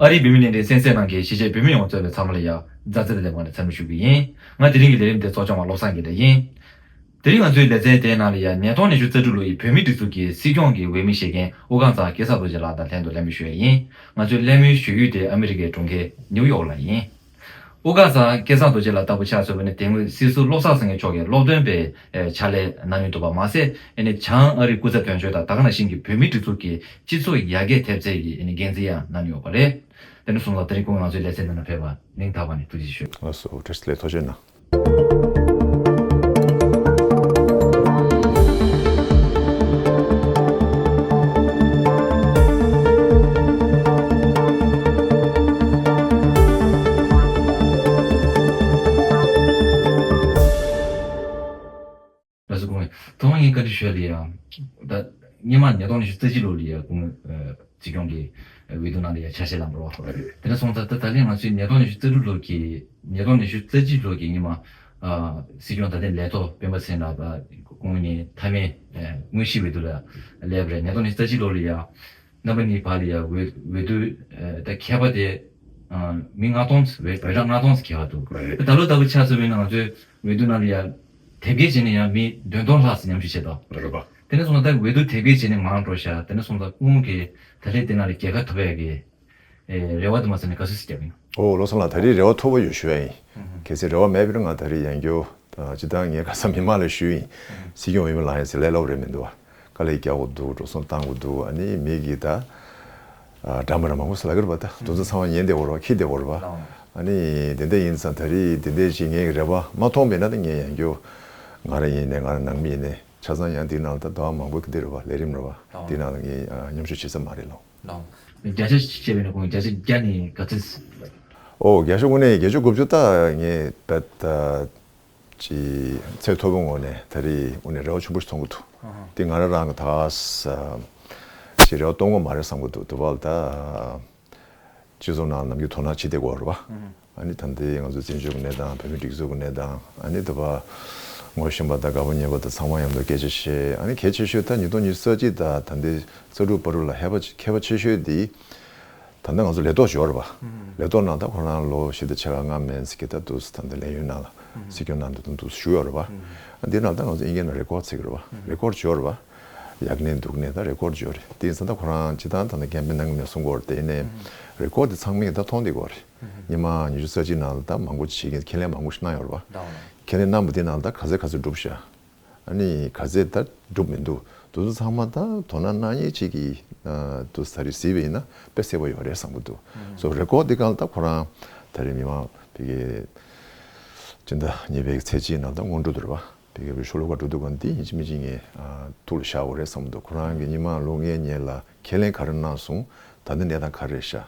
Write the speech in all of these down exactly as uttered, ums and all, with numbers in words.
ཨ་རིའི་བོད་མི་ལྷན་ཚོགས་གསན་གཟིགས་གནང་མཁན་གཞིས་བྱེས་བོད་མི་ཡོངས་གཙོས་པའི་ཚང་མ་ལ་ཡང་མཛའ་བརྩེ་དང་ལྡན་པ་ནས་འཚམས་འདྲི་ཞུ་གི་ཡིན། ང་དེ་རིང་གི་ལས་རིམ་དེ་གཙོ་སྐྱོང་བ་བློ་བཟང་དགེ་ལེགས་ཡིན། དེ་རིང་ང་ཚོའི་ལེ་ཚན་དེའི་ནང་ལ་ཡང་ཉིས་སྟོང་ཉི་ཤུ་རྩ་དྲུག་ལོ་ཡི་བོད་མིའི་སྒྲིག་འཛུགས་ཀྱི་སྲིད་སྐྱོང་གི་འོས་མི་བཞེས་མཁན་དབུ་དཀར་ཚང་སྐལ་བཟང་རྡོ་རྗེ་ལགས་དང་ལྷན་དུ་གླེང་མོལ་ཞུ་ཡས་ཡིན། ང་ཚོའི་གླེང་མོལ་ཞུ་ཡུལ་དེ་ཨ་མི་རི་ཀའི་གྲོང་ཁྱེར་ནིའུ་ཡོག་ལ་ཡིན། དབུ་དཀར་ཚང་སྐལ་བཟང་རྡོ་རྗེ་ལགས་ལྟ་བུ་ཆ་མཚོན་པ་ནི་དེ་སྔོན་སྲིད་ཟུར་བློ་བཟང་སེང་གེ་མཆོག་གིས་སློབ་སྟོན་པའི་ཨེ་ཕྱག་ལས་གནང་མྱོང་འདུག་པ་མ་ཟད། ཨེ་ནི་བྱང་ཨ་རིའི་སྐུ་ཚབ་དོན་གཅོད་དང་ད་ག་ནང་བཞིན་གྱི་བོད་མིའི་སྒྲིག་འཛུགས་ཀྱི་སྤྱི་ཚོགས་ཡར་རྒྱས་ཐེབས་རྩའི་གི་ཨེ་ནི་འགན་འཛིན་ཡང་གནང་མྱོང་ཡོད་པ་རེད། དེ་འདྲ་སོང་ཙང་དེ་རིང་ཁོང་ང་ཚོའི་ལེ་ཚན་འདི་ནང་ཕེབས་པ་སྙིང་ཐག་པ་ནས་ཐུགས་རྗེ་ཆེ་ཞུ། ལགས་སོ། བཀྲ་ཤིས་བདེ་ལེགས། ཐུགས་རྗེ་གནང་། ལགས་སོ། ཁོང་ཐོག་མ་ངས་བཀའ་འདྲི་ཞུ་ཡ་ལ་ཡ། ད་སྔོན་མ་ཉིས་སྟོང་ཉི་ཤུ་རྩ་གཅིག་ལོ་ལ་ཡ་ཁོང་སྲིད་སྐྱོང་གི་འོས་བསྡུ་ནང་ལ་ཡ་ཆ་ཤས་ལངས་པ་རེད་བ། དེ་འདྲ་སོང་ཙང་ད་ད་ལན་ང་ཚོས་ཉིས་སྟོང་ཉི་ཤུ་རྩ་དྲུག་ལོ་གི་ཉིས་སྟོང་ཉི་ཤུ་རྩ་གཅིག་ལོ་གི་སྔོན་མ་སྲིད་སྐྱོང་ད་ལྟའི་ལས་ཐོག་སྤེན་པ་ཚེ་རིང་ལགས་དང་ཁོང་གཉིས་མཐའ་མའི་དངོས་གཞིའི་འོས་བསྡུ་ལ་སླེབས་པ་རེད། ཉིས་སྟོང་ཉི་ཤུ་རྩ་གཅིག་ལོ་ལ་ཡ། རྣམ་པ་གཉིས་བར་ལ་ཡ་འོས་འོས་བསྡུ་ཨ་ད་ཁྱད་པར་དེ་ཨ་མི་ལྔ་སྟོང་ཙམ་འོས་འོས་གྲངས་ལྔ་སྟོང་ཙམ་ཁྱད་པར་འདུག་རེད། ད་ལོ་ལྟ་བུ་ཆ་མཚོན་པ་ཡིན་ན་ང་ཚོའི་འོས་བསྡུ་ནང་ལ་ཡ་དེབ་སྐྱེལ་བྱས་ནས་ཡ་མི་བདུན་སྟོང་ལྷག་ཙམ་མཉམ་ཞུགས་བྱས་འདུག་རེད་པ། དེ་འདྲ་སོང་ཙང་ད་འོས་བསྡུ་དེབ་སྐྱེལ་བྱས་ནས་མང་འགྲོ་ཤག་དེ་འདྲ་སོང་ཙང་ཁོང་གིས་ད་ལན་དེ་ནང་ལ་རྒྱལ་ཁ་ཐོབ་ཡ་གི་ཨེ་རེ་བ་དུ་མ་ཟེར་ནས་ག་ཚོད་ཙམ་བརྒྱབ་ཡིན། ཨོ་བློ་བཟང་ལགས། ད་རེས་རེ་བ་མཐོ་པོ་ཡོད་ཞུ་ཡ་ཡིན། ཨུ་ཧུ། གལ་སྲིད་རེ་བ་མེད་པ་ཡིན་ན་ང་ད་རེས་ཡང་བསྐྱར་ད་སྤྱིར་བཏང་ངས་ཁ་སང་མི་མང་ལ་ཞུས་ཡིན། སྲིད་སྐྱོང་འོས་མི་ལངས་ཡ་ཟེར་ལས་སླ་པོ་རེད་མི་འདུག་བ། དཀའ་ལས་རྒྱག་དགོས་འདུག་འགྲོ་སོང་བཏང་དགོས་འདུག་ཨ་ནི་མི་གིས་ད་ཨ་འདྲ་མི་འདྲ་མང་པོ་ཟེར་ལབ་ཀྱི་རེད་པ། ད་དེ་ཚོ་ཚང་མ་ཉན་བསྡད་ཡོད་རེད་པ། འཁྱེར་བསྡད་ཡོད་རེད་པ། ཨ་ནི་དེ་འདྲ་ཡིན་ཙང་ད་རེས་དེ་འདྲ་ཞིག་ངས་རེ་བ་མ་མཐོང་བ་ཡིན་ན་ད་ངས་ཡང་བསྐྱར་ང་རང་ཡིན་ནའི་ང་རང་ནང་མི་ཡིན་ནའི་ཆ་ཚང་ཡང་འདི་ནང་ལ་ད་ཟླ་བ་མང་པོ་གི་འདི་རེད་པ། ལས་རིམ་རེད་པ། འདི་ནང་ལ་ངས་ཨ་མཉམ་ཞུགས་བྱེད་ས་མ་རེད་ལགས། ལགས། བརྒྱ་ཆ་བྱས་པ་ཡིན་ན་ཁོང་བརྒྱ་ཆ་བརྒྱ་ནས་ག་ཚོད། ཨོ་བརྒྱ་ཆ་དངོས་གནས་བརྒྱད་ཅུ་དགུ་བཅུ་ད་ངས་བེད་ཅིག་ཚད་མཐོ་པོའི་ངོས་ནས་ད་རེས་དངོས་གནས་རེ་བ་ཆེན་པོ་ཞིག་མཐོང་གི་འདུག་ཨ་ཧ། དེ་ང་རང་རང་གི་ད་ས་ཅིག་རེ་བ་གཏོང་དགོས་མ་རེད་བསམ་གི་འདུག་དེ་བར་ད་སྤྱི་ཚོགས་ནང་ནམ་རྒྱུན་དོ་སྣང་བྱེད་བསྡད་ཀྱི་ཡོད་རེད་པ། ཨ་ནི་ད་ལྟའི་ང་ཚོའི་བཙན་བྱོལ་གྱི་གནས་སྟངས། བོད་མིའི་སྒྲིག་འཛུགས་ཀྱི་གནས་སྟངས། ཨ་ནི་ད་བར་ངོ་ཤེས་པ་དང་དགའ་པོ་ཉེ་པོ་དང་ཚང་མ་མཉམ་དུ་སྐད་ཆ་བཤད། ཨ་ནི་གལ་ཆེ་ཤོས་ད་ཉིས་སྟོང་ཉི་ཤུ་རྩ་གཅིག་དང་ད་ལྟའི་རྩ་དྲུག་བར་དུ་ལ་ཧེ་བ་ཆེ་ཁྱད་པར་ཆེ་ཤོས་དེ། ད་ལྟ་ང་ཚོ་ལས་ཐོག་ཞུ་བ་རེད་པ། ལས་ཐོག་ནང་ད་ཁོ་རང་ལོ་བཞི་དང་ཕྱེད་ཀ་ལྔ་མན་ཙམ་གྱི་ད་འདུག་ད་ལྟ་ལས་ཡུན་ནང་ལ་སྲིད་སྐྱོང་ནང་དུ་འདུག་བཞུགས་ཡོད་རེད་པ། འདི་ནང་ད་ང་ཚོ་དབྱིན་སྐད་ནང་རེ་ཀོར་ཌི་ཟེར་གྱི་རེད་པ། རེ་ཀོར་ཌི་ཞུ་བ་རེད་པ། ཡག་ནས་སྡུག་ནས་ད་རེ་ཀོར་ཌི་ཞུ་བ་རེད། དེ་ཡིན་ཙང་ད་ཁོ་རང་སྤྱིར་བཏང་ད་ལྟ་འགན་དཔེ་གནང་གི་མེད་གསུང་གི་ཡོད་རེད། དེ་ཡིན་ནའི་རེ་ཀོར་ཌི་དེ་ཚང་མས་ད་མཐོང་བསྡད་ཀྱི་ཡོད་རེད། ཉི་མ་ཉི་ཤུ་རྩ་གཅིག་ནང་ལ་ད་མང་པོ་བྱེད་མཁན་ཁས་ལེན་མང་པོ་ཞིག་གནང་ཡོད་རེད་པ། ཁས་ལེན་གནང་བ་དེ་ནང་ལ་ད་ག་ཚད་ག་ཚད་འགྲུབ་ཤག་ཨ་ནི་ག་ཚད་ད་འགྲུབ་མི་འདུག་དེ་ཚོ་ཚང་མ་ད་དོ་སྣང་གནང་མཁན་ཅིག་གིས་ཨ་དེ་ཚོ་ད་རེས་གཟིགས་པ་ཡིན་ན་དཔེ་གསལ་པོ་ཡོད་རེད་བསམ་གྱི་འདུག་སོ་རེ་ཀོར་ཌི་དེ་སྒང་ལ་ད་ཁོ་རང་ད་རེས་མི་མང་ཕ་གི་སྤྱི་ཟླ་གཉིས་པའི་ཚེས་གཅིག་ནང་ད་སྔོན་འགྲོ་དེ་རེད་པ། ཕ་གི་བོད་ཤོག་ལྷུ་ཁ་འགྲོ་དུས་སྒང་འདི་ཡིན་གཅིག་མིན་གཅིག་ངས་ཨ་ཐུགས་ལ་བཞག་དགོས་རེད་བསམ་གྱི་འདུག་ཁོ་རང་གིས་ཉི་མ་ལོ་ལྔའི་སྔོན་ལ་ཁས་ལེན་ག་རེ་གནང་སོང་། ད་ལྟ་གནས་སྟངས་ག་རེ་རེད་ཤག་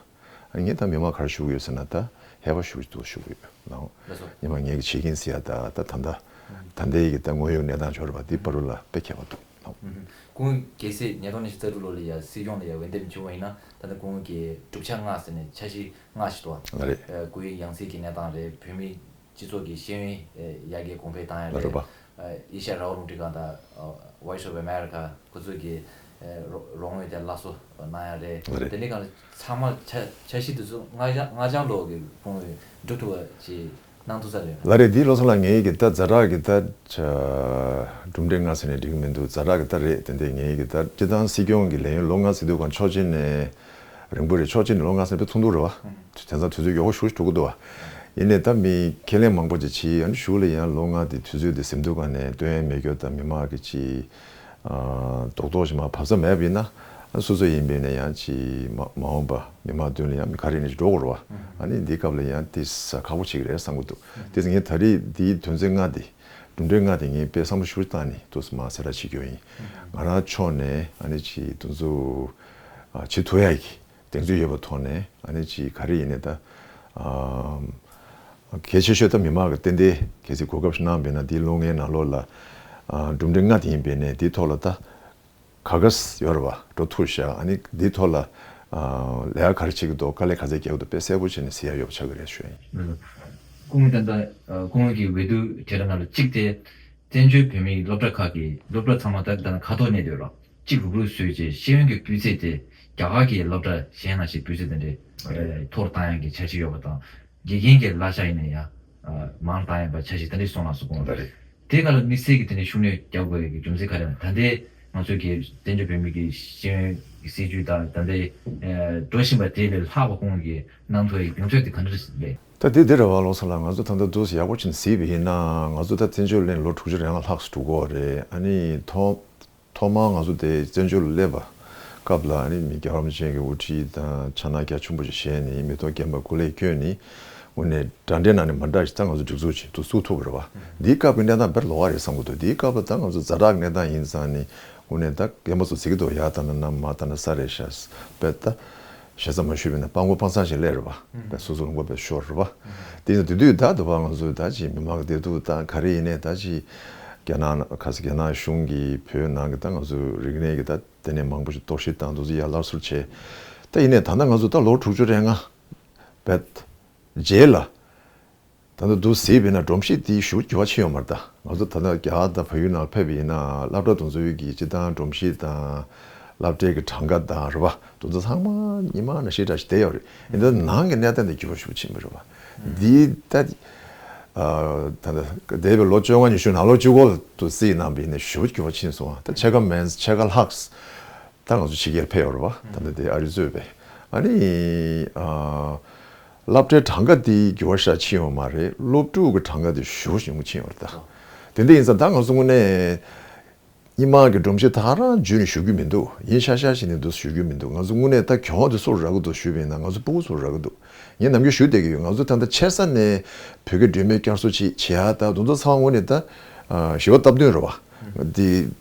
ངས་ད་མི་མང་ག་རེ་ཞུ་གི་ཡོད་ཟེར་ན་ད་ཧེ་བ་ཞུ་གི་འདུག་ཞུ་གི་ཡོད་ལགས། ལགས་སོ། ཉི་མ་ངས་གི་བྱེད་ཀྱིན་ཟེར་ཡ་ད་ད་ད་ད་ད་ལྟའི་གི་ད་དངོས་ཡོད་གནས་སྟངས་འབྱོར་བ་འདི་བར་དུ་ལ་དཔེ་ཁྱད་པར་འདུག་ལགས། ཨུ་ཧུ། ཁོང་གལ་སྲིད་ཉིས་སྟོང་ཉི་ཤུ་རྩ་དྲུག་ལོ་ལ་ཡ་སྲིད་སྐྱོང་ལ་ཡ་འོས་འདེམས་བྱུང་བ་ཡིན་ན་ད་ལྟ་ཁོང་གི་གྲུབ་ཆ་ལྔ་ཟེར་ནས་འཆར་གཞི་ལྔ་ཞིག་འདུག་ལགས། རེད། ཨ་སྐུའི་ཡང་སྲིད་ཀྱི་གནས་སྟངས་རེད། བོད་མི་སྤྱི་ཚོགས་ཀྱི་ཤེས་ཡོན་ཨེ་ཡར་རྒྱས་གོང་འཕེལ་བཏང་ཡ་ལ་རེད། རེད་པ། ཨ་ཨེ་ཤ་ཡ་རང་དབང་རླུང་འཕྲིན་ཁང་དང་ཨ་Voice of America ཁོ་ཚོས་ཀྱི་ཨ་རོ་རོགས་དངུལ་དེ་སླར་གསོ་གནང་ཡ་རེད། རེད། དེ་འདྲའི་སྒང་ལ་ཚང་མ་འཆར་འཆར་གཞི་དེ་ཚོ་སྔ་ལྗང་སྔ་ལྗང་ལོག་གི་ཁོང་གིས་འགྲུབ་ཐུབ་པ་ཅིག་གནང་ཐུབ་ས་རེད། ལགས་རེད། འདི་བློ་བཟང་ལགས་ངའི་གི་ད་ཛ་དྲག་གི་ད་ཆ་གྲུབ་འབྲས་ལྔ་ཟེར་ནས་འགྲིག་གི་མི་འདུག་ཛ་དྲག་གི་ད་རེད། དེ་འདྲའི་ངའི་གི་ད་སྤྱིར་བཏང་སྲིད་སྐྱོང་གི་ལས་ཡུན་ལོ་ལྔ་ཟེར་དུས་སྒང་ཕྱོགས་གཅིག་ནས་རིང་པོ་རེད། ཕྱོགས་གཅིག་ནས་ལོ་ལྔ་ཟེར་དཔེ་ཐུང་ཐུང་རེད་བ། དེང་སང་དུས་ཚོད་མགྱོགས་པོ་ཞེ་པོ་ཅིག་འགྲོ་གི་འདུག་བ། ཡིན་ནའི་ད་མི་ཁས་ལེན་མང་པོ་ཅིག་བྱས། ཨ་ནི་གཞུག་ལ་ཡང་ལོ་ལྔ་དེ་དུས་ཚོད་དེ་ཟིན་དུས་སྒང་ནས་སྟོན་ཡ་མེད་རྒྱུ་དང་མི་མང་གི་ཅིག་ཨ་རྡོག་རྡོག་ཞིག་མ་བབས་ས་མེད་པ་ཡིན་ན། ཨ་སོ་སོ་ཡིན་པས་ན་ཡང་ཅིག་མ་མ་འོངས་པ་མི་མང་མདུན་ལ་ཡང་མི་ག་རེ་ཡིན་ན་ཅིག་འགྲོ་དགོས་རེད་བ། ཨ་ནི་འདིའི་སྐབས་ལ་ཡང་དེ་ས་ཁག་པོ་ཅིག་རེད་བསམ་གྱི་འདུག་དེ་ངས་ད་རེས་འདིའི་དོན་ཚན་ལྔ་དེ་གྲུབ་འབྲས་ལྔ་དེ་ངས་དཔེ་བསམ་བློ་ཞེ་པོ་བཏང་ནས་ཏོག་ཙམ་མར་གསལ་བསྒྲགས་བྱེད་རྒྱུ་ཡིན། ང་རང་ཕྱོགས་ནས་ཨ་ནི་ཅིག་དེ་ཚོ་ཨ་བྱེད་ཐུབ་ཡ་གི་གདེང་ཚོད་ཡོད་པའི་ཐོག་ནས་ཨ་ནི་ཅིག་ག་རེ་ཡིན་ནའི་ད་ཨ་གལ་ཆེ་ཤོས་ད་མི་མང་གི་ཏན་ཏན་གལ་སྲིད་གོ་སྐབས་ཤིག་གནང་བས་ན་འདིའི་ལོ་ལྔའི་ནང་ལོགས་ལ་ཨ་གྲུབ་འབྲས་ལྔ་དེ་ཡིན་པས་ནས་འདིའི་ཐོག་ལ་ད་ག་ག་ཡོད་རེད་བ། འགྲོ་ཐུབ་ཤག་ཨ་ནི་འདིའི་ཐོག་ལ་ཨ་ལས་ཀ་ག་རེ་བྱེད་ཀྱི་འདུག་དཀའ་ལས་ག་ཚད་རྒྱག་གི་འདུག་དཔེ་གསལ་པོ་བྱས་ནས་གཟིགས་ཡ་ཡོད་པ་ཆགས་ཀྱི་རེད་ཞུ་ཡ་ཡིན། ཨུ། སྐུ་ངོ་ད་ལྟ་ཨ་སྐུ་ངོ་གི་འོས་བསྡུ་དེ་ར་ནང་ལ་གཅིག་དེ་བཙན་བྱོལ་བོད་མིའི་སློབ་གྲྭ་ཁག་གི་སློབ་གྲྭ་ཚང་མ་ད་ལྟ་ཁ་ཐོར་གནས་བསྡད་ཡོད་ར། གཅིག་རུག་རུག་བཟོས་རྗེས་ཤེས་ཡོན་གྱི་སྤུས་ཚད་དེ་ རྒྱ་གར་གྱི་སློབ་གྲྭ་གཞན་ལ་ཞིག་སྤུས་ཚད་དེ་འདྲའི་ཨ་རེད། མཐོ་རུ་བཏང་ཡག་གི་འཆར་གཞི་ཡོད་པ་དང་། དགེ་རྒན་གྱི་གླ་ཆ་ཡིན་ན་ཡང་མང་བཏང་ཡག་པ་འཆར་གཞི་དེ་འདྲ་སོང་ལ་སོགས་གོང་ལ་རེད། དེ་ག་ལ་དམིགས་བསལ་གྱི་དེ་འདྲའི་ཤུགས་སྣོན་རྒྱག་དགོས་ཡག་གི་རྒྱུ་མཚན་ག་རེ་ཡིན་ན། ད་ལྟའི་ང་ཚོ་གི་བཙན་བྱོལ་བོད་མི་གི་ཤེས་ཡོན་གྱི་སྲིད་བྱུས་དང་ད་ལྟའི་ཨ་འགྲོ་བཞིན་པ་དེ་ལས་ལྷག་པ་གོང་གི་གནང་ཐུབ་ཡག་གི་མགྱོགས་ཚད་དེ་ག་འདྲ་རེད། ད་དེ་འདི་རེད་བ། བློ་བཟང་ལགས། ང་ཚོ་ད་ལྟ་འདུག་སེ་ཡག་པོ་ཕྱིན་གཟིགས་པ་ཡིན་ན། ང་ཚོ་ད་བཙན་བྱོལ་གླེང་ལོ་དྲུག་ཅུ་རེ་ལྔ་ལྷག་ཙམ་འགྲོ་གི་ཡོད་རེད། ཨ་ནི་ཐོག་ཐོག་མར་ང་ཚོ་དེ་བཙན་བྱོལ་སླེབས་པ་སྐབས་ལ། ཨ་ནི་མི་རྒྱལ་བ་རིན་པོ་ཆེ་གི་དབུ་ཁྲིད་དང་ཕྱག་ན་རྒྱ་ཆེན་པོ་ཞིག་བཞེས་ནས་མི་ཐོག་རྒན་པ་སྐུ་ལས་བསྐྱོན་ནས། དངོས་གནས་འདྲ་འདྲའི་ནང་ནས་མ་འདྲ་ཞིག་ད་ང་ཚོ་སྒྲིག་འཛུགས་ཅིག་ཏུ་བཙུགས་ཐུབ་པ་རེད་བ། འདིའི་སྐབས་ཀྱི་གནས་སྟངས་དཔེ་ལོགས་ཀ་རེད་བསམ་གྱི་འདུག་འདིའི་སྐབས་ལ་ད་ང་ཚོ་ཛ་དྲག་གི་གནས་སྟངས་ཡིན་ཙང་ནི། དངོས་གནས་ད་རྒན་པ་ཚོ་ཟེར་གྱི་འདུག་ཡ་ད་ན་ན་མ་ད་ན་ས་རེད་ཤག་པས་ད། ཞེ་ས་མ་ཞུས་པ་ཡིན་ན་སྤྲང་པོ་སྤྲང་ཚང་ཞིག་སླེབས་རེད་བ། པས་སོ་སོ་ལུང་པ་པས་ཤོར་རེད་བ། དེ་ཡིན་ན་དེ་དུས་ད་དུ་བ་ང་ཚོ་ད་ཅིག་མི་མང་གི་བདེ་སྡུག་ད་ག་རེ་ཡིན་ནའི་ད་ཅིག་རྒྱ་ནག་ཁ་ས་རྒྱ་ནག་གཞུང་གིས་བོད་ནང་གི་ད་ང་ཚོ་རིག་གནས་ཀྱི་ད་དེ་ནས་མང་པོ་ཞིག་གཏོར་བཤིག་བཏང་། འདུག་ཚོད་ཡ་སླར་གསོ་བྱས། ད་ཡིན་ནའི་ད་ལྟ་ང་ཚོ་ད་ལོ་དྲུག་ཅུ་རེ་ལྔ་བས་རྗེས་ལ། ད་ལྟ་འདུག་སེ་བྱས་པ་ཡིན་ན་སྒྲོམ་གཞི་དེ་ཞེ་པོ་འགྱུར་བ་ཕྱིན་ཡོད་མ་རེད། ད་ང་ཚོ་ད་ལྟ་རྒྱ་གར་དང་བལ་ཡུལ་ནང་ཕེབས་པ་ཡིན་ན། སློབ་གྲྭ་དེ་ཚོའི་གི་སྤྱིར་བཏང་སྒྲོམ་གཞི་དང་། སློབ་གྲྭའི་གི་གྲངས་ཀ་དང་རེད་བ། དེ་ཚོ་ཚང་མ་སྔོན་མ་ནང་བཞིན་འདྲ་ཞིག་བསྡད་ཡོད་རེད། ཡིན་ད་ནང་གི་གནས་སྟངས་དེ་འགྱུར་བ་ཞེ་པོ་ཕྱིན་པ་རེད་བ། འདི་ད་ཨ་ད་ལྟ་འདས་པའི་ལོ་བཅོ་ལྔ་ཉི་ཤུ་ནང་ལོ་གཅིག་པོ་ལ་འདུག་སེ་བྱས་པ་ཡིན་ན་ཞེ་པོ་འགྱུར་བ་ཕྱིན་སོང་བ། ད་ཕྱེད་ཀ་མིན་ཕྱེད་ཀ་ལྷག་ད་ང་ཚོ་ཕྱི་རྒྱལ་ཕེབས་ཡོད་རེད་བ། ད་ལྟ་དེ་ཨ་རི་གཙོས་པའི། ཨ་ནི་ཨ་སློབ་གྲྭའི་གྲངས་ཀ་དེ་འགྱུར་བ་ཞེ་དྲག་ཕྱིན་ཡོད་མ་རེད། སློབ་ཕྲུག་གི་གྲངས་ཀ་དེ་ཞེ་པོ་ཞེ་པོ་ཕྱིན་ཡོད་རེད་ད། དེ་འདྲ་ཡིན་ཙང་ད་ང་ཚོ་དངོས་གནས་སྔོན་མ་གི་སྒྲོམ་གཞི་དེ་ག་རང་བརྗེས་ནས་ཞུ་རྒྱུ་མི་འདུག་ཡིན་ཤག་ཤག་བྱས་ནས་འདུག་ཞུ་རྒྱུ་མི་འདུག་ང་ཚོ་དངོས་གནས་ད་གྱོང་དེ་སུར་རག་གི་འདུག་ཞུས་པ་ཡིན་ན། ང་ཚོ་སྤུ་གུ་ཚོར་རག་གི་འདུག་ངས་ནམ་རྒྱུན་ཞུ་བསྡད་ཀྱི་ཡོད། ང་ཚོ་ད་ལྟ་ཆེ་ས་ནས་བོད་སྐད་འགྲོས་མེད་བསྐྱར་གསོ་ཅིག་བྱེད་ཡ། ད་དེ་ཚོ་ཚང་མ་དངོས་གནས་ད་ཨ་ཞི་བ་སྟབས་བསྟུན་རེད་བ། འདི་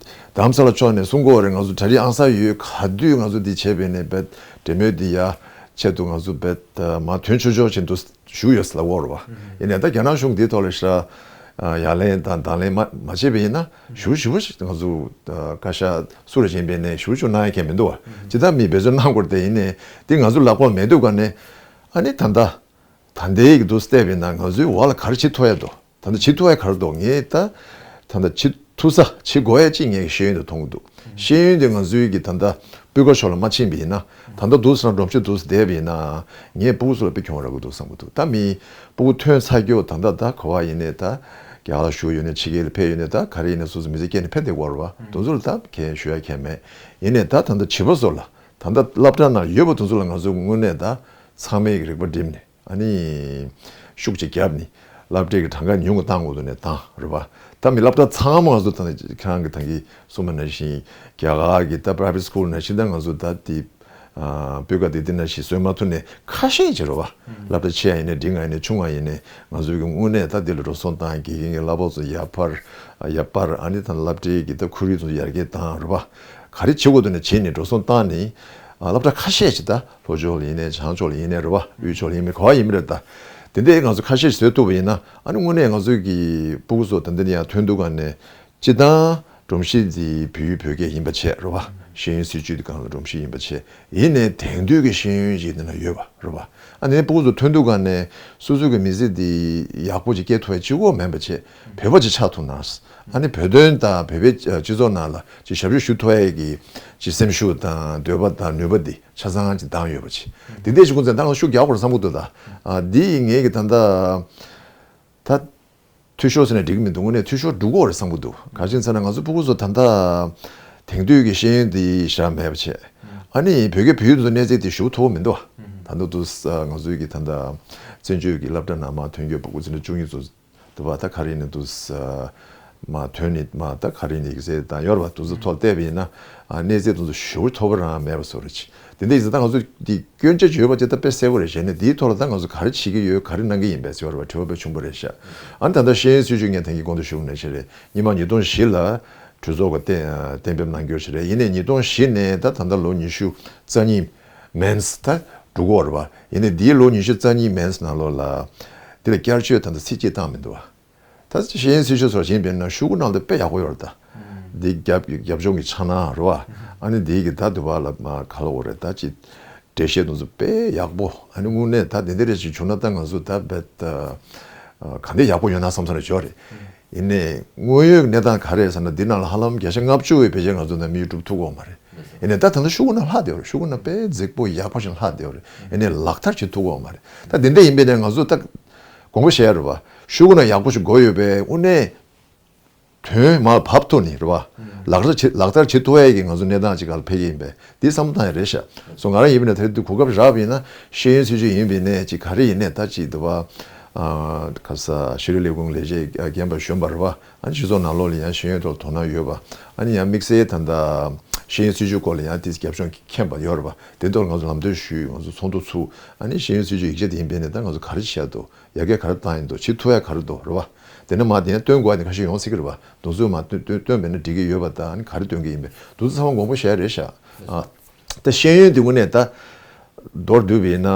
རྡ་རམ་ས་ལ་ཕྱོགས་ནས་གསུང་གི་ཡོད་རེད། ང་ཚོ་གྲ་སྒྲིག་ཨང་གསར་ཡོད། ག་དུས་ང་ཚོ་འདི་བྱས་པ་ཡིན་ནའི་བེད་འབྲེལ་མོལ་འདི་ཡ་ཆེད་དུ་ང་ཚོ་བེད་མར་ཐོན་ཆོག་ཆོག་བྱེད་འདུག་ཞུ་ཡོད་ཟེར་ལབ་ཀྱི་ཡོད་རེད་བ། ཡིན་ནའི་ད་རྒྱ་ནག་གཞུང་འདིའི་ཐོག་ལ་ཞེ་དྲག་ཡ་ལན་དང་དང་ལེན་མ་མ་བྱས་པ་ཡིན་ན། ཞེ་པོ་ཞེ་པོ་ཞིག་ང་ཚོ་བཀའ་ཤག་སུ་རེད་བྱས་པ་ཡིན་ནའི་ཞེ་པོ་ཞིག་གནང་ཡ་གང་ཡང་མི་འདུག་བ། ཇི་ལྟར་མིས་འབད་བརྩོན་གནང་དགོས་རེད་དེ། ཡིན་ནའི་འདི་ང་ཚོ་ལག་པ་མེད་དུས་ག་ནས། ཨ་ནི་ད་ལྟ་ད་ལྟའི་གི་འདུག་སེ་བལྟས་པ་ཡིན་ན་ང་ཚོའི་འོག་ལ་ག་རེ་བྱེད་ཐུབ་ཡ་འདུག་ད་ལྟ་བྱེད་ཐུབ་ཡ་ག་རེ་འདུག་ངས་ད་ད་ལྟ་བྱེད་ཐུབ་ས་བྱེད་དགོས་ཡ་ཅིག་ངས་ཤེས་ཡོན་དུ་མཐོང་གི་འདུག་ཤེས་ཡོན་དེ་ང་ཚོའི་གི་ད་ལྟ་སྤུས་ཀ་ཕྱོགས་ལ་མ་ཕྱིན་པ་ཡིན་ན། ད་ལྟ་འདུག་སེ་རང་སྒྲོམ་གཞི་འདུག་སེ་བསྡད་པ་ཡིན་ན། ངས་སྤུ་གུ་ཚོ་ལ་དཔེ་གྱོང་རག་གི་འདུག་བསམ་གི་འདུག་ད་མི་སྤུ་གུ་ཐོན་ཚར་རྒྱུ་ད་ལྟ་ད་ག་བ་ཡིན་ནའི་ད་རྒྱ་གར་ལ་བཞུགས་ཡོད་ནའི་ཕྱི་རྒྱལ་ལ་ཕེབས་ཡོད་ནའི་ད་ག་རེ་ཡིན་ནའི་སོ་སོ་མི་ཚེ་སྐྱེལ་ནས་ཕེབས་བསྡད་ཀྱི་ཡོད་རེད་བ། དེ་ཚོ་ལ་ད་གང་ཡང་ཞུ་ཡ་གང་ཡང་མེད། ཡིན་ནའི་ད་ད་ལྟ་བྱིས་པ་ཚོ་ལ། ད་ལྟ་སློབ་གྲྭ་ནང་ཡོད་པ་དེ་ཚོ་ལ་ང་ཚོ་དངོས་གནས་ད་ཚང་མས་རིག་པ་བསྒྲིམས་ནས། ཨ་ནི་ཤུགས་ཅིག་བརྒྱབ་ནས་སློབ་གྲྭའི་གི་གྲངས་ཀ་ཉུང་ངུ་བཏང་དགོས་འདུག་ནས་བཏང་རེད་པ། ད་མི་སློབ་གྲྭ་ཚང་མ་ང་ཚོ་ད་ནི་ཁྱེད་རང་གི་ད་གིན་གསུངས་པ་ནང་བཞིན་རྒྱ་གར་གི་ད་private school་ནང་བཞིན་ད་ང་ཚོ་ད་དེ་ཨ་སྤུས་ཀ་དེ་དེ་ནང་བཞིན་བཟོ་མ་ཐུབ་ནས་ཁ་ཤས་ཅིག་རེད་པ། སློབ་གྲྭ་ཆེ་བ་ཡིན་ནའི་འབྲིང་བ་ཡིན་ནའི་ཆུང་བ་ཡིན་ནའི་ང་ཚོའི་གི་དངོས་གནས་ད་དེ་ལ་འགྲོ་སོང་བཏང་། དགེ་རྒན་གྱི་གླ་ཕོགས་ཚོ་ཡར་སྤར་ཡར་སྤར། ཨ་ནི་ད་སློབ་གྲྭའི་གི་ད་ཁོར་ཡུག་ཚོ་ཡར་རྒྱས་བཏང་རེད་པ། ག་རེ་བྱེད་དགོས་འདུག་ནས་བྱས་ནས་འགྲོ་སོང་བཏང་ནས། ཨ་སློབ་གྲྭ་ཁ་ཤས་ཤིག་ད་ལྷོ་ཕྱོགས་ལ་ཡིན་ནའི་བྱང་ཕྱོགས་ལ་ཡིན་ནའི་རེད་པ། དབུས་ཕྱོགས་ལ་ཡིན་ནའི་ག་པར་ཡིན་མིན་རེད་ད། དེ་འདྲའི་ང་ཚོ་ཁ་ཤས་ཤིག་བཟོས་ཐུབ་པ་ཡིན་ན། ཨ་ནི་དངོས་གནས་ང་ཚོའི་གི་སྤུ་གུ་ཚོ་ད་འདི་ནས་ཡར་ཐོན་དུས་ག་ནས་སྤྱིར་བཏང་སྒྲོམ་གཞི་འདི་བོད་ཡིག་བོད་སྐད་ཡིན་པ་བྱས་རེད་པ། ཤེས་ཡོན་སྲིད་བྱུས་འདི་སྒང་ལ་སྒྲོམ་གཞི་ཡིན་པ་བྱས། ཡིན་ནའི་དེང་དུས་ཀྱི་ཤེས་ཡོན་ཅིག་འདི་ན་ཡོད་པ་རེད་པ། ཨ་ནི་སྤུ་གུ་ཚོ་ཐོན་དུས་ག་ནས་སོ་སོའི་གི་མི་ཚེ་འདི་ཡག་པོ་ཅིག་སྐྱེལ་ཐུབ་ཡ་གཅིག་པོ་མིན་པ་བྱས། བོད་པ་ཅིག་ཆགས་ཐུབ་ན། ཨ་ནི་བོད་དོན་དང་བོད་པའི་སྤྱི་ཚོགས་ནང་ལ་ཅིག་ཞབས་ཞུ་ཞུ་ཐུབ་ཡ་གི་ཅིག་སེམས་ཤུགས་དང་འདོད་པ་དང་ནུས་པ་འདི་ཆ་ཚང་ཅིག་འདང་ཡོད་པ་ཅིག་འདི་འདྲས་ཅིག་ཀུན་ཚང་ད་ང་ཤུགས་རྒྱག་དགོས་རེད་བསམ་གྱི་འདུག་ད་ཨ་འདི་ཡིན་ངེད་ཀྱི་ད་ལྟ་ད་འཐུས་ཤོར་ཟེར་ན་འགྲིག་གི་མི་འདུག་དངོས་གནས་འཐུས་ཤོར་འགྲོ་གི་ཡོད་རེད་བསམ་གྱི་འདུག་ག་རེ་ཟེར་ན་ང་ཚོ་སྤུ་གུ་ཚོ་ད་ལྟ་དེང་དུས་ཀྱི་ཤེས་ཡོན་འདི་ཞེ་དྲག་མེད་པ་བྱས། ཨ་ནི་བོད་སྐད་བོད་ཡིག་དེ་ཚོ་གནས་ཚད་དེ་ཞེ་པོ་མཐོ་པོ་མི་འདུག་ད་ལྟ་འདུག་ང་ཚོའི་གི་ད་ལྟ་བཙན་བྱོལ་གྱི་སློབ་གྲྭ་ནང་མར་ཐོན་རྒྱུ་སྤུ་གུ་ཚོ་ནི་བཅུ་གཉིས་ཚོ་འདུག་པ། ད་ག་རེ་ཡིན་ནའི་འདུག་ས་མར་ཐོན་ནས་མར་ད་ག་རེ་ཡིན་ནའི་ཡིག་ཚད་དང་ཡོད་རེད་པ། དེ་ཚོ་ཐོག་བལྟས་པ་ཡིན་ན། ཨ་གནས་ཚད་དེ་ཚོ་ཞེ་པོ་མཐོ་པོ་རང་མེད་པ་བཟོ་འདྲ་ཅིག་དེ་འདྲ་ཡིན་ཙང་ད་ང་ཚོ་འདི་སྐྱོན་ཆ་ཡོད་པ་ཅིག་ད་དཔེ་གསལ་པོ་རེད། བྱས་ནས་འདིའི་ཐོག་ལ་ད་ང་ཚོ་ག་རེ་བྱེད་ཀྱི་ཡོད། ག་རེ་གནང་གི་ཡིན་པའི་ཟེར་བ་རེད་པ། དྲི་བ་དཔེ་ཆེན་པོ་རེད་ཤག་ཨ་ནི་ད་ལྟ་ཤེས་ཡོན་སྲིད་བྱུས་ངས་ད་གིན་གོང་དུ་ཞུས་པ་ནང་བཞིན་རེད། སྔོན་མ་ཉིས་སྟོང་བཞི་ལ་གྲོས་ཚོགས་ཀྱིས་གཏན་གཏན་འབེབས་གནང་རྒྱུ་ཞིག་རེད། ཡིན་ནའི་ཉིས་སྟོང་བཞི་ནས་ད་ད་ལྟ་ལོ་ཉི་ཤུ་རྩ་གཉིས་མིན་ད་འགྲོ་གི་ཡོད་རེད་པ། ཡིན་ནའི་འདིའི་ལོ་ཉི་ཤུ་རྩ་གཉིས་མིན་ནང་ལོགས་ལ་འདི་ལ་བསྐྱར་བཅོས་ད་ལྟ་ཚིག་གཅིག་བཏང་མི་འདུག་པ། ད་ཤེས་ཡོན་སྲིད་བྱུས་སོགས་ཡིན་པས་ན་ཤོག་གུ་ནང་དུ་དཔེ་ཡག་པོ་ཡོད་རེད་ད། འདི་རྒྱབ་རྒྱབ་ལྗོངས་ཀྱི་ཆགས་སྣང་རེད་པ། ཨ་ནི་འདི་གི་ད་འདི་པ་ལ་མ་ག་ལབ་དགོས་རེད། ད་ཅིག་འགྲེལ་བཤད་དེ་ཚོ་དཔེ་ཡག་པོ། ཨ་ནི་དངོས་གནས་ད་དེ་འདྲ་རེ་ཞིག་བྱུང་ན་ད་ང་ཚོ་ད་རྦད་ད་ག་འདྲ་ཡག་པོ་ཡོད་ན་བསམ་བསམ་རེ་ཡོད་རེད། ཡིན་ནའི་དངོས་ཡོད་གནས་སྟངས་ག་རེ་རེད་ཟེར་ན། འདི་ནང་ལ་ཧ་ལམ་བརྒྱ་ཆ་ལྔ་བཅུ་བའི་ཕལ་ཆེར་ང་ཚོ་ནང་མི་སྒྲུབ་ཐུབ་ཀྱི་ཡོད་མ་རེད། ཡིན་ནའི་ད་ད་ལྟ་ཤོག་གུ་ནང་ལྷག་བསྡད་ཡོད་རེད། ཤོག་གུ་ནང་དཔེ་རྫིག་པོ་ཡག་པོ་ཞིག་ལྷག་བསྡད་ཡོད་རེད། ཡིན་ནའི་ལག་བསྟར་བྱེད་ཐུབ་ཀྱི་ཡོད་མ་རེད། ད་དེ་འདྲ་ཡིན་པས་ནས་ང་ཚོ་ད་དགོངས་པ་བཞེས་ཡ་རེད་བ། ཤོག་གུ་ནང་ཡག་པོ་ཞིག་བགོས་ཡོད་པས་དངོས་གནས་དོན་མར་བབས་ཐུབ་ནི་རེད་བ། ལག་བསྟར་བྱེད་ལག་བསྟར་བྱེད་ཐུབ་ཡ་གི་ང་ཚོ་གནས་སྟངས་ཅིག་སྒང་ལ་ཕེབས་ཀྱི་ཡིན་པས་འདི་བསམ་བློ་བཏང་ཡ་རེད་ཤག་སོ་ང་རང་ཡིན་པ་ན་དེ་དུས་གོ་སྐབས་རག་པ་ཡིན་ན་ཤེས་ཡོན་སྲིད་བྱུས་ཡིན་པ་ཡིན་ནའི་ཅིག་ག་རེ་ཡིན་ནའི་ད་ཅིག་འདི་བ། ཨ་ག་ས་ཤེས་རིག་ལས་ཁུངས་ལས་བྱེད་རྒན་པ་གཞོན་པ་རེད་བ། ཨ་ནི་སྤྱི་ཚོགས་ནང་ལོགས་ལ་ཡང་ཤེས་ཡོན་ཐོག་དོ་སྣང་ཡོད་པ། ཨ་ནི་ཡང་དམིགས་བསལ་ད་ལྟ་ཤེས་ཡོན་སྲིད་བྱུས་སྐོར་ལ་ཡང་དེ་རྒྱབ་ལྗོངས་མཁྱེན་པ་ཡོད་རེད་བ། དེ་ཐོག་ལ་ང་ཚོ་ལམ་སྟོན་ཞུས། ང་ཚོ་ཚོགས་འདུ་ཚུགས། ཨ་ནི་ཤེས་ཡོན་སྲིད་བྱུས་ཡིག་ཆ་དེ་ཡིན་པས་ནས་ད་ང་ཚོ་ག་རེ་བྱས་འདུག་ཡར་རྒྱས་ག་རེ་བཏང་ཡིན་འདུག་བྱེད་ཐུབ་ཡ་ག་རེ་འདུག་རེད་བ། དེ་ནས་མ་དེ་ཡང་སྟོན་དགོས་ཡ་དེ་ཁ་ཤས་ཡོང་སྲིད་ཀྱི་རེད་བ། དུས་ཚོད་མ་སྟོན་སྟོན་སྟོན་པས་ན་འགྲིག་གི་ཡོད་པ་དང་ཨ་ནི་ག་རེ་སྟོན་གྱི་ཡིན་པས་དུས་ཚོད་ཚང་མ་དགོངས་པ་བཞེས་ཡ་རེད་ཤག་ཨ། ད་ཤེས་ཡོན་དེ་དངོས་གནས་ད་མདོར་བསྡུས་པ་ཡིན་ན་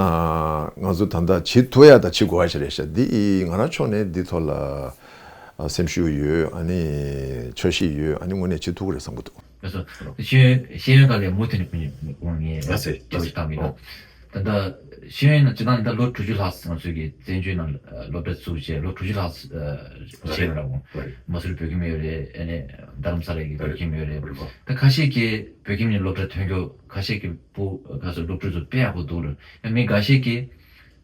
ང་ཚོ་ད་ལྟ་བྱེད་ཐུབ་ཡ་དང་བྱེད་དགོས་ཡ་ཞིག་རེད་ཤག་འདི་ང་རང་ཕྱོགས་ནས་འདི་ཐོག་ལ་ཨ་སེམས་ཤུགས་ཡོད། ཨ་ནི་འཆར་གཞི་ཡོད། ཨ་ནི་དངོས་གནས་བྱེད་ཐུབ་ཀྱི་རེད་བསམ་གྱི་འདུག་ལགས་སོ། ཤེས་ཡོན་ཤེས་ཡོན་སྒང་ལ་མུ་མཐུད་ནས་ཁོང་གཉིས་ཁོང་གཉིས་ལགས་སོ། འགྲེལ་བཤད་བཏང་གི་འདུག་ད་ལྟ་ཤེས་ཡོན་ནང་སྤྱིར་བཏང་ད་ལོ་དྲུག་ཅུ་ལྷག་ང་ཚོའི་གི་བཙན་བྱོལ་ནང་སློབ་གྲྭ་བཙུགས་བྱས་ལོ་དྲུག་ཅུ་ལྷག་བྱས་ཡོད་རེད། མ་སུ་རི་བོད་ཁྱིམ་ཡོད་རེད། ཨ་ནི་རྡ་རམ་ས་ལའི་གི་བོད་ཁྱིམ་ཡོད་རེད། ད་ཁ་ཤས་ཀྱིས་བོད་ཁྱིམ་ནས་སློབ་གྲྭ་ཐོན་རྒྱུ། ཁ་ཤས་ཀྱིས་སྤུ་ག་ཚོད་སློབ་ཕྲུག་ཚོ་དཔེ་ཡག་པོ་འདུག་ལ། ཡང་མི་འགའ་ཤས་ཀྱིས་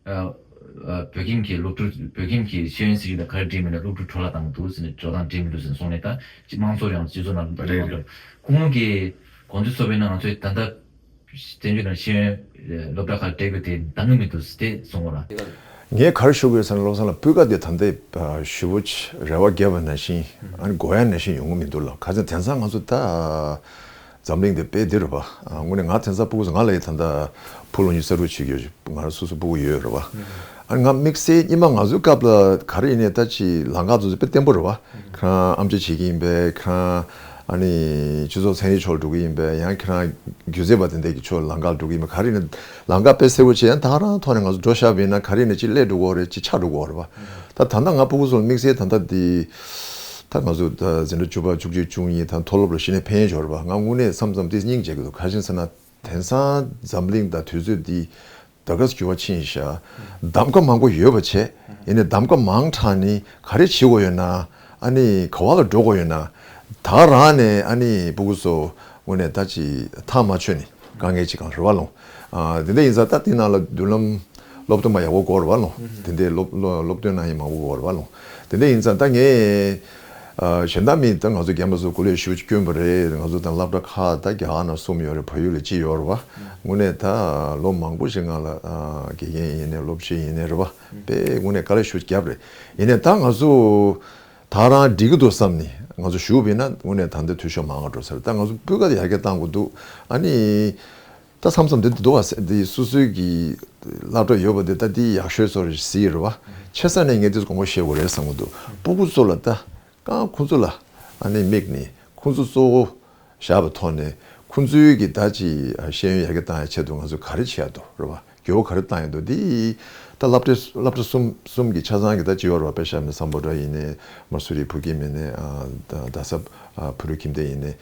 ཨ་ཨ་བོད་ཁྱིམ་གྱི་སློབ་ཕྲུག་བོད་ཁྱིམ་གྱི་ཤེས་ཡོན་སྲིད་བྱུས་དང་ག་རེ་འགྲིག་མིན་ལ་སློབ་ཕྲུག་འཕྲོ་བརླག་བཏང་གི་འདུག་ཟེར་ནས་འགྲོ་སྟངས་འགྲིག་མི་འདུག་ཟེར་ནས་གསུངས་ནས། ད་སྤྱི་དམངས་གཙོ་རེད་ཡང་སྤྱི་ཚོགས་ནང་ལ་རེད། ཁོང་གིས་དགོངས་ཚུལ་གསུངས་པ་ཡིན་ན་ང་ཚོས་ད་ལྟ་བཙན་བྱོལ་ནང་ཤེས་ཡོན་སློབ་གྲྭ་ཁག་བསྒྲིགས་པ་དེ་འདང་གི་མི་འདུག་ཟེར་ཏེ་གསུངས་པ་ལ། ངས་ག་རེ་ཞུ་དགོས་ཟེར་ན་བློ་བཟང་ལགས་སྤུས་ཀ་དེ་ད་ལྟའི་ཞུ་བོ་ཆེ་རེ་བ་རྒྱབ་པ་ནང་བཞིན་ཨ་ནི་དགོས་ཡ་ནང་བཞིན་ཡོང་གི་མི་འདུག་ལ། ག་ཚོད་དེང་སང་ང་ཚོ་ད་འཛམ་གླིང་འདི་དཔེ་འདི་རུ་བ། དངོས་གནས་ང་དེང་སང་སྤུ་གུ་ང་ལ་ཡི་ད་ལྟ་ཕུ་ལོ་ཉི་ཤུ་རྩ་དྲུག་བྱེད་རྒྱུ་ང་རང་སོ་སོ་སྤུ་གུ་ཡོད་རུ་བ། ཨ་ནི་ང་དམིགས་བསལ་སྔོན་མ་ང་ཚོའི་སྐབས་ལ་ག་རེ་ཡིན་ནའི་ད་ཅི་ལམ་ཁ་ཚོ་དཔེ་བརྟན་པོ་རུ་བ། ཁྱེད་རང་ཨེམ་ཆི་བྱེད་ཀྱི་ཡིན་པས། ཁྱེད་རང་ཨ་ནི་སྤྱི་ཚོགས་ཚན་རིག་ཕྱོགས་འགྲོ་གི་ཡིན་པས། ཡང་ཁྱེད་རང་སྒྱུ་རྩལ་པ་དེ་འདྲས་ཀྱི་ཕྱོགས་ལམ་ཁ་འགྲོ་གི་ཡིན་པས། ག་རེ་ཡིན་ནའི་ལམ་ཁ་དཔེ་གསལ་པོ་བྱས། ཡང་ད་རང་ཐོག་ནས་ང་ཚོ་འགྲོ་བཞག་པ་ཡིན་ན་ག་རེ་ཡིན་ནའི་ཅི་སླེབས་འགྲོ་གི་ཡོད་རེད། ཅི་ཆགས་འགྲོ་གི་ཡོད་རེད་བ། ད་ད་ལྟ་ང་སྤུ་གུ་ཚོ་ལ་དམིགས་བསལ་ད་ལྟ་འདི་ད་ང་ཚོ་ད་འཛིན་གྲྭ་བཅུ་པ་བཅུ་གཅིག་བཅུ་གཉིས་ད་མཐོ་སློབ་ལ་གཞི་ནས་ཕན་ཡོན་འབྱོར་བ། ང་དངོས་གནས་བསམ་བསམ་དེ་སྙིང་རྗེ་གི་འདུག་ག་རེ་ཡིན་ཟེར་ན་དེང་སང་འཛམ་གླིང་དང་དུས་ཚོད་འདི་ད་ག་སེ་འགྱུར་བ་ཕྱིན་ཤག་གདམ་ག་མང་པོ་ཡོད་པ་བྱས། ཡིན་ནའི་གདམ་ག་མང་དྲགས་ནི་ག་རེ་བྱེད་དགོས་ཡོད་ན། ཨ་ནི་ག་བ་ལ་འགྲོ་དགོས་ཡོད་ན། ད་རང་ནས་ཨ་ནི་སྤུ་གུ་ཚོ་དངོས་གནས་ད་ཅི་ཐག་མ་ཆོད་ནི་དཀའ་ངལ་ཅིག་གང་རེད་བ་ལོང་། ཨ་དེ་འདྲ་ཡིན་ཙང་ད་དེ་ནང་ལ་མདུན་ལམ་སློབ་སྟོན་པ་ཡག་པོ་དགོས་རེད་བ་ལོང་། དེ་འདྲའི་སློབ་སློབ་སློབ་སྟོན་གནང་མཁན་མང་པོ་དགོས་རེད་བ་ལོང་། དེ་འདྲ་ཡིན་ཙང་ད་ངས་ཨ་གཞན་དག་མི་ད་ང་ཚོ་རྒན་པ་ཚོ་སྐུ་ལས་ཞེ་པོ་ཅིག་བསྐྱོན་པ་རེད། ང་ཚོ་དང་སློབ་གྲྭ་ཁག་ད་རྒྱ་གར་ནང་གསུམ་ཡོད་རེད། བལ་ཡུལ་ལ་གཅིག་ཡོད་རེད་བ། དངོས་གནས་ད་ལོ་མང་པོ་ཞིག་སྔ་ལ་ཨ་དགེ་རྒན་ཡིན་ནའི་སློབ་སྤྱི་ཡིན་ནའི་རེད་བ། དཔེ་དངོས་གནས་དཀའ་ལས་ཞེ་པོ་ཅིག་བརྒྱབ་རེད། ཡིན་ནའི་ད་ང་ཚོ་ད་རང་འགྲིག་གི་འདུག་བསམ་ནས་ང་ཚོ་ཞུ་བ་ཡིན་ན་དངོས་གནས་ད་ལྟ་འཐུས་ཤོར་མང་བ་འགྲོ་ས་རེད། ད་ང་ཚོ་སྤུས་ཀ་དེ་ཡར་རྒྱས་གཏང་དགོས་འདུག་ཨ་ནི། ད་མཚམས་མཚམས་འདི་འདུག་བ། འདི་སོ་སོའི་གི་སློབ་གྲྭ་ཡོད་པ་འདི་ད་འདི་ཡག་ཤོས་ཚོ་རེད་ཟེར་གྱི་རེད་བ། ཆེ་ས་ནས་ངས་འདི་དགོངས་པ་བཞེས་དགོས་རེད་བསམ་གྱི་འདུག་སྤུ་གུ་ཚོ་ལ་ད་གང་ཁོང་ཚོ་ལ་ཨ་ནི་དམིགས་ནས་ཁོང་ཚོ་གཙོ་བོ་བཞག་པའི་ཐོག་ནས་ཁོང་ཚོའི་གི་ད་ཅི་ཤེས་ཡོན་ཡར་རྒྱས་བཏང་ཡའི་ཆེད་དུ་ང་ཚོས་ག་རེ་བྱེད་ཡ་འདུག་རེད་བ། འགྱུར་བ་ག་རེ་བཏང་ཡ་འདུག་འདི་ད་སློབ་གྲྭ་སློབ་གྲྭ་གསུམ་གསུམ་གྱི་ཆ་ཚང་གི་ད་ཅི་ཡོད་རེད་བ། དཔེ་བཞག་ན་སམ་བྷོ་ཊ་ཡིན་ནའི་མ་སུ་རི་བོད་ཁྱིམ་ཡིན་ནའི་ཨ་ད་རྡ་ས་ཨ་བོད་རིགས་ཁྱིམ་སྡེ་ཡིན་ནའི།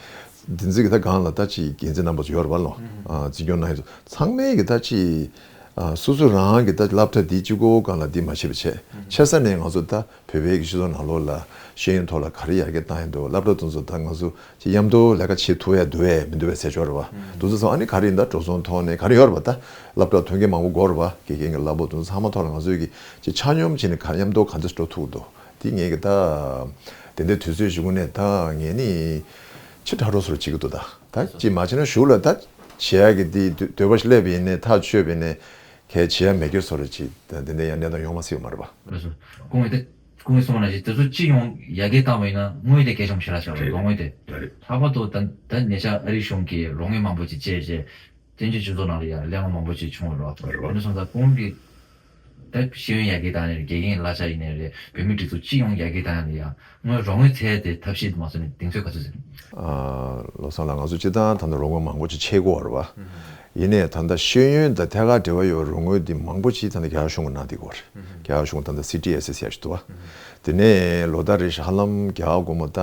འདི་ཚོ་གི་ད་སྒང་ལ་ད་ཅིག་འགན་འཛིན་རྣམ་པ་ཚོ་ཡོད་རེད་བ་ལོ། ཨ་འཛིན་སྐྱོང་གནང་ཡས་ཚོ་ཚང་མས་གི་ད་ཅིག་ཨ་སོ་སོ་རང་གི་ད་སློབ་གྲྭ་འདི་གཅིག་པོ་སྒང་ལ་འདི་མ་བྱེད་པ་བྱས། ཆེ་ས་ནས་ང་ཚོ་ད་བོད་པའི་གི་སྤྱི་ཚོགས་ནང་ལོགས་ལ་ཤེས་ཡོན་ཐོག་ལ་ག་རེ་ཡར་རྒྱས་བཏང་ཡས་འདུག་སློབ་གྲྭ་དེ་ཚོ་ད་ང་ཚོ་ཅིག་མཉམ་དུ་ལས་ཀ་བྱེད་ཐུབ་ཡས་འདུག་གས་མི་འདུག་གས་ཟེར་ཆོག་རེད་བ། དེ་ཚོ་ཚང་ཨ་ནི་ག་རེ་ཡིན་ད་འགྲོ་སོང་ཐོག་ནས་ག་རེ་ཡོད་རེད་བ། ད་སློབ་གྲྭ་ཐོན་མཁན་མང་པོ་དགོས་རེད་བ། དགེ་རྒན་གི་གླ་ཕོགས་དེ་ཚོ་ཚང་མ་ཐོག་ལ་ང་ཚོས་གི་ཅིག་ཆ་སྙོམས་བྱས་ནས་ག་མཉམ་དུ་ག་འདྲས་འགྲོ་ཐུབ་འདུག་དེ་ངས་གི་ད་དེ་འདྲའི་དུས་ཚོད་ཞིག་ནས་ད་ངས་ནི་ཕྱི་དྲག་འགྲོ་སོར་བྱེད་ཀྱི་འདུག་ད་ད་ཅི་མ་བྱས་ན་གཞུག་ལ་ད་བྱེད་ཡག་གི་དེ་འདོད་པ་ཞིག་སླེབས་པ་ཡིན་ནའི་ཐག་ཆོད་པ་ཡིན་ནའི་གལ་བྱེད་ཡག་མེད་ཀྱི་སོར་ཅིག་ད་དེ་འདྲ་ཡང་གནས་སྟངས་ཡོང་མ་སྲིད་པ་མ་རེད་པ། ལགས་སོ། སྐུ་ངོས་དེ་སྐུ་ངོས་གསུངས་པ་ནང་བཞིན་དེ་ཚོ་སྤྱི་ཡོངས་ཡར་རྒྱས་བཏང་བ་ཡིན་ན་དངུལ་དེ་གལ་ཆེན་པོ་ཞེ་དྲག་ཆགས་རེད། རོགས་དངུལ་དེ། རེད། ལྷག་པར་དུ་ད་ད་ཉེ་ཆར་ཨ་རིའི་གཞུང་གིས་རོགས་དངུལ་མང་པོ་ཅིག་བཅད་རྗེས། བཙན་བྱོལ་སྤྱི་ཚོགས་ནང་ལ་ཡང་གླེང་བ་མང་པོ་ཅིག་བྱུང་བ་རེད། རེད་བ། དེ་སོང་ཙང་ཁོང་གིས་ད་ཤེས་ཡོན་ཡར་རྒྱས་བཏང་ནས་དགེ་རྒན་གྱི་གླ་ཆ་ཡིན་ནའི་རེད། བོད་མིའི་སྒྲིག་འཛུགས་སྤྱི་ཡོངས་ཡར་རྒྱས་བཏང་ཡ་ལ་ཡང་སྔོན་རོགས་དངུལ་བཙལ་ཏེ་ཐབས་ཤེས་དུ་མ་སོང་ནས་གདེང་ཚོད་ག་ཚོད་ཟིན། ཨ། བློ་བཟང་ལགས་ང་ཚོ་སྤྱིར་བཏང་ད་ལྟ་རོགས་དངུལ་མང་པོ་ཅིག་ཆད་ཀྱི་ཡོད་རེད་བ། ཡིན་ནའི་ད་ལྟ་ཤེས་ཡོན་དང་ཐད་ཀར་འབྲེལ་བ་ཡོད་རོགས་དངུལ་འདི་མང་པོ་ཅིག་ད་ལྟ་རྒྱ་གར་གཞུང་གིས་གནང་བསྡད་ཀྱི་ཡོད་རེད། རྒྱ་གར་གཞུང་ད་ལྟ་སི་ཌི་ཨེས་ཨེས་ཡ་ཞིག་འདུག་བ། དེ་ནས་ལོ་ལྟར་རེ་བཞིན་ཧ་ལམ་རྒྱ་གར་སྒོར་མོ་ད་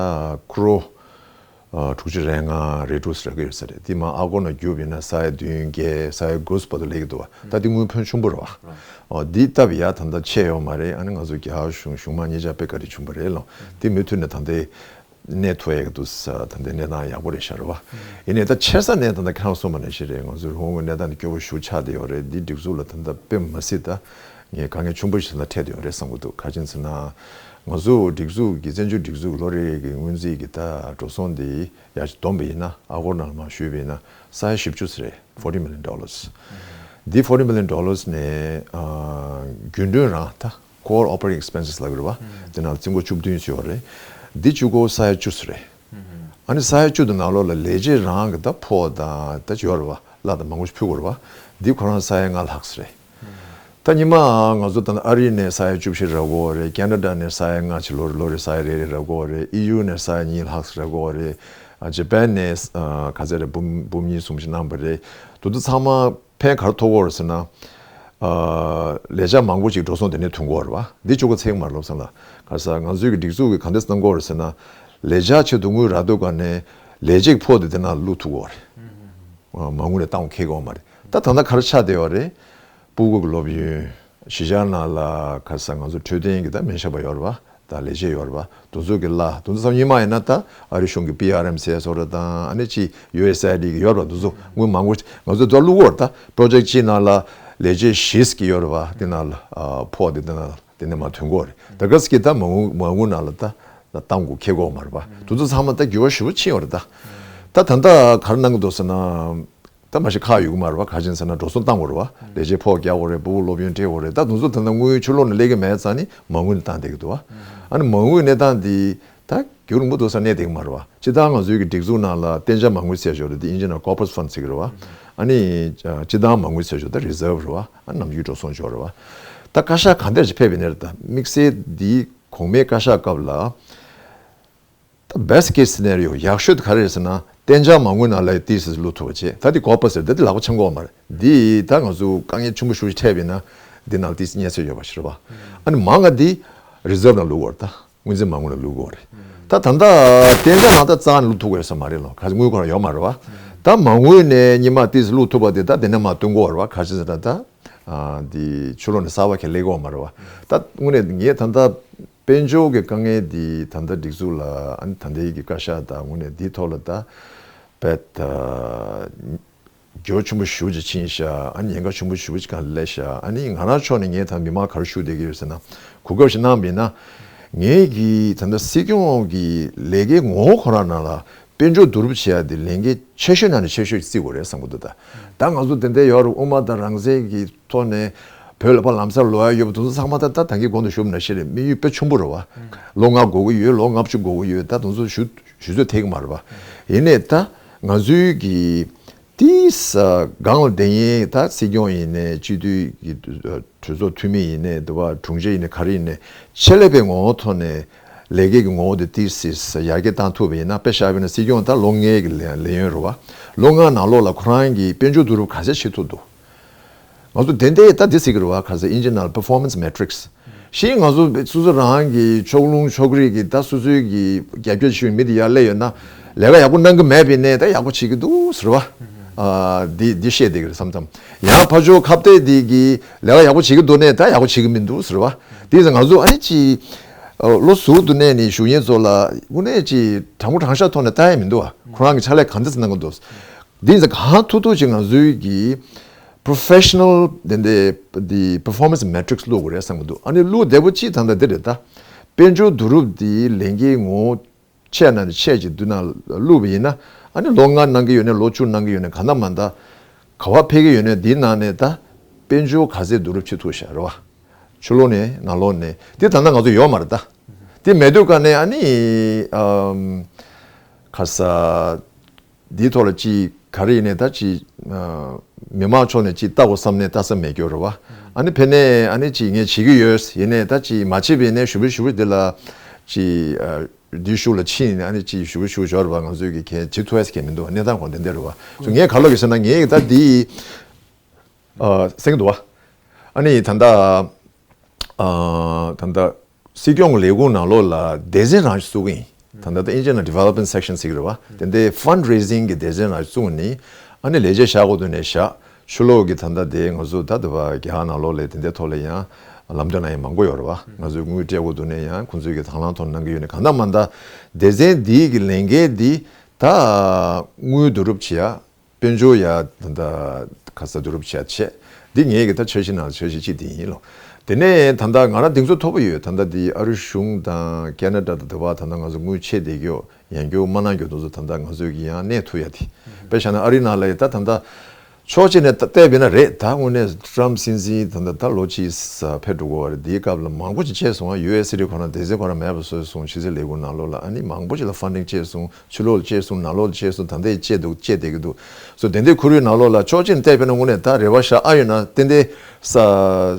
ཀོ་རོར་ཨ་དྲུག་ཅུ་རེ་ལྔ་རེ་དྲུག་ཟེར་གྱི་ཡོད་ས་རེད། དེ་མ་ཨ་སྒོར་ནང་བསྒྱུར་བ་ཡིན་ན་ས་ཡ་བདུན་བརྒྱད་ས་ཡ་དགུ་བར་དུ་སླེབས་ཀྱི་འདུག་བ། ད་དེ་དངུལ་ཕོན་ཆེན་པོ་རེད་བ། ཨ་འདི་སྟབས་ཡག་ད་ལྟ་ཆད་ཡོད་མ་རེད། ཨ་ནི་ང་ཚོ་རྒྱ་གར་གཞུང་གཞུང་མང་གཉིས་ཆ་དཔེ་བཀའ་དྲིན་ཆེན་པོ་རེད་ལོ། དེ་མུ་མཐུད་ནས་ད་ལྟའི་ གནས་ཐུབ་ཡག་གི་འདུག་ས། ད་ལྟའི་གནས་སྟངས་ཡག་པོ་རེད་ཤག་རེད་བ། ཡིན་ནའི་ད་ཆེ་ས་ནས་ད་ལྟ་ཁྱེད་རང་གསུངས་པ་ནང་བཞིན་རེད། ང་ཚོའི་རི་བོ་དགོན་གནས་སྟངས་འདི་སྐྱོ་པོ་ཞེ་པོ་ཆགས་བསྡད་ཡོད་རེད། འདི་སྒྲིག་འཛུགས་ལ་ད་ལྟ་དཔེ་མ་སྲིད་ད་ངས་དཀའ་ངལ་ཆེན་པོ་ཞིག་ད་འཕྲད་བསྡད་ཡོད་རེད་བསམ་གྱི་འདུག་ག་རེ་བྱས་ཟེར་ན། ང་ཚོ་སྒྲིག་འཛུགས་ཀྱི་བཙན་བྱོལ་སྒྲིག་འཛུགས་ལོ་རེ་གི་སྔོན་རྩིས་ཀྱི་ད་འགྲོ་སོང་འདི་ཡར་བསྡོམས་པ་ཡིན་ན། ཨ་སྒོར་ནང་ལ་མར་ཞུས་པ་ཡིན་ན་ས་ཡ་བཞི་བཅུ་ཙམ་རེད། forty million dollars། འདི་forty million dollars་ནས་ཨ་རྒྱུན་གྲོན་རང་ད། Core operating expenses་ལབ་ཀྱི་རེད་བ། དེ་ནང་རྩིས་འགོ་བཅུ་བདུན་ཙམ་ཡོད་རེད། འདི་བཅུ་གོ་ས་ཡ་བཅུ་ཙམ་རེད། ཨ་ནི་ས་ཡ་བཅུ་དེ་ནང་ལོགས་ལ་ལས་བྱེད་རང་གི་ད་ཕོགས་དང་ད་ཅིག་ཡོད་རེད་བ། གླ་དང་མང་པོ་ཞིག་ཕུལ་དགོས་རེད་བ། འདི་ཁོ་རང་ས་ཡ་ལྔ་ལྷག་ཙམ་རེད། ད་ཉི་མ་ང་ཚོ་ད་ནི་ཨ་རི་ནས་ས་ཡ་བཅུ་བཞི་རག་གི་ཡོད་རེད། ཁེ་ན་ཌ་ནས་ས་ཡ་ལྔ་ཙམ་ལོ་རེ་ལོ་རེ་ས་ཡ་རེ་རེ་རག་གི་ཡོད་རེད། ཨི་ཡུ་ནས་ས་ཡ་གཉིས་ལྷག་ཙམ་རག་གི་ཡོད་རེད། ཨ་ཇ་པན་ནས་ཨ་ག་ཚོད་རེད། འབུམ་འབུམ་གཉིས་གསུམ་ཞིག་གནང་བ་རེད། དེ་ཚོ་ཚང་མ་ཕན་ག་རེ་ཐོགས་ཀྱི་ཡོད་རེད་ཟེར་ན། ཨ་ལས་བྱ་མང་པོ་ཅིག་འགྲོ་སོང་དེ་ནས་ཐོན་གྱི་ཡོད་རེད་བ། འདི་གཅིག་པོ་ཚད་མ་རེད་བསམ་ལ། ག་རེ་ཟེར་ང་ཚོའི་གི་སྒྲིག་འཛུགས་ཀྱིས་ག་འདྲས་གནང་གི་ཡོད་རེད་ཟེར་ན། ལས་བྱ་ཆེད་དུ་དངུལ་རག་དུས་ག་ནས་ལས་བྱེད་ཀྱི་ཕོགས་དེ་དེ་ནང་བླུག་ཐུབ་ཀྱི་ཡོད་རེད། ཨ་མ་དངུལ་ནས་བཏང་འཁེལ་གྱི་ཡོད་མ་རེད། ད་ད་ལྟ་ག་རེ་ཆགས་བསྡད་ཡོད་རེད། སྤུ་གུ་གི་སློབ་ཡོན། གཞིས་ཆགས་ནང་ལ་ག་རེ་ཟེར་ང་ཚོ་འཕྲོད་བསྟེན་གྱི་ད་མི་ཤ་བ་ཡོད་རེད་བ། ད་ལས་བྱེད་ཡོད་རེད་བ། དེ་ཚོ་གི་གླ་དེ་ཚོ་ཚང་མ་ཉིན་མ་ཡིན་ན་ད་ཨ་རི་གཞུང་གི་པི་ཨར་ཨེམ་སི་ཨེ་སི་ཟེར་བ་དང་ཨ་ནི་ཅིག་ཡུ་ཨེ་སི་ཨའི་ཌི་གི་ཡོད་རེད་བ། དེ་ཚོ་དངུལ་མང་པོ་ང་ཚོ་དེ་བླུག་གི་ཡོད་རེད། ད་པོ་རོ་ཇེཀ་གཅིག་ནང་ལ་ལས་བྱེད་བཞི་ཙམ་གི་ཡོད་རེད་བ། དེ་ནང་ལ་ཨ་ཕོགས་དེ་དེ་ནང་ལ་དེ་ནས་མར་ཐོན་གྱི་ཡོད་རེད། ད་ག་ཟེར་གི་ད་མ་དངུལ་མ་དངུལ་ནང་ལ་ད་ད་བཏང་དགོས་འཁེལ་གྱི་ཡོད་མ་རེད་བ། དེ་ཚོ་ཚང་མ་ད་འགྱུར་བ་ཞེ་པོ་ཕྱིན་ཡོད་རེད་ད། ད་ད་ལྟ་ག་རེ་གནང་གི་འདུག་ཟེར་ན། ད་མ་གཞི་ཁག་ཡོད་ཀྱི་མ་རེད་བ། ག་རེ་བྱས་ཟེར་ན་འགྲོ་སོང་བཏང་དགོས་རེད་བ། ལས་བྱེད་ཕོགས་རྒྱག་དགོས་རེད། སྤུ་གུ་སློབ་ཡོན་སྤྲད་དགོས་རེད། ད་དེ་ཚོ་ད་ལྟ་དངུལ་ཕྱི་ལོགས་ནས་སླེབས་ཀྱི་མེད་ཙང་ནི་མ་དངུལ་ནས་བཏང་བསྡད་ཀྱི་འདུག་བ། ཨ་ནི་མ་དངུལ་གནས་སྟངས་འདི་ད་རྒྱུན་རིང་པོ་འདུག་ས་གནས་བསྡད་ཀྱི་མ་རེད་བ། སྤྱིར་བཏང་ང་ཚོའི་གི་སྒྲིག་འཛུགས་ནང་ལ་གཏན་འཇགས་མ་དངུལ་ཟེར་ཞོར་དེ་ཨིན་ཇི་ནང་ལ་ཀོར་པ་རེཊ་ཕན་ཌི་ཟེར་གྱི་རེད་བ། ཨ་ནི་སྤྱིར་བཏང་མ་དངུལ་ཟེར་ཞོར་ད་རི་ཛརབ་རེད་བ། ཨ་ནམ་རྒྱུན་འགྲོ་སོང་ཅིག་ཡོད་རེད་བ། ད་བཀའ་ཤག་གང་ཐད་ཅིག་ཕེབས་པ་ཡིན་ན་རེད། ད་དམིགས་བསལ་འདི་གོང་མའི་བཀའ་ཤག་སྐབས་ལ། ད་best case scenario ཡག་ཤོས་དེ་ག་རེ་རེད་ཟེར་ན། གཏན་འཇགས་མ་དངུལ་ནང་ལ་ཏོག་ཙམ་བླུག་ཐུབ་པ་བྱས། ད་འདི་ཀོར་པ་རེཊ་ཟེར་ད་འདི་ལག་པ་འཆང་གི་ཡོད་མ་རེད། འདི་ད་ང་ཚོ་དཀའ་ངལ་ཆེན་པོ་ཞེ་པོ་ཅིག་འཕྲད་པ་ཡིན་ན་འདི་ནང་ཏོག་ཙམ་རྙེད་ཚོད་ཡོད་པ་ཞིག་རེད་བ། ཨ་ནི་མང་ང་འདི་རི་ཛརབ་ནང་བླུག་དགོས་རེད། ད་དངུལ་འཛིན་མ་དངུལ་ནང་བླུག་དགོས་རེད། ད་ད་ལྟ་གཏན་འཇགས་ནང་ད་རྩ་ནས་བླུག་ཐུབ་ཀྱི་ཡོད་ས་མ་རེད་ལོ། ག་ཚོད་དངུལ་ཁོ་རང་ཡོད་མ་རེད་བ། ད་མ་དངུལ་ནས་སྔོན་མ་ཏོག་ཙམ་བླུག་ཐུབ་པ་དེ་ད་དེ་ནས་མར་བཏོན་དགོས་རེད་བ། ག་རེ་བྱས་ཟེར་ན་ད། ཨ་འདི་ཕྱི་ལོགས་ནས་གསར་པ་གང་ཡང་སླེབས་ཀྱི་ཡོད་མ་རེད་བ། ད་དངོས་གནས་ངས་ད་ལྟ་དཔལ་འབྱོར་གྱི་དཀའ་ངལ་འདི་ད་ལྟ་སྒྲིག་འཛུགས་ལ་ཨ་ནི་ད་ལྟའི་གི་བཀའ་ཤག་དང་དངོས་གནས་འདིའི་ཐོག་ལ་ད་བེད་ད་འགྱུར་ཆེན་པོ་ཞེ་པོ་ཅིག་ཕྱིན་ཤག་ཨ་ནི་ཉེན་ཁ་ཆེན་པོ་ཞེ་པོ་ཅིག་གང་སླེབས་ཤག་ཨ་ནི་ང་རང་ཕྱོགས་ནས་ངས་ད་མི་མང་ག་རེ་ཞུ་བསྡད་ཀྱི་ཡོད་ཟེར་ན། གོ་སྐབས་ཤིག་གནང་བ་ཡིན་ན། ངས་ཀྱི་ད་ལྟ་སྲིད་སྐྱོང་གི་ལས་ཀའི་ངོ་བོ་ཁོ་རང་ནང་ལ། དཔལ་འབྱོར་བསྡུ་རུབ་བྱེད་ཡ་དེ་ལས་འགན་ཆེ་ཤོས་ནང་ནས་ཆེ་ཤོས་ཅིག་བརྩི་དགོས་རེད་བསམ་གྱི་འདུག་ད་ད་ང་ཚོ་དེ་འདྲ་ཡོད་རེད། དབུ་མ་དང་རང་བཙན་གྱི་ཐོག་ནས་བོད་ལ་ཕར་ལམ་སང་ལོག་ཡ་ཡོད་པ་དེ་ཚོ་ཚང་མ་ད་ད་ད་གིན་གོང་དུ་ཞུས་པ་ནང་བཞིན་རེད། དམིགས་ཡུལ་དཔེ་ཆེན་པོ་རེད་བ། ལོ་ལྔ་འགོར་གྱི་ཡོད། ལོ་ལྔ་བཅུ་འགོར་གྱི་ཡོད། ད་དེ་ཚོ་ཞུ་ཞུ་ཚོད་ཐིག་གི་མ་རེད་བ། ཡིན་ནའི་ད་ང་ཚོའི་གི་དེ་ས་སྒང་ལ་བསྡད་མཁན་ད་སྲིད་སྐྱོང་ཡིན་ནའི་སྤྱི་འཐུས་ཀྱི་གྲོས་ཚོགས་འཐུས་མི་ཡིན་ནའི་འདི་བ་དྲུང་ཆེ་ཡིན་ནའི་ག་རེ་ཡིན་ནའི་ཆེད་ལས་པའི་ངོ་བོ་ཐོག་ནས། ལས་ཀའི་གི་ངོ་བོ་དེ་ཏིག་སིག་ཡར་རྒྱས་བཏང་ཐུབ་པ་ཡིན་ན། དཔེ་བཞག་པ་ཡིན་ན་སྲིད་སྐྱོང་ད་ལོ་ལྔའི་གི་ལས་ལས་ཡུན་རེད་བ། ལོ་ལྔ་ནང་ལོགས་ལ་ཁོ་རང་གི་དཔལ་འབྱོར་བསྡུ་རུབ་ག་ཚད་བྱེད་ཐུབ་འདུག་ང་ཚོ་དེ་འདྲའི་ད་འདི་ཟེར་གི་རེད་བ། ག་ཚད་ཨིན་ཇི་ནང་ལ་performance metrics ཞིག་ང་ཚོ་སོ་སོ་རང་གི་ཕྱོགས་ལྷུང་ཕྱོགས་རིས་ཀྱི་ད་སོ་སོའི་གི་རྒྱབ་སྐྱོར་ཞུ་བའི་མི་དེ་ཡར་སླེབས་ཡོད་ན། ལས་ཀ་ཡག་པོ་གནང་གི་མེད་པ་ཡིན་ནའི་ད་ཡག་པོ་བྱེད་ཀྱི་འདུག་ཟེར་བ། ཨ་འདི་འདི་བཤད་བསྡད་ཀྱི་རེད་བསམ་བསམ། ཡང་ཕར་ཕྱོགས་ཁ་གཏད་དེ་གི་ལས་ཀ་ཡག་པོ་བྱེད་ཀྱི་འདུག་ནའི་ད་ཡག་པོ་བྱེད་ཀྱི་མི་འདུག་ཟེར་བ། དེ་ཡིན་ཙང་ང་ཚོ་ཨ་ནི་ཅིག་ཨ་ལོ་ཟུར་དུ་གནས་ནས་ཞུ་མཁན་ཚོ་ལ་དངོས་གནས་ཅིག་དྲང་པོ་དྲང་བཞག་ཐོག་ནས་ལྟ་ཡ་མི་འདུག་བ། ཁོ་རང་གི་ཕྱག་ལས་གང་འདྲ་ཙམ་གནང་གི་འདུག་འདི་ཡིན་ཙང་གང་ཐུབ་ཐུབ་ཅིག་ང་ཚོའི་གི་professional དེ་འདྲའི་འདི་performance metrics་བླུག་དགོས་རེད་བསམ་གི་འདུག་ཨ་ནི་བླུག་བདེ་པོ་ཅིག་ད་ལྟ་འདི་རེད་ད། དཔལ་འབྱོར་བསྡུ་རུབ་འདི་ལས་འགན་ངོ་ཆེ་ན་ཆེ་ཅིག་བསྡུ་ན་བླུག་པ་ཡིན་ན། ཨ་ནི་ལོ་ལྔ་གནང་གི་ཡོད་ནའི་ལོ་བཅུ་གནང་གི་ཡོད་ནའི་ག་ན་མ་ད་ག་བ་ཕེབས་ཀྱི་ཡོད་ནའི་འདིའི་ནང་ནས་ད་དཔལ་འབྱོར་ག་ཚད་བསྡུ་རུབ་བྱེད་ཐུབ་ཤག་རེད་བ། ཕྱི་ལོགས་ནས་ནང་ལོགས་ནས་དེ་ད་ལྟ་ང་ཚོ་ཡོད་མ་རེད་ད། དེ་མེད་དུས་ཀ་ནས་ཨ་ནི་ཨམ་ཁ་ས་འདིའི་ཐོག་ལ་ཅིག་ག་རེ་ཡིན་ནའི་ད་ཅིག་ཨ་མི་མང་ཕྱོགས་ནས་ཅིག་ལྟ་དགོས་བསམ་ནའི་ལྟ་ས་མེད་རྒྱུ་རེད་བ། ཨ་ནི་ཕེབས་ནའི་ཨ་ནི་ཅིག་ངས་བྱེད་ཀྱི་ཡོད་ཡིན་ནའི་ད་ཅིག་མ་བྱེད་པ་ཡིན་ནའི་ཞུ་བི་ཞུ་བི་འདི་ལ་ཅིག་ཨ་འདི་ཤུགས་ལ་ཕྱིན་ནས་ཨ་ནི་ཅིག་ཞུ་བི་ཞུ་བི་འབྱོར་བ་ང་ཚོས་ཀྱི་གལ་བྱེད་ཐུབ་ཡས་གལ་མི་འདུག་གནས་སྟངས་ཁོ་འདི་འདྲ་རེད་བ། སོ་ངས་ག་ལབ་ཀྱི་ཟེར་ན་ངས་ད་འདི་ཨ་གསན་གྱི་འདུག་བ། ཨ་ནི་ད་ལྟ་ཨ་ད་ལྟ་སྲིད་སྐྱོང་གི་ལས་ཁུངས་ནང་ལོགས་ལ་སྡེ་ཚན་རང་ཞིག་བཙུགས་ཀྱི་ཡིན། ད་ལྟ་ད་ཨིན་ཇི་ནང་development section་ཟེར་གྱི་རེད་བ། དེ་འདྲའི་fundraising་གི་སྡེ་ཚན་རང་ཞིག་བཙུགས་ནས་ཨ་ནི་ལས་བྱེད་བཞག་དགོས་དུས་ནས་བཞག་ཕྱི་ལོགས་ཀྱི་ད་ལྟ་དེ་ང་ཚོ་ད་ལྟ་བ་རྒྱ་གར་ནང་ལོགས་ལ་དེ་འདྲའི་ཐོག་ལ་ཡང་ལམ་སྟོན་ལ་ཡང་མང་པོ་ཡོད་རེད་བ། ང་ཚོས་དངུལ་སྤྲད་དགོས་འདུག་ནས་ཡང་ཁོང་ཚོས་ཀྱི་དང་བླངས་ཐོག་གནང་གི་ཡོད་ནས། གང་ལྟར་མ་ལྟར་སྡེ་ཚན་འདིའི་གི་ལས་འགན་འདི་ད་དངུལ་བསྡུ་རུབ་བྱེད་ཡ། དཔལ་འབྱོར་ཡ་ད་ལྟ་ག་ས་བསྡུ་རུབ་བྱེད་ཡ་བྱས། འདི་ངས་གི་ད་འཆར་གཞི་ནང་འཆར་གཞི་གཅིག་དེ་ཡིན་ལོ། དེ་ནས་ད་ལྟ་ང་རང་གདེང་ཚོད་མཐོ་པོ་ཡོད། ད་ལྟ་འདི་ཨ་རི་གཞུང་དང་ཁེ་ན་ཌ་དང་དེ་བ་ད་ལྟ་ང་ཚོ་དངུལ་ཆད་བསྡད་ཀྱི་ཡོད། ཡང་བསྐྱར་མ་གནང་རྒྱུ་དེ་ཚོ་ད་ལྟ་ང་ཚོས་ཀྱི་ཡང་གནས་ཐུབ་ཡ་དེ། དཔེ་བཞག་ན་ཨ་རི་ནང་ལ་ཡི་ད་ད་ལྟ་ཕྱོགས་གཅིག་ནས་ད་བལྟས་པས་ན་རེད། ད་དངོས་གནས་ཊམ་སྲིད་འཛིན་ད་ལྟ་ད་ལོ་གཅིག་ས་ཕེབས་འགྲོ་གི་ཡོད་རེད། དེའི་སྐབས་ལ་མང་པོ་ཅིག་བྱས་སོང་། ཡུ་ཨེས་སི་ཌི་ཁོ་རང་སྡེ་ཚན་ཁོ་རང་མེད་པ་བཟོས་སོང་། ཕྱི་སྲིད་ལས་ཁུངས་ནང་ལོགས་ལ་ཨ་ནི་མང་པོ་ཅིག་ལ་ཕན་ཌིང་བྱས་སོང་། ཕྱི་ལོགས་ལ་བྱས་སོང་། ནང་ལོགས་ལ་བྱས་སོང་། ད་ལྟ་བྱས་འདུག་བྱས་བསྡད་ཀྱི་འདུག་སོ་དེ་འདྲའི་ཁོར་ཡུག་ནང་ལོགས་ལ་ཕྱོགས་གཅིག་ནས་བལྟས་པས་ན་དངོས་གནས་ད་རེ་བ་བཞག་ཨ་ཡོད་ན་ཏན་ཏན་ས་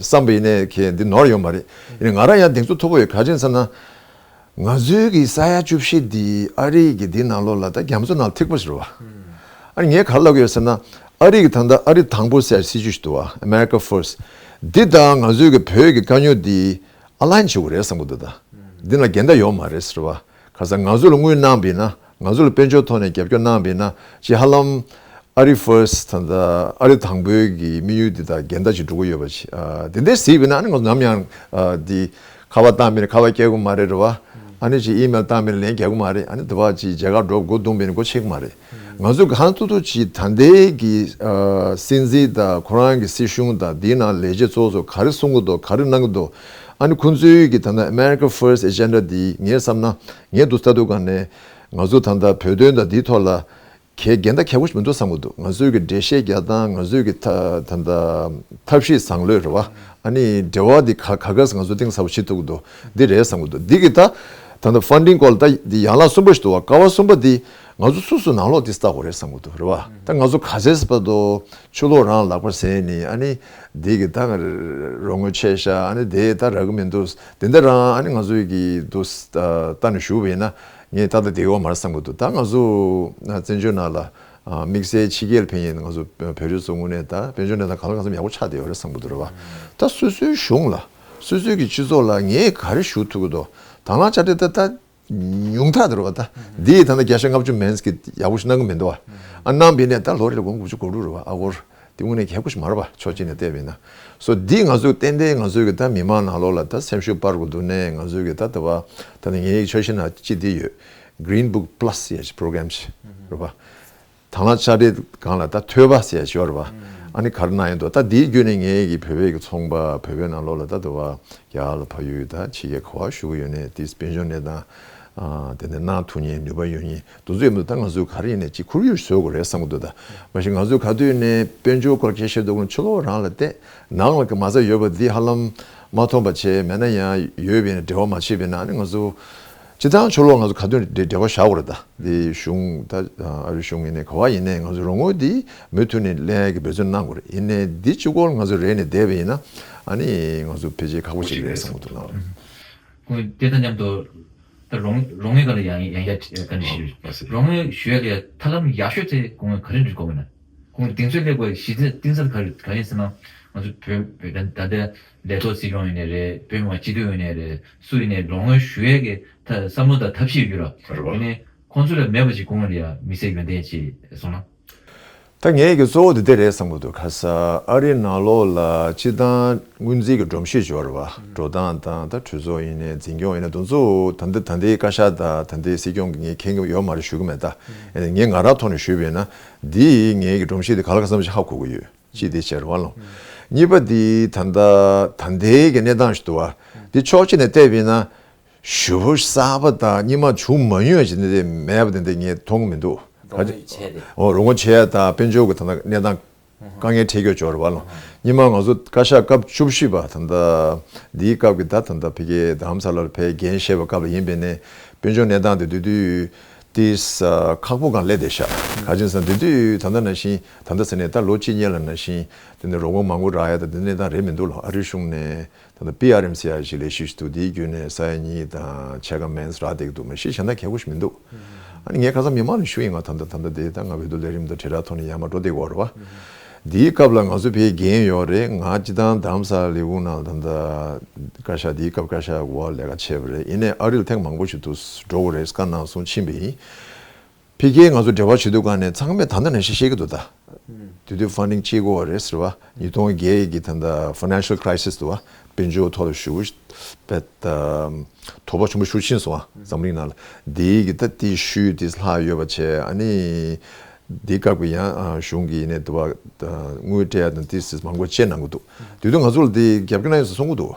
བསམ་པ་ཡིན་ནའི་གལ་འདི་ནོར་ཡོད་མ་རེད། ཡིན་ནའི་ང་རང་ཡང་གདེང་ཚོད་མཐོ་པོ་ཡོད། ག་རེ་ཟེར་ན། ང་ཚོའི་གི་ས་ཡ་བཅུ་བཞི་འདི་ཨ་རི་གི་འདི་ནང་ལོགས་ལ་ད་རྒྱ་མཚོ་ནང་ཐིགས་པ་ཞིག་རེད་བ། ཨ་ནི་ངས་ག་རེ་ལབ་ཀྱི་ཡོད་ཟེར་ན། ཨ་རི་གི་ད་ལྟ་ཨ་རི་དང་པོ་ཟེར་སྲིད་ཇུས་ཤིག་འདུག་བ། America First། འདི་དང་ང་ཚོའི་གི་བོད་ཀྱི་དཀའ་རྙོག་འདི་ཨ་ལའིན་བྱེད་དགོས་རེད་བསམ་གྱི་འདུག་ད་འདི་ལ་འགལ་ཟླ་ཡོད་མ་རེད་ཟེར་བ། ག་ས་ང་ཚོ་ལ་དངུལ་གནང་བས་ན། ང་ཚོ་ལ་དཔལ་འབྱོར་ཐོག་ནས་རྒྱབ་སྐྱོར་གནང་བས་ན་ཅི་ཧ་ལམ། ཨ་རི་ཕར་སི་ཊི་ད་ལྟ་ཨ་རི་དང་པོའི་གི་དམིགས་ཡུལ་འདི་དང་འགལ་ཟླ་ཅིག་འགྲོ་གི་ཡོད་པ་ཅིག་ཨ། དེ་འདྲའི་གཟིགས་པས་ན་ཨ་ནི་ང་ཚོ་ནམ་ཡང་ཨ་འདི་ཁ་པར་བཏང་མིན་ཁ་པར་སྐྱེལ་གི་མ་རེད་རེད་བ། ཨ་ནི་ཅིག་ཨི་མེལ་བཏང་མིན་ལན་རྒྱག་གི་མ་རེད། ཨ་ནི་དེ་བ་ཅིག་མཇལ་ཁ་འགྲོ་སྒོ་བརྡུངས་པས་ནི་སྒོ་ཕྱེ་གི་མ་རེད། ང་ཚོ་གང་ཐུབ་ཐུབ་ཅིག་ད་ལྟའི་གི་ཨ་སྲིད་འཛིན་དང་ཁོ་རང་གི་སྲིད་གཞུང་དང་དེའི་ནང་ལས་བྱེད་ཚོ་ཚོ་ག་རེ་གསུང་གི་འདུག་ག་རེ་གནང་གི་འདུག་ཨ་ནི་ཁོང་ཚོའི་གི་ད་ལྟ་America First Agenda་འདི་ངས་བསམ་ན་ངས་འདུག་ལྟ་འདུག་ག་ནས་ང་ཚོ་ད་ལྟ་བོད་དོན་དང་འདིའི་ཐོག་ལ། གལ་འགལ་ཟླ་ཁག་པོ་ཞིག་མི་འདུག་བསམ་གྱི་འདུག་ང་ཚོའི་གི་འགྲེལ་བཤད་རྒྱག་སྟངས། ང་ཚོའི་གི་ཐ་ད་ལྟ་ཐབས་ཤེས་བཟང་ལོས་རེད་བ། ཨ་ནི་འབྲེལ་བ་འདི་ག་ག་ག་ང་ཚོ་གཏིང་ཟབ་པོ་བྱེད་ཐུབ་ཀྱི་འདུག་འདི་རེད་བསམ་གྱི་འདུག་འདི་གི་ད་ད་ལྟ་ཕན་ཌིང་སྐོར་ལ་ད་འདི་ཡན་ལག་གསུམ་པ་ཞིག་འདུག་བ། ཀ་བ་གསུམ་པ་འདི་ང་ཚོ་སོ་སོ་ནང་ལོགས་འདི་བལྟ་དགོས་རེད་བསམ་གྱི་འདུག་རེད་བ། ད་ང་ཚོ་ག་ཚད་བར་དུ་ཕྱི་ལོགས་རང་ལག་པ་ཟིན་ནི་ཨ་ནི་འདི་གི་ད་རོགས་དངུལ་ཆད་ཤག་ཨ་ནི་དེ་ད་རག་གི་མི་འདུག་དེ་འདྲ་རང་ཨ་ནི་ང་ཚོའི་གི་འདུག་ལྟ་ནས་ཞུ་བ་ཡིན་ན། ངས་ཏག་ཏག་བསྡད་ཡོད་མ་རེད་བསམ་གྱི་འདུག་ད་ང་ཚོ་བཙན་བྱོལ་ནང་ལ་དམིགས་བསལ་ཕྱི་རྒྱལ་ལ་ཕེབས་མཁན་ང་ཚོ་བོད་རིགས་ཚོ་དངོས་གནས་ད་དཔལ་འབྱོར་གནས་སྟངས་གང་ལ་གང་འཚམ་ཡག་པོ་ཆགས་བསྡད་ཡོད་རེད་བསམ་གྱི་འདུག་རེད་བ། ད་སོ་སོའི་གཞུང་ལ་སོ་སོའི་གི་སྤྱི་ཚོགས་ལ་ངས་ག་རེ་ཞུ་ཐུབ་ཀྱི་འདུག་དང་བླངས་དཔྱ་ཁྲལ་ད་ད་ཉུང་མཐའ་དེ་རེད་བ། ད་འདི་ཡི་ད་ལྟ་བརྒྱ་ཆ་ལྔ་བཅུ་མིན་གྱི་ཡག་པོ་ཞིག་གནང་གི་མི་འདུག་བ། ཨ་གནང་བས་ནས་ད་ལོ་རེ་ལ་སྒོར་དགུ་བཅུ་གོ་དྲུག་རེད་བ། ཨ་སྒོར་དེ་དངོས་གནས་གལ་པོ་ཞིག་མ་རེད་བ། ཕྱོགས་གཅིག་ནས་བལྟས་པས་ན། སོ་འདི་ང་ཚོས་ཏན་ཏན་ང་ཚོའི་གི་ད་མི་མང་ནང་ལོགས་ལ་ད་སེམས་ཤུགས་སྤར་དགོས་འདུག་ནས། ང་ཚོའི་གི་ད་ལྟ་བ་ད་ནི་ངའི་འཆར་གཞི་ནང་གཅིག་འདི་ཡོད། Green Book Plus་ཟེར་ཡ་ཞིག་པོ་རོ་གྷ་རམ་ཞིག་རེད་བ། དང་བླངས་དཔྱ་ཁྲལ་སྒང་ལ་ད་ཐོས་པ་ཟེར་ཡ་ཞིག་ཡོད་རེད་བ། ཨ་ནི་ག་རེ་གནང་ཡོད་འདུག་ད་འདིའི་བརྒྱུད་ནས་ངའི་གི་བོད་པའི་གི་ཚོང་པ་བོད་པའི་ནང་ལོགས་ལ་ད་ལྟ་བ་རྒྱ་གར་ལ་ཕ་ཡུལ་ད་ཕྱི་རྒྱལ་ག་བ་བཞུགས་ཡོད་ནས་དེ་དཔལ་འབྱོར་གནས་སྟངས་ཨ་དེ་ནས་གནང་ཐུབ་མཁན་ནུས་པ་ཡོད་མཁན་དེ་ཚོ་ཡོད་མ་གཏོགས་ད་ང་ཚོས་ག་རེ་ཡིན་ནའི་ཅིག་ཁོར་ཡུག་བཟོ་དགོས་རེད་བསམ་གྱི་འདུག་ད་མ་གཞི་ང་ཚོས་ག་དུས་ནས་དཔལ་འབྱོར་སྐོར་སྐད་ཆ་བཤད་དུས་ཕྱི་ལོགས་རང་ལ་བལྟས། ནང་ལ་གི་མ་རྩ་ཡོད་པ་འདི་ཧ་ལམ་མ་མཐོང་པ་བྱས། མེད་ན་ཡང་ཡོད་པས་ན་འབྲེལ་བ་མ་བྱས་པས་ན་ཨ་ནི་ང་ཚོ་སྤྱི་བཏང་ཕྱི་ལོགས་ང་ཚོ་ག་དུས་འབྲེལ་འབྲེལ་བ་བཞག་དགོས་རེད། ད་འདི་གཞུང་ད་ཨ་རི་གཞུང་ཡིན་ནའི་ག་བ་ཡིན་ནའི་ང་ཚོ་རོགས་དངུལ་འདི་མུ་མཐུད་ནས་ལེན་ཡག་གི་འབད་བརྩོན་གནང་དགོས་རེད། ཡིན་ནའི་འདི་གཅིག་པོ་ང་ཚོ་རེད་ནས་བསྡད་པ་ཡིན་ན་ཨ་ནི་ང་ཚོ་ཕལ་ཆེར་ཁག་པོ་ཅིག་རེད་བསམ་གྱི་འདུག་ལགས། ཁོང་དེ་དང་མཉམ་དུ་ད་རོགས་རོགས་དངུལ་སྒང་ལ་ཡང་ཡང་ཡང་བཀའ་འདྲི་ཞུ། ཨ་ལགས་སེ། རོགས་དངུལ་ཞུ་ཡག་ལ་ཐབས་ལམ་ཡག་ཤོས་དེ་ཁོང་ག་རེ་འདྲི་དགོས་མིན་ན། ཁོང་གདེང་ཚོད་སླེབས་དགོས་གཞི་རྩའི་གཏིང་ཟབ་ག་རེ་ག་རེ་ཟེར་ན། ང་ཚོ་བོད་བོད་ད་ད་ལྟ་ལས་ཐོག་སྲིད་སྐྱོང་ཡིན་ནའི་རེད། བོད་མི་མང་སྤྱི་འཐུས་ཡིན་ནའི་རེད། སུ་ཡིན་ནའི་རོགས་དངུལ་ཞུ་ཡས་ཀྱི་ད་བསམ་བློ་དང་ཐབས་ཤེས་ཡོད་ར། རེད་བ། ཡིན་ནའི་ཁོང་ཚོ་ལ་མེད་པ་ཅིག་དགོས་ངེས་ལ་ཡ་དམིགས་བསལ་ཡོན་ཏན་ཅིག་སོང་ན། ད་ངས་ཀྱི་གཙོ་བོ་དེ་དེ་རེད་བསམ་གྱི་འདུག་ག་ས་ཨ་རི་ནང་ལོགས་ལ་སྤྱི་བཏང་སྔོན་རྩིས་ཀྱི་སྒྲོམ་གཞི་འབྱོར་བ་འགྲོ་སྟངས་དང་ད་གྲོས་ཚོགས་ཡིན་ནའི་འཛིན་སྐྱོང་ཡིན་ནའི་དེ་ཚོ་ད་ལྟ་ད་ལྟའི་བཀའ་ཤག་དང་ད་ལྟའི་སྲིད་སྐྱོང་གི་ངས་མཁྱེན་གྱི་ཡོད་མ་རེད་ཞུ་གི་མེད། ད་ངས་ང་རང་ཐོག་ནས་ཞུས་པས་ན་འདི་ངའི་གི་སྒྲོམ་གཞི་དེ་ག་ལ་ག་ཙམ་ཞིག་ཧ་གོ་གི་ཡོད། གཅིག་དེ་བྱས་རེད་བ་ལོ། གཉིས་པ་འདི་ད་ལྟ་ད་ལྟའི་གི་གནས་སྟངས་ཞིག་འདུག་བ། འདི་ཕྱོགས་གཅིག་ནས་བལྟས་པས་ན་ཞེ་པོ་གསར་པ་དང་སྔོན་མ་བྱུང་མ་མྱོང་ཞིག་འདི་མེད་པ་དེ་འདི་ངས་མཐོང་གི་མི་འདུག་རོགས་དངུལ་ཆད་དེ། ཨོ་རོགས་དངུལ་ཆད་ཡ་དང་དཔལ་འབྱོར་གྱི་ད་ལྟ་གནས་སྟངས་དཀའ་ངལ་འཕྲད་ཀྱི་ཡོད་ཅོག་རེད་བ་ལོ། སྔོན་མ་ང་ཚོ་བཀའ་ཤག་སྐབས་བཅུ་བཞི་པ་ད་ལྟ་འདིའི་སྐབས་ཀྱི་ད་ད་ལྟ་ཕ་གིའི་རྡ་རམ་ས་ལར་ཕེབས་འགན་བཞེས་པ་སྐབས་ལ་ཡིན་པས་ནས་དཔལ་འབྱོར་གནས་སྟངས་དེ་དུས་དུས་དེ་ཁག་པོ་སྒང་སླེབས་བསྡད་ཤག་ག་ཅི་ཟེར་ན་དེ་དུས་ད་ལྟ་ནང་བཞིན་ད་ལྟ་ཟེར་ནས་ད་ལོ་གཅིག་སྔོན་ལ་ནང་བཞིན་དེ་ནས་རོགས་དངུལ་མང་པོ་རག་ཡ་ད་དེ་གནས་སྟངས་རེད་མི་འདུག་ལོ། ཨ་རིའི་གཞུང་ནས། ད་ལྟ་པི་ཨར་ཨེམ་ཟེར་ཡ་ཞིག་ལས་གཞི་ཞིག་འདུག་དེའི་བརྒྱུད་ནས་ས་ཡ་གཉིས་དང་ཕྱེད་ཀ་མིན་རག་བསྡད་ཀྱི་འདུག་མ་གཞི་གཞན་དག་གལ་པོ་ཞིག་མི་འདུག་ཨ་ནི་ངས་ཁ་སང་མི་མང་ལ་ཞུས་ཡིན། ང་ད་ལྟ་ད་ལྟ་དེ་ད་ང་འོས་བསྡུ་ལས་རིམ་དང་དྲིལ་བསྒྲགས་ཐོག་ནས་ཡར་མར་འགྲོ་བསྡད་ཀྱི་ཡོད་རེད་བ། དེའི་སྐབས་ལ་ང་ཚོ་ཕའི་འགན་ཡོད་རེད། ང་སྤྱི་བཏང་རྡ་རམ་ས་ལ་ལས་ཁུངས་ནང་ད་ལྟ་བཀའ་ཤག་དེའི་སྐབས་བཀའ་ཤག་འོག་ལས་ཀ་བྱས་པ་རེད། ཡིན་ནའི་ཨ་རི་ལ་ཐེངས་མང་པོ་ཞིག་ཏུ་འགྲོ་དགོས་རེད་བཀའ་གནང་སོང་ཕྱིན་པ་ཡིན། ཕ་གིའི་ང་ཚོ་འབྲེལ་བ་བྱེད་དུས་སྒང་ནས་ཚང་མས་ད་ལྟ་ནས་བཤད་ཤེས་ཀྱི་འདུག་ད། དེ་དུས་ཕན་ཌིང་བྱེད་དགོས་པ་རེད་ཟེར་བ། ཉིས་སྟོང་བརྒྱད་ཀྱི་ད་ལྟ་ཕའི་ནན་ཤལ་ཁི་རའི་སིས་འདུག་བ། དཔལ་འབྱོར་ཐོག་ལ་ཞུ་བེད་དོགས་པ་ཆེན་པོ་ཞིག་ཕྱིན་སོང་བ། འཛམ་གླིང་ནང་ལ། འདིའི་གི་ད་དེ་ཤུལ་དེ་ལྷག་ཡོད་པ་བྱས། ཨ་ནི་འདི་སྐབས་ཀྱི་ཡང་གཞུང་གི་ནས་དུ་བ་དངུལ་སྤྲད་ཡ་དང་དེ་སིས་མང་པོ་བྱས་གནང་གི་འདུག་དེ་དུས་ང་ཚོ་ལ་དེ་རྒྱབ་སྐྱོར་གནང་ཡོད་ཟེར་གསུང་གི་འདུག་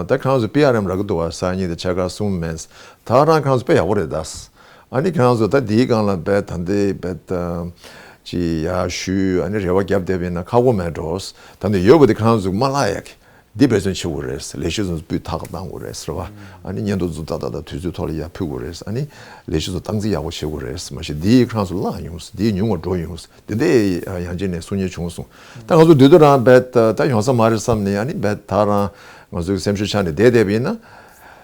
ད་ཁོང་ཚོ་པི་ཨར་ཨེམ་རག་གི་འདུག་བ། ས་ཡ་གཉིས་དང་ཕྱེད་ཀ་གསུམ་མིན། ད་རང་ཁོང་ཚོ་དཔེ་ཡག་པོ་རེད་ད། ཨ་ནི་ཁྱེད་རང་ཚོ་ད་འདིའི་སྒང་ལ་བེད་ད་འདི་བེད་ཅི་ཡ་ཞུ་ཨ་ནི་རེ་བ་རྒྱབ་བསྡད་པ་ཡིན་ན་ཁག་པོ་མེད་འགྲོ། ད་འདི་ཡོད་པ་དེ་ཁྱེད་རང་ཚོ་མ་བརླག་ཡ་གི་འདི་འབད་བརྩོན་བྱེད་དགོས་རེད། ལས་བྱེད་ཚོ་སྤུས་དག་གཏང་དགོས་རེད་ཟེར་བ། ཨ་ནི་སྙན་ཐོ་ཚོ་ཏག་ཏག་ཏག་དུས་ཚོད་ཐོག་ལ་ཡར་ཕུལ་དགོས་རེད། ཨ་ནི་ལས་བྱེད་ཚོ་སྟངས་འཛིན་ཡག་པོ་བྱེད་དགོས་རེད། མ་གཞི་འདིའི་ཁྱེད་རང་ཚོ་བརླག་ཡོང་། འདིའི་ཉུང་བ་འགྲོ་ཡོང་། དེ་འདྲའི་ཡང་ཅིག་ནས་གསུང་མཁན་བྱུང་སོང་། ད་ང་ཚོ་འདི་དུས་རང་བེད་ད་ཡོང་ས་མ་རེད་བསམ་ནས། ཨ་ནི་བེད་ད་རང་ང་ཚོའི་སེམས་ཤུགས་ཆག་ནས་བསྡད་བསྡད་པ་ཡིན་ན།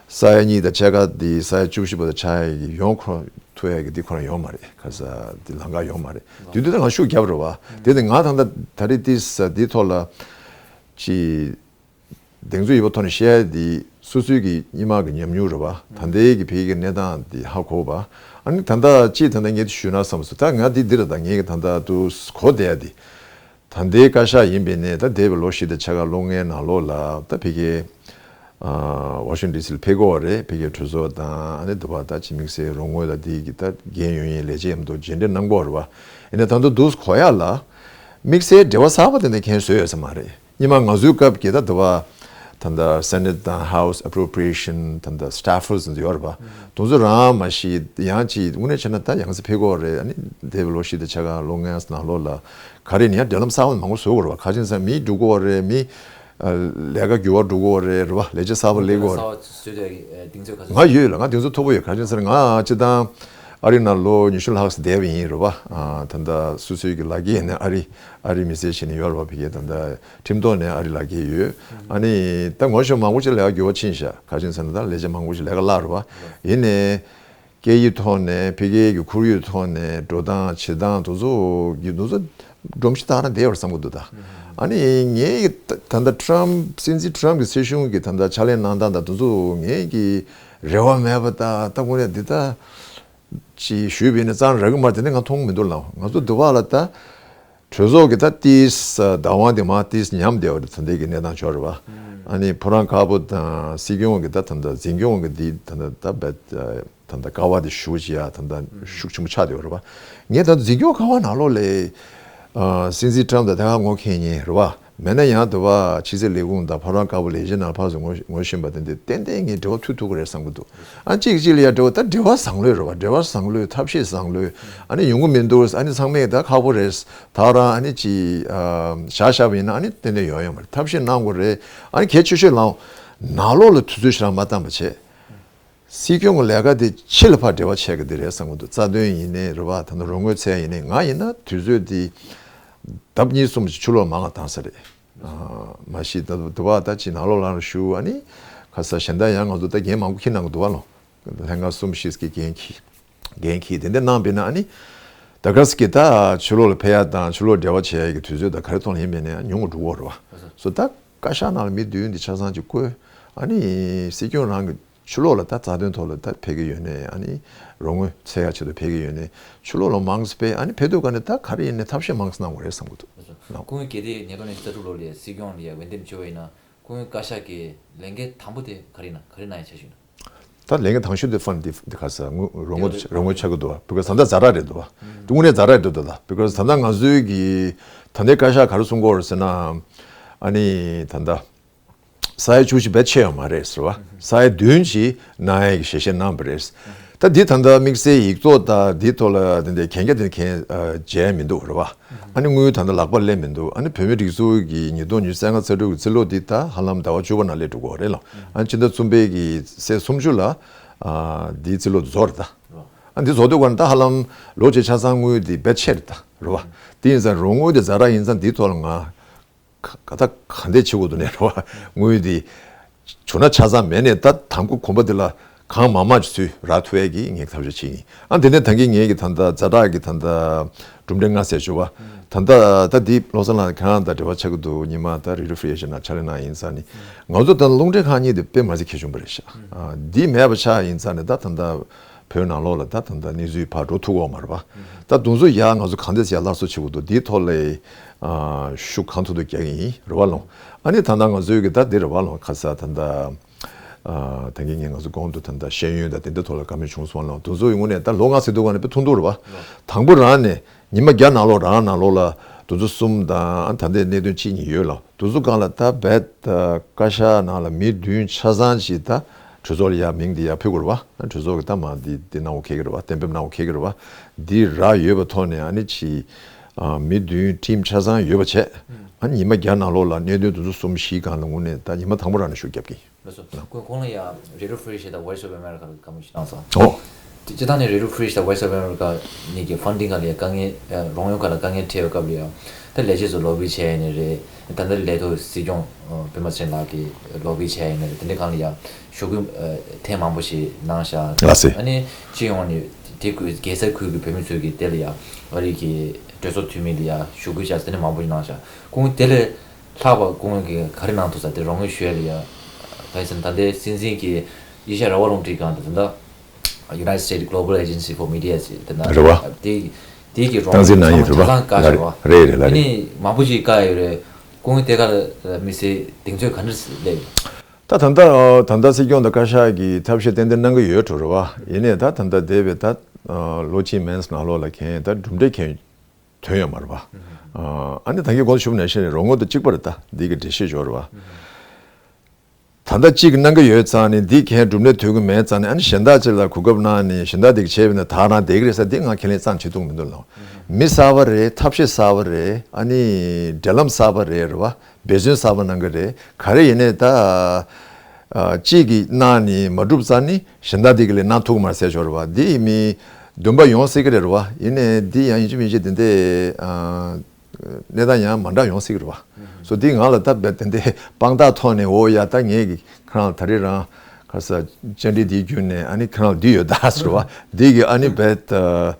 ས་ཡ་གཉིས་དང་ཕྱེད་ཀ་འདི་ས་ཡ་བཅུ་བཞི་བར་དུ་ཆག་ཡ་གི་ཡོང་ཁོ་ཐུབ་ཡ་གི་འདི་ཁོ་རང་ཡོང་མ་རེད། ཁ་ས་འདི་ལམ་ཁ་ཡོང་མ་རེད། དེ་དུས་ད་ང་ཤུགས་རྒྱབ་རེད་བ། དེ་ནི་ང་ད་ལྟ་ད་རེས་འདི་ས་འདི་ཐོག་ལ་ཅི་གདེང་ཚོད་ཡོད་པ་ཐོག་ནས་བཤད་ཡ་འདི་སོ་སོའི་གི་སྔོན་མ་གི་ཉམས་མྱོང་རེད་བ། ད་ལྟའི་གི་ཕ་གིའི་གནས་སྟངས་འདི་ཧ་གོ་བ། ཨ་ནི་ད་ལྟ་ཅི་ད་ལྟ་ངས་འདི་ཞུས་ན་བསམ་སོང་། ད་ང་འདི་འདི་རེད། ད་ངས་གི་ད་ལྟ་དུ་གོ་བསྡད་ཡ་འདི། ད་ལྟའི་བཀའ་ཤག་ཡིན་པས་ནས་ད་འདས་པའི་ལོ་བཞི་དང་ཕྱེད་ཀ་ལོ་ལྔའི་ནང་ལོགས་ལ་ད་ཕ་གིའི་ཨ་ཝ་ཤིང་ཊོན་ཌི་སི་ལ་ཕེབས་ཀྱི་ཡོད་རེད། ཕ་གིའི་གྲོས་ཚོགས་དང་ཨ་ནི་འདི་བ་ད་ཅི་དམིགས་བསལ་རོགས་དངུལ་ལ་འདི་གི་ད་འགན་ཡོད་མཁན་ལས་བྱེད་མཉམ་དུ་མཇལ་འཕྲད་གནང་གི་ཡོད་རེད་བ། ཡིན་ནའི་ད་དུང་འདུག་གོ་ཡ་ལ་དམིགས་བསལ་འབྲེལ་བ་གསར་པ་དེ་འདྲ་མཁན་བཟོས་ཡོད་ས་མ་རེད། སྔོན་མ་ང་ཚོའི་སྐབས་ཀྱི་ད་འདི་བ་ད་ལྟ་སེ་ནེ་ཊི་དང་ཧའུ་སི་ཨེ་པོ་རོ་པི་རི་ཨེ་ཤན་ད་ལྟ་སི་ཊེ་ཕར་ཟེར་ཡོད་རེད་བ། དེ་ཚོ་རང་མ་གཞི་ཡང་ཅིག་དངོས་གནས་བྱས་ན་ད་ཡང་སེ་ཕེབས་ཀྱི་ཡོད་རེད། ཨ་ནི་འདས་པའི་ལོ་བཞི་དང་ཕྱེད་ཀ་ལོ་ལྔའི་ནང་ལོགས་ལ་ག་རེ་ནི་ཡང་འབྲེལ་ལམ་གསར་པ་མང་པོ་བཟོ་དགོས་རེད་བ། ག་རེ་ཟེར་ན་མི་འགྲོ་གི་ཡོད་རེད། མི་ཨ་ལས་ཀ་འགྱུར་བ་འགྲོ་གི་ཡོད་རེད། རེད་བ། ལས་བྱེད་གསར་པ་སླེབས་ཀྱི་ཡོད་རེད། གསར་པ་བཟོས་ཏེ་གདེང་ཚོད་ག་ཚོད། ང་ཡོད་ལ་ང་གདེང་ཚོད་མཐོ་པོ་ཡོད། ག་རེ་ཟེར་ན་ང་སྤྱིར་བཏང་ཨ་རི་ནང་ལོ་ཉི་ཤུ་ལྷག་ཙམ་བསྡད་པ་ཡིན་རེད་བ། ཨ་ད་ལྟ་སོ་སོའི་གི་ལག་འཁྱེར་ཡིན་ནའི་ཨ་རི་ཨ་རི་མི་སེར་བྱས་ནས་ཡོད་རེད་བ། ཕ་གིའི་ད་ལྟ་ཁྲིམས་ཐོག་ནས་ཨ་རི་ལག་འཁྱེར་ཡོད། ཨ་ནི་ད་ངོ་ཤེས་མང་པོ་ཞིག་ལས་ཀ་འགྱུར་བ་ཕྱིན་ཤག་ག་རེ་ཟེར་ན་ད་ལས་བྱེད་མང་པོ་ཞིག་ལས་ཀ་བརླག་རེད་བ། ཡིན་ནའི་སྐད་ཡིག་ཐོག་ནས་ཕ་གིའི་གི་ཁོར་ཡུག་ཐོག་ནས་འགྲོ་སྟངས་བྱེད་སྟངས་དེ་ཚོ་གི་དེ་ཚོ་སྒྲོམ་གཞི་ལྟར་བསྡད་ཡོད་རེད་བསམ་གྱི་འདུག་ད། ཨ་ནི་ངའི་གི་ད་ད་ལྟ་ཊམ་སྲིད་འཛིན་ཊམ་གི་སྲིད་གཞུང་གི་ད་ལྟ་ཕྱག་ལས་གནང་སྟངས་དང་དེ་ཚོ་ངའི་གི་རེ་བ་མེད་པ་ད་ལྟ་དངོས་གནས་འདི་ད་ཅིག་ཞུས་པ་ཡིན་ན་རྩ་རག་གི་མ་རེད། དེ་ནས་ང་མཐོང་མི་འདུག་ལ། ང་ཚོ་འདི་བ་ལ་ད་གྲོས་ཚོགས་ཀྱི་ད་ཏིས་བདག་དབང་དེ་མ་ཏིས་ཉམས་བསྡད་པ་རེད། ད་ལྟའི་གི་གནས་སྟངས་ཆགས་རེད་བ། ཨ་ནི་ཕོ་བྲང་དཀར་པོ་དང་སྲིད་སྐྱོང་གི་ད་ད་ལྟ་འཛིན་སྐྱོང་གི་འདི་ད་ལྟ་ད་བེད་ད་ལྟ་ཀ་བ་དེ་ཞུ་བྱེད་ཡ་ད་ལྟ་ཤུགས་ཆེན་པོ་ཆགས་བསྡད་པ་རེད་བ། ངས་ད་འཛིན་སྐྱོང་ཀ་བ་ནང་ལོགས་ལ་ཨ་སྲིད་འཛིན་ཊམ་དང་ད་ག་ངོ་མཁྱེན་མཁན་རེད་བ། མེད་ན་ཡང་དུ་བ་ཕྱི་སྲིད་ལས་ཁུངས་དང་ཕོ་བྲང་དཀར་པོ་ལས་བྱེད་ནང་ཕར་ཚུར་ངོ་ངོ་ཤེས་པ་དེ་འདི་ཏན་ཏན་ངས་འབྲེལ་བ་མཐུད་ཐུབ་ཀྱི་རེད་བསམ་གྱི་འདུག་ཨ་གཅིག་གཅིག་ལ་ཡ་འབྲེལ་བ་ད་འབྲེལ་བ་བཟང་ལོས་རེད་བ། འབྲེལ་བ་བཟང་ལོས་ཐབས་ཤེས་བཟང་ལོས་ཨ་ནི་ཡོང་གི་མི་འདུག་ཨ་ནི་ཚང་མས་ད་ཁག་པོ་རེད། ད་རང་ཨ་ནི་ཅི་ཨ་བཞག་བཞག་པ་ཡིན་ན་ཨ་ནི་ཏན་ཏན་ཡོང་ཡོང་མ་རེད། ཐབས་ཤེས་གནང་དགོས་རེད། ཨ་ནི་གལ་ཆེ་ཤོས་ལའང་ནང་ལོགས་ལ་དུས་ཚོད་ཞེ་དྲག་མ་བཏང་པ་བྱས། སྲིད་སྐྱོང་གི་ལས་ཀ་དེ་ཕྱི་ལ་ཕར་འབྲེལ་བ་ཆགས་ཀྱི་དེ་རེད་བསམ་གྱི་འདུག་རྩ་དོན་ཡིན་ནའི་རེད་བ། ད་ནི་རོགས་དངུལ་འཚོལ་ཡ་ཡིན་ནའི་ང་ཡིན་ན་དུས་ཚོད་དེ་ལྡབ་གཉིས་གསུམ་ཕྱི་ལོགས་མང་བ་བཏང་ས་རེད། ཨ་མ་གཞི་ད་དུ་བ་ད་ཅི་ནང་ལོགས་ལ་ཞུ་ཨ་ནི་ཁ་ས་གཞན་དག་ཡང་ང་ཚོ་ད་འགན་མང་པོ་འཁྱེར་གནང་གི་འདུག་བ་ལོ། ལྷན་ཁང་གསུམ་བཞི་གི་འགན་འཁྱེར་འགན་འཁྱེར་དེ་འདྲ་གནང་བས་ན་ཨ་ནི་ད་ག་ས་གི་ད་ཕྱི་ལོགས་ལ་ཕེབས་ཡ་དང་ཕྱི་ལོགས་འབྲེལ་བ་བྱེད་ཡ་གི་དུས་ཚོད་ད་ག་རེ་ཐོག་ལ་ཡིན་པས་ན་ཉུང་ངུ་འགྲོ་གི་རེད་བ། སོ་ད་བཀའ་ཤག་ནང་ལ་མི་བདུན་འདི་ཆ་ཚང་ཅིག་བསྐོས། ཨ་ནི་སྲིད་སྐྱོང་རང་གི་ཕྱི་ལོགས་ལ་ད་རྩ་དོན་ཐོག་ལ་ད་ཕེབས་ཀྱི་ཡོད་ནའི་ཨ་ནི་རོགས་དངུལ་འཚོལ་ཡ་ཆེད་དུ་ཕེབས་ཀྱི་ཡོད་ནའི་ཕྱི་ལོགས་ལ་མང་ཙམ་ཕེབས། ཨ་ནི་ཕེབས་དུས་ག་ནས་ད་ག་རེ་ཡིན་ནའི་ཐབས་ཤེས་མང་ཙམ་གནང་དགོས་རེད་བསམ་གྱི་འདུག་སྐུ་ངོ་གལ་ཏེ་ཉིས་སྟོང་ཉི་ཤུ་རྩ་དྲུག་ལོ་ལ་སྲིད་སྐྱོང་ལ་འོས་འདེམས་བྱས་པ་ཡིན་ན་སྐུ་ངོ་བཀའ་ཤག་གི་ལས་འགན་དང་པོ་དེ་ག་རེ་ཡིན་ན་ག་རེ་གནང་ཡ་འཆར་གཞི་ཡོད་ན། ད་ལས་འགན་དང་ཤོས་དེ་ཕན་འདི་འདི་ག་ས་དངུལ་རོགས་དངུལ་རོགས་དངུལ་ཆགས་ཀྱི་འདུག་བ། བི་ཀོ་ཟི་ད་ལྟ་ཛ་དྲག་རེད་འདུག་བ། དངོས་གནས་ཛ་དྲག་རེད་འདུག་ད། བི་ཀོ་ཟི་ད་ལྟ་ང་ཚོའི་གི་ད་ལྟའི་བཀའ་ཤག་ག་རེ་གསུང་གི་ཡོད་རེད་ཟེར་ན། ཨ་ནི་ད་ལྟ་ས་ཡ་བཅུ་བཞི་བེད་ཆད་ཡོད་མ་རེད་ཟེར་བ། ས་ཡ་བདུན་ཅིག་གནང་ཡས་ཀྱི་ཞལ་བཞེས་གནང་བ་རེད། ད་འདི་ད་ལྟ་དམིགས་བསལ་ཡིག་ཐོག་དང་འདིའི་ཐོག་ལ་དེ་འདྲའི་གན་རྒྱ་དེ་གན་མཇལ་མི་འདུག་རེད་བ། ཨ་ནི་དངུལ་ད་ལྟ་ལག་པར་སླེབས་མི་འདུག་ཨ་ནི་བོད་མིའི་སྒྲིག་འཛུགས་ཀྱི་ཉིས་སྟོང་ཉི་ཤུ་རྩ་ལྔ་རྩ་དྲུག་གི་རྩིས་ལོ་འདི་ད་ཧ་ལམ་ཟླ་བ་བཅུ་པ་ནང་སླེབས་འགྲོ་གི་རེད་ལ། ཨ་ནི་སྤྱི་ཟླ་གསུམ་པའི་གི་ཚེས་སུམ་ཅུ་ལ་ཨ་འདིའི་རྩིས་ལོ་རྫོགས་རེད་ད། ཨ་འདི་རྫོགས་དུས་ག་ནས་ད་ཧ་ལམ་ལོ་གཅིག་ཆ་ཚང་དངུལ་འདི་བེད་ཆད་རེད་ད་རེད་བ། དེ་ཡིན་ཙང་རོགས་དངུལ་འདི་ཛ་དྲག་ཡིན་ཙང་འདིའི་ཐོག་ལ་ང་ག་ད་ག་འདྲས་བྱེད་དགོས་འདུག་ནས་རེད་བ། དངུལ་འདི་བྱུང་ན་ཆ་ཚང་མེད་ནས་ད་དང་པོ་གོམ་པ་འདི་ལ་གང་མང་མང་ཅིག་ཚུར་རག་ཐུབ་ཡས་ཀྱི་ངས་ཐབས་ཤེས་བྱེད་ཀྱི་ཡིན། ཨ་འདི་ནས་ད་གིན་ངས་ཀྱི་ད་ལྟ་ཛ་དྲག་གི་ད་ལྟ་གྲུབ་འབྲས་ལྔ་ཟེར་ཞུ་བ། ད་ལྟ་ད་འདི་བློ་བཟང་ལགས་ཁྱེད་རང་དང་འབྲེལ་བ་ཆགས་ཀྱི་འདུག་ཉི་མ་ད་རི་ལི་ཕི་རི་ཨེ་ཤན་ནང་ཕྱག་ལས་གནང་ཡིན་ཙང་ནི་ང་ཚོ་ད་ལྟ་རླུང་འཕྲིན་ཁང་གཉིས་དེ་དཔེ་མ་སྲིད་གལ་ཆེན་པོ་རེད་ཤག་ཨ་འདི་མེད་པ་ཆགས་ཡིན་ཙང་ནི་ད་ད་ལྟ་བོད་ནང་ལོགས་ལ་ད་ད་ལྟ་གནས་ཚུལ་ཕར་འགྲོ་ཐུབ་ཀྱི་ཡོད་མ་རེད་པ། ད་དུང་སུ་ཡ་ང་ཚོ་གང་འདྲས་ཡ་སླར་གསོ་བྱེད་དགོས་འདུག་འདིའི་ཐོག་ལ་ ཨ་ཤུགས་གང་ཐུབ་ཐུབ་རྒྱག་གི་ཡིན་རེད་བ་ལོ། ཨ་ནི་ད་ལྟ་ང་ཚོའི་གི་ད་འདི་རེད་བ་ལོ། ཁ་ས་ད་ལྟ་ཨ་ད་གིན་ངས་ང་ཚོ་གོང་དུ་ད་ལྟ་ཤེས་ཡོན་དང་དེ་འདྲ་ཐོག་ལ་བཀའ་མོལ་བྱུང་སོང་ལོ། དེ་ཚོའི་ངོས་ནས་ད་ལོ་ལྔ་ཟེར་དུས་ག་ནས་དཔེ་ཐུང་ཐུང་རེད་བ། དང་པོ་རང་ནས་ཉི་མ་བརྒྱ་ནང་ལོགས་རང་ནང་ལོགས་ལ་དེ་ཚོ་གསུམ་དང་ད་ལྟའི་གནད་དོན་གཅིག་གཉིས་ཡོད་ལོ། དེ་ཚོ་སྒང་ལ་ད་རྦད་བཀའ་ཤག་ནང་ལ་མི་བདུན་ཆ་ཚང་ཅིག་ད་གྲོས་ཚོགས་ལ་ཡ་མིང་འདི་ཡ་ཕུལ་དགོས་རེད་བ། གྲོས་ཚོགས་ཀྱི་ད་མ་འདི་འདི་གནང་བ་ཁེལ་གི་རེད་བ། གཏན་འབེབས་གནང་བ་ཁེལ་གི་རེད་བ། འདི་རག་ཡོད་པའི་ཐོག་ནས་ཨ་ནི་ཅིག་ཨ་མི་བདུན་ཊིམ་ཆ་ཚང་ཡོད་པ་བྱས། ཨ་ནི་ཉི་མ་བརྒྱ་ནང་ལོགས་ལ་གནད་དོན་དེ་ཚོ་གསུམ་བཞིའི་སྒང་ལ་དངོས་གནས་ད་ཉི་མ་དང་པོ་རང་ནས་ཤུགས་རྒྱབ་ཀྱི་ཡིན། ལགས་སོ། ཁོང་ཁོང་ལ་ཡང་Radio Free Asia་དང་Voice of America་ལ་བཀའ་མོལ་ཞིག་གནང་སོང་། ཨོ། སྤྱིར་བཏང་ནས་Radio Free Asia་དང་Voice of America་གཉིས་ཀྱི་ཕན་ཌིང་སྒང་ལ་ཡང་དཀའ་ངལ་ཨ་རོགས་ཡོང་སྒང་ལ་དཀའ་ངལ་འཕྲད་པའི་སྐབས་ལ་ཡང་ད་ལས་བྱེད་ཚོ་ལོ་བི་བྱས་ཡིན་ནའི་རེད། ད་ལྟ་ལས་ཐོག་སྲིད་སྐྱོང་ཨ་པད་མ་ཚེ་རིང་ལགས་ཀྱིས་ལོ་བི་བྱས་ཡིན་ནའི་རེད། དེ་འདྲའི་སྒང་ལ་ཡང་ཞུ་སྐུལ་ཨ་ཐེངས་མང་པོ་ཞིག་གནང་ཤག་ལགས་སེ། ཨ་ནི་སྤྱི་ཡོངས་ནས་དེ་ཁུལ་རྒྱལ་སའི་ཁུལ་གྱི་བོད་མི་ཚོས་ཀྱིས་དེ་ལ་ཡང་ཨ་རི་གི་གྲོས་ཚོགས་འཐུས་མི་ལ་ཡང་ཞུ་སྐུལ་བྱས་དེ་འདྲ་མང་པོ་ཞིག་གནང་ཤག་ཁོང་དེ་ལས་ལྷག་པ་ཁོང་གིས་ག་རེ་གནང་ཐུབ་ས་དེ་རོགས་དངུལ་ཞུ་ཡ་ལ་ཡ། ག་རེ་ཟེར་ན་ད་ལྟའི་སྲིད་འཛིན་གྱི་ཨེ་ཤ་ཡ་རང་དབང་རླུང་འཕྲིན་ཁང་དང་ད་ལྟ་United States Global Agency for Media་ཟེར་དེ་ན་རེད་བ། དེ་དེ་གི་རོགས་སྟངས་འཛིན་གནང་ཡིན་ཚང་མ་རེད་བ། ཆ་ཚང་བཀག་ཤག་བ། རེད་རེད་ལ་རེད། ཨ་ནི་མང་པོ་ཞིག་བཀག་ཡོད་རེད། ཁོང་གིས་དེ་ག་ལ་མི་སེར་གདེང་ཚོད་ག་འདྲ་སླེབས་ཡོད། ད་ད་ལྟ་ད་ལྟ་སྲིད་སྐྱོང་དང་བཀའ་ཤག་གིས་ཐབས་ཤེས་ཏན་ཏན་གནང་གི་ཡོད་འགྲོ་རེད་བ། ཡིན་ནའི་ད་ད་ལྟ་འདས་པའི་ད་ལོ་གཅིག་མན་ཙམ་ནང་ལོགས་ལ་མཁན་ད་གྲུབ་འབྲས་མཁན་ཐོན་ཡོད་མ་རེད་པ། ཨ་ནི་ད་གིན་གོང་དུ་ཞུས་པ་ནང་བཞིན་རེད། རོགས་དངུལ་དང་གཅིག་པ་རེད། ད་འདི་གི་འགྲེལ་བཤད་ཞོར་རེད་པ། ད་ལྟ་གཅིག་གནང་གི་ཡོད་ཙང་ནི་འདི་མཁན་གྲུབ་འབྲས་ཐོན་གི་མེད་ཙང་ནི་ཨ་ནི་གཞན་དག་ཅིག་ལ་གོ་སྐབས་གནང་ནི་གཞན་དག་འདི་གི་བྱས་པ་ན་ད་རང་བསྡད་གི་རེད་ཟེར་འདི་ང་ཁས་ལེན་ཙང་བྱེད་ཐུབ་མི་འདུག་ལ། མི་གསར་པ་རེད། ཐབས་ཤེས་གསར་པ་རེད། ཨ་ནི་འབྲེལ་ལམ་གསར་པ་རེད་རེད་པ། འབད་བརྩོན་གསར་པ་གནང་གི་རེད། ག་རེ་ཡིན་ནའི་ད། ཨ་གཅིག་གིས་གནང་ནི་མ་འགྲུབ་ཙང་ནི་གཞན་དག་དེ་གིས་ལས་གནང་ཐུབ་ཀྱི་མ་རེད་ཟེར་ཞོར་བ་འདི་ཡིན་མིན་འདུན་པ་ཡོང་སྲིད་ཀྱི་རེད་བ། ཡིན་ནའི་འདི་ཡང་ཡིན་གཅིག་མིན་གཅིག་དེ་འདྲའི་ཨ་གནས་སྟངས་ཡང་མ་འདྲ་ཡོང་སྲིད་ཀྱི་རེད་བ། སོ་འདི་ང་ལ་ད་རྦད་དེ་འདྲའི་དཔང་རྟགས་ཐོག་ནས་འོ་ཡ་ད་ངས་ཀྱི་ཁྱེད་རང་ལ་ད་རེས་རང་ཁ་ས་བཅར་འདྲི་འདི་བརྒྱུད་ནས་ཨ་ནི་ཁྱེད་རང་ལ་འདི་ཡོད་ད་ཟེར་བ་འདི་གི་ཨ་ནི་རྦད་ཨ།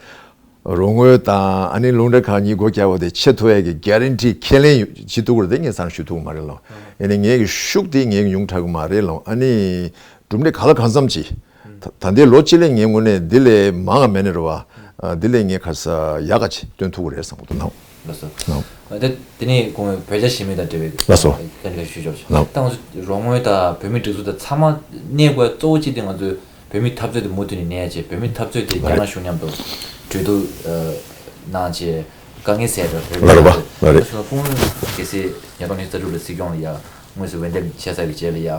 རོགས་དངུལ་དང་ཨ་ནི་རླུང་འཕྲིན་ཁང་གཉིས་སྒོ་རྒྱག་པ་དེ་ཆེ་མཐོ་ཡས་ཀྱི་གྷ་རན་ཊི་ཁས་ལེན་ཡོད་བྱེད་ཐུབ་ཀྱི་རེད་དེ་ངས་ཚང་ཞུ་ཐུབ་ཀྱི་མ་རེད་ལོ། ཡིན་ནའི་ངས་ཀྱི་ཤུགས་དེ་ངས་ཀྱི་ཉུང་དྲགས་ཀྱི་མ་རེད་ལོ། ཨ་ནི་གྲུབ་འབྲས་ག་ལ་གང་འཚམ་ཅིག་ད་ད་ལྟའི་ལོ་གཅིག་ལས་ངའི་ངོས་ནས་འདི་ལས་མང་བ་མེད་ནི་རེད་བ། ཨ་འདི་ལས་ངས་ཁ་ས་ཡག་ག་ཅིག་སྟོན་ཐུབ་ཀྱི་རེད་བསམ་གྱི་འདུག་ལགས་སོ། ལགས། ཨ་དེ་དེ་ནས་ཁོང་བོད་རྒྱ་ཞི་མོལ་དང་འབྲེལ་བའི་ལགས་སོ། སྐད་ཆ་ཞུ་ཆོག་ཅིག་ལགས། ད་ང་ཚོ་རོགས་དངུལ་དང་བོད་མིའི་སྒྲིག་འཛུགས་དང་ཚང་མ་གནས་དགོས་གཙོ་བོ་གཅིག་དེ་ང་ཚོའི་བོད་མིའི་འཐབ་རྩོད་དེ་མུ་མཐུད་ནས་གནས་ཡ་བྱས། བོད་མིའི་འཐབ་རྩོད་དེ་རྒྱ་ནག་གཞུང་མཉམ་དུ་གྲོས་བསྡུར་གནང་བྱས་དཀའ་ངལ་སེལ་ཡ་དང་བོད་ལ་རེད་པ་ལ་རེད། སོ་སོ་ཁོང་རྒྱལ་སྲས་ཉིས་སྟོང་ཉི་ཤུ་རྩ་དྲུག་ལ་སྲིད་སྐྱོང་ལ་ཡ་དངོས་སུ་འོས་འདེམས་བྱས་ཚར་བའི་རྗེས་ལ་ཡ་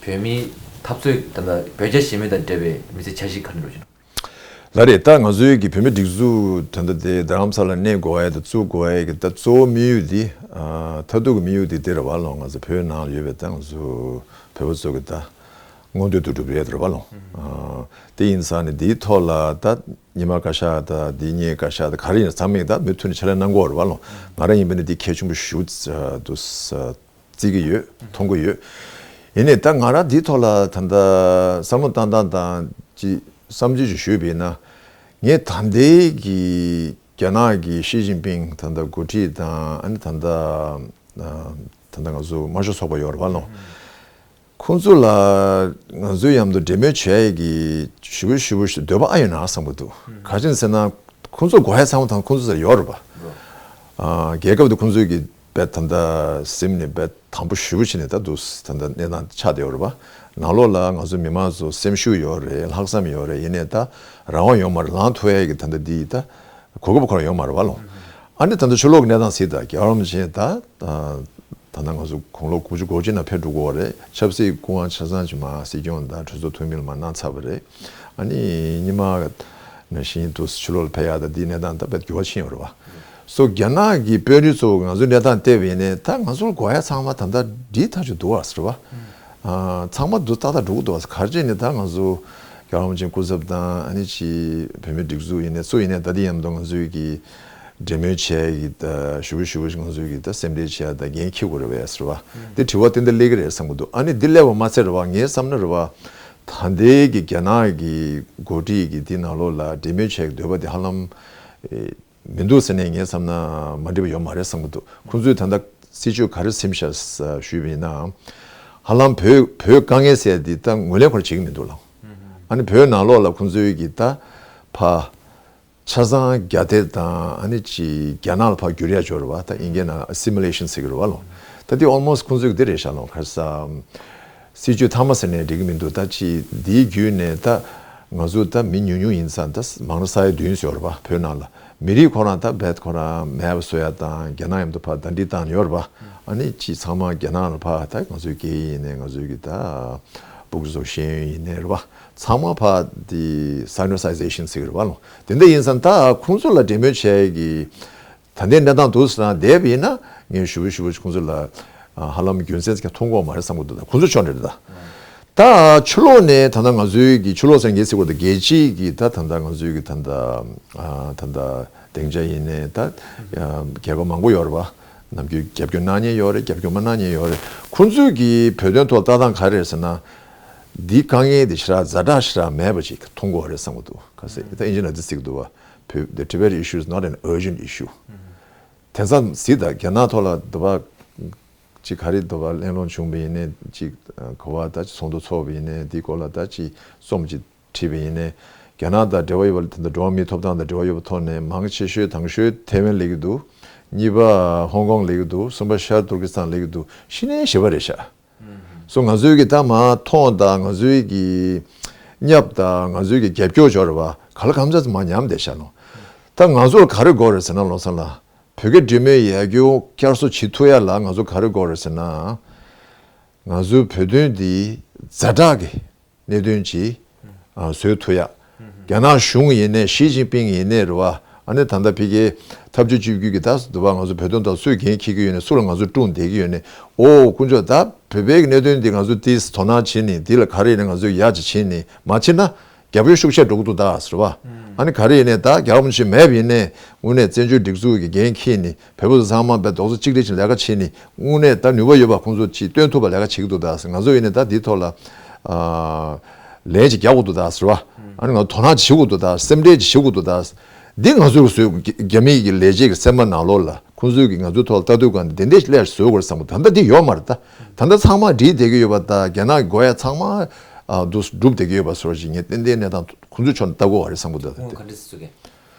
བོད་མིའི་འཐབ་རྩོད་ད་ལྟ་བོད་རྒྱ་ཞི་མོལ་དང་འབྲེལ་བའི་མི་ཚེ་འཆར་གཞི་ག་འདྲ་འགྲོ་བཞིན་འདུག་ལགས་རེད། ད་ང་ཚོའི་གི་བོད་མི་སྒྲིག་འཛུགས་ད་ལྟ་དེ་རྡ་རམ་ས་ལ་གནས་དགོས་ཡ་དང་བཙུགས་དགོས་ཡ་གི་ད་གཙོ་བོ་དམིགས་ཡུལ་འདི་ཨ་མཐར་ཐུག་གི་དམིགས་ཡུལ་འདི་དེ་རེད་བ་ལོ། ང་ཚོ་བོད་ནང་ལ་ཡོད་པའི་ད་ང་ཚོ་བོད་པ་ཚོ་གི་ད་མངོན་འདོད་དུ་སྒྲུབ་ཡས་དེ་རེད་བ་ལོ། ཨ་དེ་ཡིན་ཙང་ནི་འདིའི་ཐོག་ལ་ད་ཉི་མ་བཀའ་ཤག་ད་འདི་གཉིས་བཀའ་ཤག་ད་ག་རེ་ཡིན་ཚང་མས་ད་མུ་མཐུད་ནས་ཕྱག་ལས་གནང་དགོས་རེད་བ་ལོ། ང་རང་ཡིན་པ་ནི་འདི་གལ་ཆེན་པོ་ཞེ་པོ་འདུག་བརྩི་གི་ཡོད། མཐོང་གི་ཡོད། ཡིན་ནའི་ད་ང་རང་འདིའི་ཐོག་ལ་ད་ལྟ་བསམ་བློ་བཏང་སྟངས་དང་ཅི་བསམ་ཚུལ་ཅིག་ཞུས་པ་ཡིན་ན། ངས་ད་ལྟའི་གི་རྒྱ་ནག་གི་ཞི་ཅིན་ཕིང་ད་ལྟ་འགོ་ཁྲིད་དང་ཨ་ནི་ད་ལྟ་ད་ལྟ་ང་ཚོ་དམར་ཤོག་ཚོགས་པ་ཡོད་རེད་བ་ལོ། ཁོང་ཚོ་ལ་ང་ཚོའི་མཉམ་དུ་འབྲེལ་མོལ་བྱས་ཀྱི་ཞུ་བོ་ཞུ་བོ་ཞིག་འདོད་པ་ཨ་ཡོད་ན་བསམ་གྱི་འདུག་ག་ཅི་ཟེར་ན་ཁོང་ཚོ་དགོས་ཡ་ཚང་མ་ད་ཁོང་ཚོ་ཚོ་ཡོད་རེད་པ། རྒྱལ་ཁབ་དེ་ཁོང་ཚོའི་གི་བས་ད་ལྟ་སེམས་ནས་བས་དང་པོ་ཞུ་བོ་བྱས་ནས་ད་འདུག་ད་ལྟ་གནས་སྟངས་ཆགས་བསྡད་ཡོད་རེད་པ། ནང་ལོགས་ལ་ང་ཚོ་མི་མང་ཚོ་སེམས་ཤུགས་ཡོད་རེད། ལྷག་བསམ་ཡོད་རེད། ཡིན་ནའི་ད་རང་དབང་ཡོད་མ་རེད། ལངས་ཐུབ་ཡ་གི་ད་ལྟ་འདི་ད་གོ་སྐབས་ཁོ་རང་ཡོད་མ་རེད་པ་ལོ། ཨ་ནི་ད་ལྟ་ཕྱི་ལོགས་གི་གནས་སྟངས་གཟིགས་དང་རྒྱལ་བ་རིན་པོ་ཆེ་ད། ད་ལྟ་ང་ཚོ་དགུང་ལོ་དགུ་བཅུ་གོ་གཅིག་ནང་ཕེབས་འགྲོ་གི་ཡོད་རེད། ཆབ་སྲིད་སྐུ་དབང་ཆ་ཚང་ཅིག་མར་སྲིད་སྐྱོང་དང་གྲོས་ཚོགས་འཐུས་མི་ལ་མར་གནང་ཚར་བ་རེད། ཨ་ནི་སྔོན་མ་ནང་བཞིན་དུ་ཕྱི་ལོགས་ལ་ཕེབས་ཡག་དང་འདིའི་གནས་སྟངས་ད་དཔེ་འགྱུར་བ་ཕྱིན་ཡོད་རེད་པ། སོ་རྒྱ་ནག་གི་དཔོན་རིགས་ཚོ་ང་ཚོའི་གནས་སྟངས་བལྟས་པ་ཡིན་ནའི་ད་ང་ཚོར་དགོས་ཡག་ཚང་མ་ད་ལྟ་འགྲིག་ཐག་ཆོད་འདུག་པ་ཟེར་བ། ཨ་ཚང་མ་འདུག་ཏག་ཏག་འགྲོ་གི་འདུག་པ། ག་རེ་བྱས་ནས་ད་ང་ཚོ་རྒྱལ་བ་རིན་པོ་ཆེའི་སྐུ་ཚབ་དང་ཨ་ནི་ཅིག་བོད་མིའི་སྒྲིག་འཛུགས་ཡིན་ནའི་སུ་ཡིན་ནའི་ད་འདི་མཉམ་དུ་ང་ཚོའི་གི་འབྲེལ་མོལ་བྱས་ཀྱི་ད་ཞུ་བོ་ཞུ་བོ་ཞིག་ང་ཚོའི་གི་ད་སེམས་ཁྲལ་བྱས་ད་འགན་འཁྱེར་དགོས་རེད་པས་ཟེར་བ། འདི་དྲི་བ་ཏན་ཏན་སླེབས་ཀྱི་རེད་བསམ་གྱི་འདུག་ཨ་ནི་འདི་སླེབས་པ་མ་ཚད་རེད་པ། ངའི་བསམ་ན་རེད་པ། ད་ལྟའི་གི་རྒྱ་ནག་གི་འགོ་ཁྲིད་ཀྱི་འདི་ནང་ལོགས་ལ་འབྲེལ་མོལ་བྱས་ཀྱི་འདོད་པ་འདི་ཧ་ལམ་ཨེ་མི་འདུག་ཟེར་ནས་ངའི་བསམ་ན་མ་འགྲིག་པ་ཡོད་མ་རེད་བསམ་གྱི་འདུག་ཁོང་ཚོས་ད་ལྟ་སྲིད་བྱུས་ག་རེ་ཟིན་བཞག་ཞུས་པ་ཡིན་ན། ཧ་ལམ་བོད་བོད་དཀའ་ངལ་ཟེར་འདི་ད་ངོས་ལེན་ཁོ་རང་བྱེད་ཀྱི་མི་འདུག་ལ། ཨ་ནི་བོད་ནང་ལོགས་ལ་ཁོང་ཚོའི་གི་ད་ཕ། ཆ་ཚང་རྒྱ་སྡེ་དང་ཨ་ནི་ཅིག་རྒྱ་ནག་ལ་ཕར་བསྒྱུར་ཡ་ཅིག་ཡོད་རེད་བ། ད་ཨིན་སྐད་ནང་assimilation་ཟེར་གི་རེད་བ་ལོ། ད་འདི་almost ཁོང་ཚོས་འདི་རེད་ཤག་ལོ། ག་རེ་ཟེར། སྲིད་ཇུས་མཐའ་མ་ཟེར་ནས་འགྲིག་གི་མི་འདུག་ད་ཅིག་འདིའི་བརྒྱུད་ནས་ད་ང་ཚོ་ད་མི་ཉུང་ཉུང་ཡིན་ཙང་ད་མང་ན་ས་ཡ་བདུན་ཙམ་ཡོད་རེད་བ། བོད་ནང་ལ་མི་རིགས་ཁོ་རང་ད་རྦད་ཁོ་རང་མེད་པ་བཟོ་ཡ་དང་རྒྱ་ནག་མཉམ་དུ་ཕར་ཟླ་སྒྲིལ་བཏང་ནས་ཡོད་རེད་བ། ཨ་ནི་ཅིག་ཚང་མ་རྒྱ་ནག་ལ་ཕར་ད་ང་ཚོའི་སྐད་ཡིག་ཡིན་ནའི་ང་ཚོའི་གི་ད་སྤུ་གུ་ཚོ་ཤེས་ཡོན་ཡིན་ནའི་རེད་བ། ཚང་མ་ཕར་དེ་Sinicization་ཟེར་གི་རེད་བ་ལོ། དེ་འདྲ་ཡིན་ཙང་ད་ཁོང་ཚོ་ལ་འབྲེལ་མོལ་བྱས་ཀྱི་ད་ལྟའི་གནས་སྟངས་འདུག་ཟེར་ན་བསྡད་པ་ཡིན་ན་ངས་ཞུ་བ་ཞུ་བ་ཁོང་ཚོ་ལ་ཧ་ལམ་རྒྱུ་མཚན་ཅིག་མཐོང་གི་ཡོད་མ་རེད་བསམ་གི་འདུག་ད་ཁོང་ཚོ་ཕྱོགས་ནས་རེད་ད། ད་ཕྱི་ལོགས་ནས་ད་ལྟ་ང་ཚོའི་གི་ཕྱི་ལོགས་ཟེར་མཁན་ཟེར་དགོས་ད་རྒྱལ་སྤྱིའི་གི་ད་ད་ལྟ་ང་ཚོའི་གི་ད་ད་ད་ལྟ་སྡིངས་ཆ་ཡིན་ནའི་ད་རྒྱལ་ཁབ་མང་པོ་ཡོད་རེད་བ། ནམ་རྒྱུན་རྒྱབ་སྐྱོར་གནང་མཁན་ཡོད་རེད། རྒྱབ་སྐྱོར་མ་གནང་མཁན་ཡོད་རེད། ཁོང་ཚོས་གི་བོད་དོན་ཐོག་ལྟ་སྟངས་ག་རེ་རེད་ཟེར་ན། འདི་དཀའ་ངལ་འདི་ཞེ་དྲག་ཛ་དྲག་ཞེ་དྲག་མེད་པ་ཅིག་མཐོང་གི་ཡོད་རེད་བསམ་གི་འདུག་ག་ཟེར་ད་ཨིན་ཇི་ནང་འདི་ཟེར་གི་འདུག་བ། བོད- The Tibet issue is not an urgent issue. དེང་སང་གཟིགས་དང་རྒྱ་ནག་ཐོག་ལ་འདི་བ་ཅིག་ག་རེ་འདི་བ་གླེང་སློང་བྱུང་བ་ཡིན་ནའི་ཅིག་ག་བ་ད་ཅིག་ཚོགས་འདུ་ཚོགས་པ་ཡིན་ནའི་འདི་སྐོར་ལ་ད་ཅིག་རྩོམ་ཅིག་བྲིས་པ་ཡིན་ནའི་རྒྱ་ནག་དང་འབྲེལ་བ་ཡོད་པ་ད་ལྟ་འགྲོ་བ་མིའི་ཐོབ་ཐང་དང་འབྲེལ་བ་ཡོད་པ་ཐོག་ནས་མང་ཆེ་ཤོས་དང་ཤོས་ཐའེ་ཝན་སླེབས་ཀྱི་འདུག་གཉིས་པ་ཧོང་ཀོང་སླེབས་ཀྱི་འདུག་གསུམ་པ་ཤར་ཏུར་ཀི་སི་ཐན་སླེབས་ཀྱི་འདུག་ཤི་ནའི་ཞི་བ་རེད་ཤག་སོ་ང་ཚོའི་གི་ད་མ་མཐོང་དང་ང་ཚོའི་གི་བརྙབ་དང་ང་ཚོའི་གི་རྒྱབ་སྐྱོར་སྦྱོར་བ་ག་ལ་གང་འཚམ་མ་ཉམས་བསྡད་ཤག་ལོ། ད་ང་ཚོར་ག་རེ་དགོས་རེད་ཟེར་ན་ལོ་སང་ལ་བོད་སྐད་འབྲེལ་མོལ་ཡར་རྒྱས་བསྐྱར་གསོ་བྱེད་ཐུབ་ཡ་ལ་ང་ཚོ་ག་རེ་དགོས་རེད་ཟེར་ན། ང་ཚོའི་བོད་དོན་འདི་ཛ་དྲག་གི་གནད་དོན་ཅིག་ཨ་བཟོས་ཐུབ་ཡ། རྒྱ་ནག་གཞུང་ཡིན་ནའི་ཞི་ཅིན་ཕིང་ཡིན་ནའི་རེད་བ། ཨ་ནི་ད་ལྟ་ཕ་གིའི་ཐབས་ཇུས་གཅིག་གྱུར་གྱི་ད་འདུག་བ། ང་ཚོ་བོད་དོན་ཐོག་སུས་འགན་འཁྱེར་གྱི་ཡོད་ནའི་སུ་ལ་ང་ཚོ་དཀྲུག་བསྡད་ཀྱི་ཡོད་ནའི། ཨོ་དཀོན་མཆོག་ད་བོད་པའི་གནད་དོན་འདི་ང་ཚོ་ཏིས་དོ་སྣང་བྱེད་ནི་འདི་ལ་ག་རེ་ཡིན་ནའི་ང་ཚོས་ཡག་ཅིག་བྱེད་ནི་མ་བྱེད་ན་རྒྱབ་སྐྱོར་ཤུགས་ཆེ་འགྲོ་གི་འདུག་ད་ཟེར་བ། ཨ་ནི་ག་རེ་ཡིན་ནའི་ད་རྒྱལ་བ་རིན་པོ་ཆེ་མེད་པ་ཡིན་ནའི་དངོས་གནས་བཙན་བྱོལ་སྒྲིག་འཛུགས་ཀྱི་འགན་འཁྱེར་ནི་བོད་པ་ཚོ་ཚང་མ་བས་རྡོག་རྩ་གཅིག་སྒྲིལ་བྱས་ལས་ཀ་བྱེད་ནི་དངོས་གནས་ད་ནུས་པ་ཡོད་པ་ཁོང་ཚོ་ཅིག་སྟོན་ཐུབ་པ་ལས་ཀ་བྱེད་ཀྱི་འདུག་ད་ཟེར། ང་ཚོ་ཡིན་ནའི་ད་འདི་ཐོག་ལ་ཨ་ལན་ཅིག་རྒྱག་དགོས་འདུག་ད་ཟེར་བ། ཨ་ནི་ང་ཚོ་དོ་སྣང་ཅིག་བྱེད་དགོས་འདུག་ད་སེམས་ཁྲལ་ཅིག་བྱེད་དགོས་འདུག་ད། འདི་ང་ཚོས་བཟོས་རྒྱ་མི་གི་ལས་བྱེད་ཀྱི་སེམས་པ་ནང་ལོགས་ལ་ཁོང་ཚོས་ཀྱི་ང་ཚོའི་ཐོག་ལ་ལྟ་དུས་གང་འདི་འདྲས་སླད་བཟོ་དགོས་རེད་བསམ་གི་འདུག་ད་ལྟ་འདི་ཡོད་མ་རེད་ད། ད་ལྟ་ཚང་མ་འགྲིག་བསྡད་ཀྱི་ཡོད་པ་ད་རྒྱ་ནག་གི་དགོས་ཡ་ཚང་མ་ཨ་འདུག་སྒྲུབ་བསྡད་ཀྱི་ཡོད་པ་བཟོ་འདྲ་ཅིག་ངས་ཏན་ཏན་གནས་སྟངས་ཁོང་ཚོའི་ཕྱོགས་ནས་ལྟ་དགོས་པ་རེད་བསམ་གི་འདུག་ད། ཁོང་ག་འདྲས་བཟོ་གི།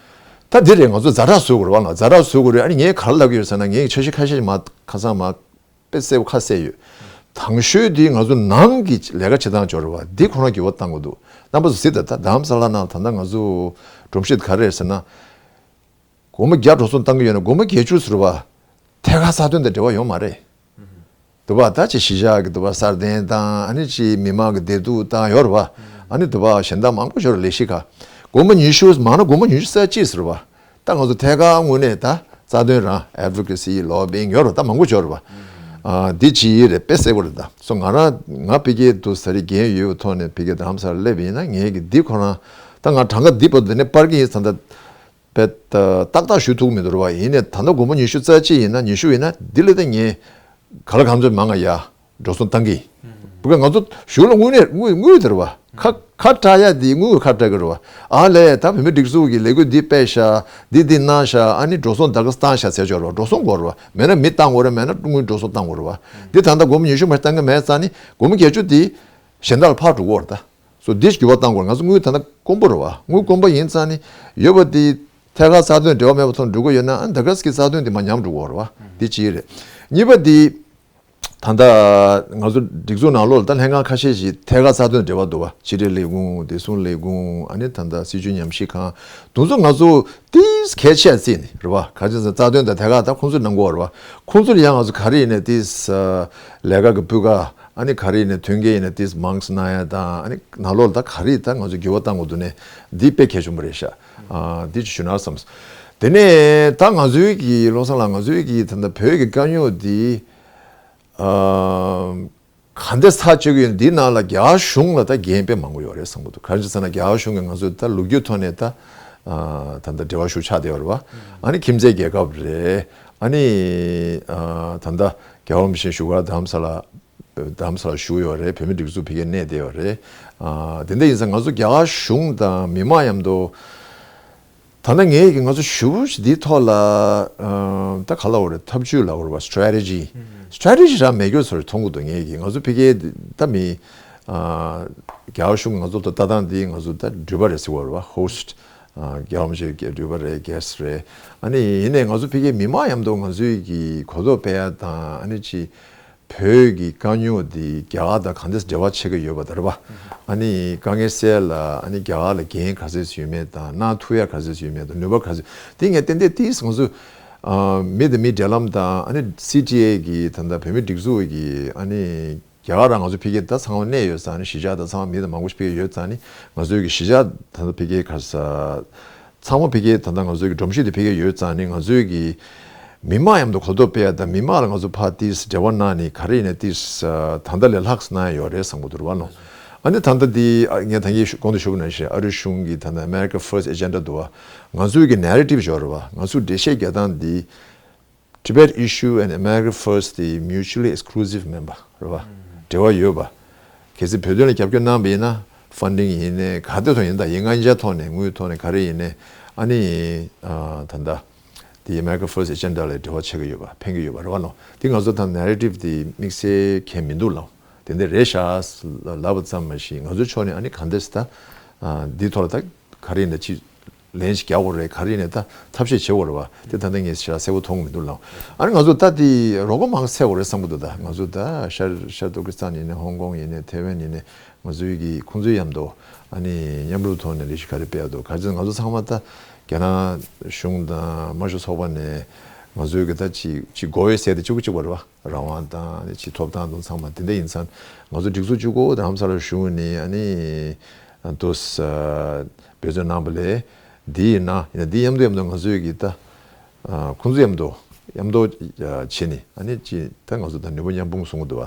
ད་འདི་རེད། ང་ཚོ་ཛ་དྲག་བཟོ་དགོས་རེད་བ། ང་ཛ་དྲག་བཟོ་དགོས་རེད། ཨ་ནི་ངས་ག་རེ་ལབ་ཀྱི་ཡོད་ཟེར་ན་ངས་འཆར་གཞི་ཁ་ཤས་མ་ཁ་སང་མ་དཔེ་གསལ་པོ་ཁ་གསལ་ཡོད། དང་ཤོས་དེ་ང་ཚོ་ནང་གི་ལས་ཀ་བྱེད་སྟངས་སྦྱོར་བ་འདི་ཁོ་རང་འགྱུར་བ་གཏང་དགོས་འདུག་རྣམ་པ་ཚོ་གཟིགས་དང་ད་རྡ་རམ་ས་ལ་ནང་ད་ལྟ་ང་ཚོ་སྒྲོམ་གཞི་དེ་ག་རེ་རེད་ཟེར་ན། སྒོར་མོ་བརྒྱ་འགྲོ་སོང་བཏང་གི་ཡོད་ན་སྒོར་མོ་བརྒྱད་ཅུ་ཟེར་བ། ཐད་ཀར་ས་དོན་དང་འབྲེལ་བ་ཡོད་མ་རེད། དུ་བ་ད་ཅི་གཞིས་ཆགས་ཀྱི་དུ་བ་སྲ་བརྟན་དང་ཨ་ནི་ཅི་མི་མང་གི་བདེ་སྡུག་དང་ཡོད་རེད་བ། ཨ་ནི་དུ་བ་གཞན་དག་མང་པོ་ཡོད་རེད་ལས་གཞི་ཁག་སྒོར་མོ་ཉི་ཤུ་མང་ན་སྒོར་མོ་ཉི་ཤུ་རྩ་གཅིག་ཟེར་བ། ད་ང་ཚོ་ཐད་ཀར་དངོས་གནས་ད་རྩ་དོན་རང་advocacy lobbying ཡོད་རེད་ད་མང་པོ་ཡོད་རེད་བ། ཨ་འདི་ཅི་ཡིན་རེད་དཔེ་གསལ་པོ་རེད་ད། སོ་ང་རང་ང་ཕ་གིའི་དུ་ས་རི་འགན་ཡོད་པའི་ཐོག་ནས་ཕ་གི་རྡ་རམ་ས་ལ་སླེབས་ཡིན་ན་ངས་ཀྱི་འདི་ཁོ་རང་ད་ང་གྲངས་ཀ་འདི་བར་དུ་ནས་སྤར་གྱི་ཡིན་ད་ད། པས་ཏག་ཏག་ཞུ་ཐུབ་མི་འདུག་རེད་བ། ཡིན་ནའི་ད་ལྟ་སྒོར་མོ་ཉི་ཤུ་རྩ་གཅིག་ཡིན་ན་ཉི་ཤུ་ཡིན་ན་འདི་ལས་ད་ངས་ག་ལ་གང་འཚམ་མང་ང་ཡ་འགྲོ་སོང་བཏང་གི། བུ་ག་ང་ཚོ་གཞུང་ལ་དངུལ་ནས་དངུལ་དངུལ་དེ་རེད་བ། ཁ་ཁ་བཀྲ་ཡ་དེ་དངུལ་ཁ་བཀྲ་གི་རེད་བ། ཨ་ལས་ད་བོད་མི་སྒྲིག་འཛུགས་ཀྱི་ལས་འགུལ་འདི་སྤེལ་ཤ་འདི་འདི་གནང་ཤ་ཨ་ནི་འགྲོ་སོང་ད་ག་བཏང་ཤ་ཟེར་ཆོག་རེད་བ། འགྲོ་སོང་དགོས་རེད་བ། མེད་ན་མི་བཏང་དགོས་རེད། མེད་ན་དངུལ་འགྲོ་སོང་བཏང་དགོས་རེད་བ། འདི་ད་ལྟ་སྒོར་མོ་ཉི་ཤུ་མ་བཏང་གི་མེད་ཙང་ནི་སྒོར་མོ་བརྒྱད་ཅུ་དེ་གཞན་དག་ལ་ཕར་འགྲོ་གི་རེད་ད། སོ་འདི་འགྱུར་བ་གཏང་དགོས། ང་ཚོ་དངུལ་ད་ལྟ་དཀོན་པོ་རེད་བ། དངུལ་དཀོན་པོ་ཡིན་ཙང་ནི་ཡོད་པ་འདི་ཐད་ཀར་རྩ་དོན་འབྲེལ་བ་མེད་པ་ཚོར་འགྲོ་གི་ཡོད་ན་ཨ་ད་ག་སི་གི་རྩ་དོན་འདི་མ་ཉམས་འགྲོ་གི་རེད་བ། འདི་གཅིག་རེད། གཉིས་པ་འདི་ད་ལྟ་ང་ཚོ་སྒྲིག་འཛུགས་ནང་ལོགས་ལ་ད་ལྷན་ཁང་ཁ་ཤས་ཤིག་ཐད་ཀར་རྩ་དོན་འབྲེལ་བ་འདུག་བ། ཕྱི་དྲིལ་ལས་ཁུངས་བདེ་སྲུང་ལས་ཁུངས་ཨ་ནི་ད་ལྟ་སྲིད་བྱུས་ཉམས་ཞིབ་ཁང་དེ་ཚོ་ང་ཚོ་ཏིས་གལ་ཆེ་བརྩིས་ནས་རེད་བ། ག་ཅི་ཟེར་རྩ་དོན་དང་ཐད་ཀར་ད་ཁོང་ཚོས་གནང་གི་ཡོད་རེད་བ། ཁོང་ཚོ་ལ་ཡང་ང་ཚོ་ག་རེ་ཡིན་ནའི་ཏིས་ལས་ཀ་གི་སྤུས་ཀ་ཨ་ནི་ག་རེ་ཡིན་ནའི་མཐུན་རྐྱེན་ཡིན་ནའི་ཏིས་མང་ཙམ་གནང་ཡ་དང་ཨ་ནི་ནང་ལོགས་ལ་ད་ག་རེ་ད་ང་ཚོ་འགྱུར་བ་གཏང་དགོས་འདུག་ནས་འདི་དཔེ་གལ་ཆེན་པོ་རེད་ཤག་ཨ་འདི་ཅིག་ཞུ་ན་བསམ། དེ་ནས་ད་ང་ཚོའི་གི་བློ་བཟང་ལགས་ང་ཚོའི་གི་ད་ལྟ་བོད་ཀྱི་དཀའ་རྙོག་འདི་ཨ་ག་འདྲ་ཐག་གཅོད་ཀྱི་ཡོད་འདི་ནང་ལ་རྒྱ་གཞུང་ལ་ད་འགན་དཔེ་མང་པོ་ཡོད་རེད་བསམ་གི་འདུག་ག་རེ་ཟེར་ན་རྒྱ་གཞུང་གིས་ང་ཚོ་ད་ལོ་རྒྱུས་ཐོག་ནས་ད་ཨ་ད་ལྟ་འབྲེལ་བ་ཞུ་ཆགས་བསྡད་ཡོད་རེད་བ། ཨ་ནི་ཁྱིམ་མཚེས་རྒྱལ་ཁབ་རེད། ཨ་ནི་ཨ་ད་ལྟ་རྒྱལ་བ་རིན་པོ་ཆེ་བཞུགས་སྒར་རྡ་རམ་ས་ལ་རྡ་རམ་ས་ལ་བཞུགས་ཡོད་རེད། བོད་མི་སྒྲིག་འཛུགས་ཕ་གིར་གནས་བསྡད་ཡོད་རེད། ཨ་དེ་འདྲ་ཡིན་ཙང་ང་ཚོ་རྒྱ་གར་གཞུང་དང་མི་མང་མཉམ་དུ་ད་ལྟ་ངས་ཀྱི་ང་ཚོ་ཞུ་འདིའི་ཐོག་ལ་ཨ་ད་ག་ལབ་དགོས་རེད། ཐབས་ཇུས་ལབ་དགོས་རེད་བ། strategy strategy རང་མེད་རྒྱུ་ཚོར་མཐོང་གི་འདུག་ངས་ཀྱི་ང་ཚོ་ཕ་གིའི་ད་མི་ཨ་རྒྱ་གར་གཞུང་ང་ཚོ་ད་ལྟ་སྟངས་འདི་ང་ཚོ་ད་འགྲུལ་པ་རེད་ཟེར་དགོས་རེད་བ། host རྒྱལ་བ་རིན་པོ་ཆེ་གི་འདུས་པ་རེད། རྒྱལ་སྲས་རེད། ཨ་ནི་ཡིན་ནའི་ང་ཚོ་ཕ་གིའི་མི་མང་མཉམ་དུ་ང་ཚོའི་གི་གོ་རྟོགས་སྤེལ་ཡ་དང་། ཨ་ནི་ཅིག་བོད་ཀྱི་དཀའ་རྙོག་འདི་རྒྱ་གར་དང་གང་འདྲས་འབྲེལ་བ་ཆགས་ཀྱི་ཡོད་པ་དང་རེད་པ། ཨ་ནི་དཀའ་ངལ་སེལ་ལ་ཨ་ནི་རྒྱ་གར་ལ་འགན་ག་ཚོད་ཡོད་མེད་དང་། གནང་ཐུབ་ཡ་ག་ཚོད་ཡོད་མེད་དང་། ནུས་པ་ག་ཚོད། དེ་ངས་ཏན་ཏན་ཏིས་ང་ཚོ་ཨ་མི་དང་མི་འབྲེལ་ལམ་དང་། ཨ་ནི་སི་ཊི་ཨེ་གི་ད་ལྟ་བོད་མིའི་སྒྲིག་འཛུགས་ཀྱི་ཨ་ནི་རྒྱ་གར་རང་ང་ཚོ་ཕ་གིར་ད་ཚང་མ་གནས་ཡོད་ཙང་ནི། གཞིས་ཆགས་དང་ཚང་མ་མི་དང་མང་པོ་ཞིག་ཕ་གིར་ཡོད་ཙང་ནི། ང་ཚོའི་གི་གཞིས་ཆགས་ད་ལྟ་ཕ་གིར་ག་ས་ཚང་མ་ཕ་གིར་ད་ལྟ་ང་ཚོའི་གི་སྒྲོམ་གཞི་དེ་ཕ་གིར་ཡོད་ཙང་ནི། ང་ཚོའི་གི་མི་མང་མཉམ་དུ་གོ་རྟོགས་སྤེལ་ཡ་དང་། མི་མང་ལ་ང་ཚོ་ཕར་ཏིས་འབྲེལ་བ་གནང་ནི་ག་རེ་ཡིན་ནའི་ཏིས་ད་ལྟ་ལས་ལྷག་ཙམ་གནང་ཡ་ཡོད་རེད་བསམ་གི་འདུག་རེད་པ་ལོ། ཨ་ནི་ད་ལྟ་འདི་ཨ་ངས་ད་གིན་གོང་དུ་ཞུས་པ་ནང་བཞིན་ཨ་རི་གཞུང་གི་ད་ལྟ་America First Agenda འདུག་པ། ང་ཚོའི་གི་ནེ་རེ་ཊིབ་ཡོད་རེད་པ། ང་ཚོའི་འགྲེལ་བཤད་རྒྱག་སྟངས་འདི། Tibet issue and America First དེ་mutually exclusive མིན་པ་རེད་པ། འབྲེལ་བ་ཡོད་པ། གལ་སྲིད་བོད་དོན་ལ་རྒྱབ་སྐྱོར་གནང་པ་ཡིན་ན། ཕན་ཌིང་ཡིན་ནའི་ག་དེ་ཐོག་ཡིན་ད། ཡིན་ང་འཇའ་ཐོག་ནས་དངུལ་ཐོག་ནས་ག་རེ་ཡིན་ནའི། ཨ་ནི་ཨ་ད་ལྟ་དེ་America First Agenda ལ་འབྲེལ་བ་ཆགས་ཀྱི་ཡོད་པ། ཕན་གྱི་ཡོད་པ་རེད་པ་ལོ། དེ་ང་ཚོ་ད་ནེ་རེ་ཊིབ་དེ་དམིགས་བསལ་གང་ཡང་མི་འདུག་ལོ། དེ་འདྲ་རེད་ཤག་ལབ་པ་ཙམ་མ་ཞིག་ང་ཚོའི་ཕྱོགས་ནས་ཨ་ནི་ག་འདྲས་ད་འདིའི་ཐོག་ལ་ད་ག་རེ་ཡིན་ན་ཅིག་ལན་ཞིག་རྒྱག་དགོས་རེད། ག་རེ་ཡིན་ནའི་ད་ཐབས་ཤེས་བྱེད་དགོས་རེད་པ། དེ་ད་ལྟ་ངས་ཞེ་དྲག་གསལ་པོ་མཐོང་གི་མི་འདུག་ལགས། ཨ་ནི་ང་ཚོ་ད་དེ་རོགས་པ་མང་ཙམ་འཚོལ་དགོས་རེད་བསམ་གི་འདུག་ད་ང་ཚོ་ད་ཤར་ཤར་ཏུར་ཀི་སི་ཐན་ཡིན་ནའི། ཧོང་ཀོང་ཡིན་ནའི། ཐའེ་ཝན་ཡིན་ནའི། ང་ཚོའི་གི་ཁོང་ཚོའི་མཉམ་དུ་ཨ་ནི་མཉམ་རུབ་ཐོག་ནས་ལས་གཞི་ག་རེ་སྤེལ་འདུག་ག་ཚོད། ང་ཚོ་ཚང་མ་ད་རྒྱ་ནག་གཞུང་དང་དམར་ཤོག་ཚོགས་པ་ནས་ང་ཚོའི་གི་ད་ཅིག་ཅིག་དགོས་ཡོད་ཟེར་དེ་གཅིག་པ་གཅིག་པ་རེད་པ། རང་དབང་དང་ནི་ཅིག་ཐོབ་ཐང་དང་ཚང་མ་དེ་འདྲ་ཡིན་ཙང་། ང་ཚོ་སྒྲིག་འཛུགས་གཅིག་པོ་དང་ལྷ་ས་ལ་བཞུགས་ནས་ཨ་ནི་དུ་འབད་བརྩོན་གནང་པ་ལས། འདི་ཡིན་ན་ཡིན་ན་འདི་མཉམ་དུ་མཉམ་དུ་ང་ཚོའི་གི་ད་ཁོང་ཚོ་མཉམ་དུ་མཉམ་དུ་བྱས་ནས་ཨ་ནི་ཅིག་ད་ང་ཚོ་ད་ནུས་པ་མཉམ་སྤུངས་གསུང་གི་འདུག་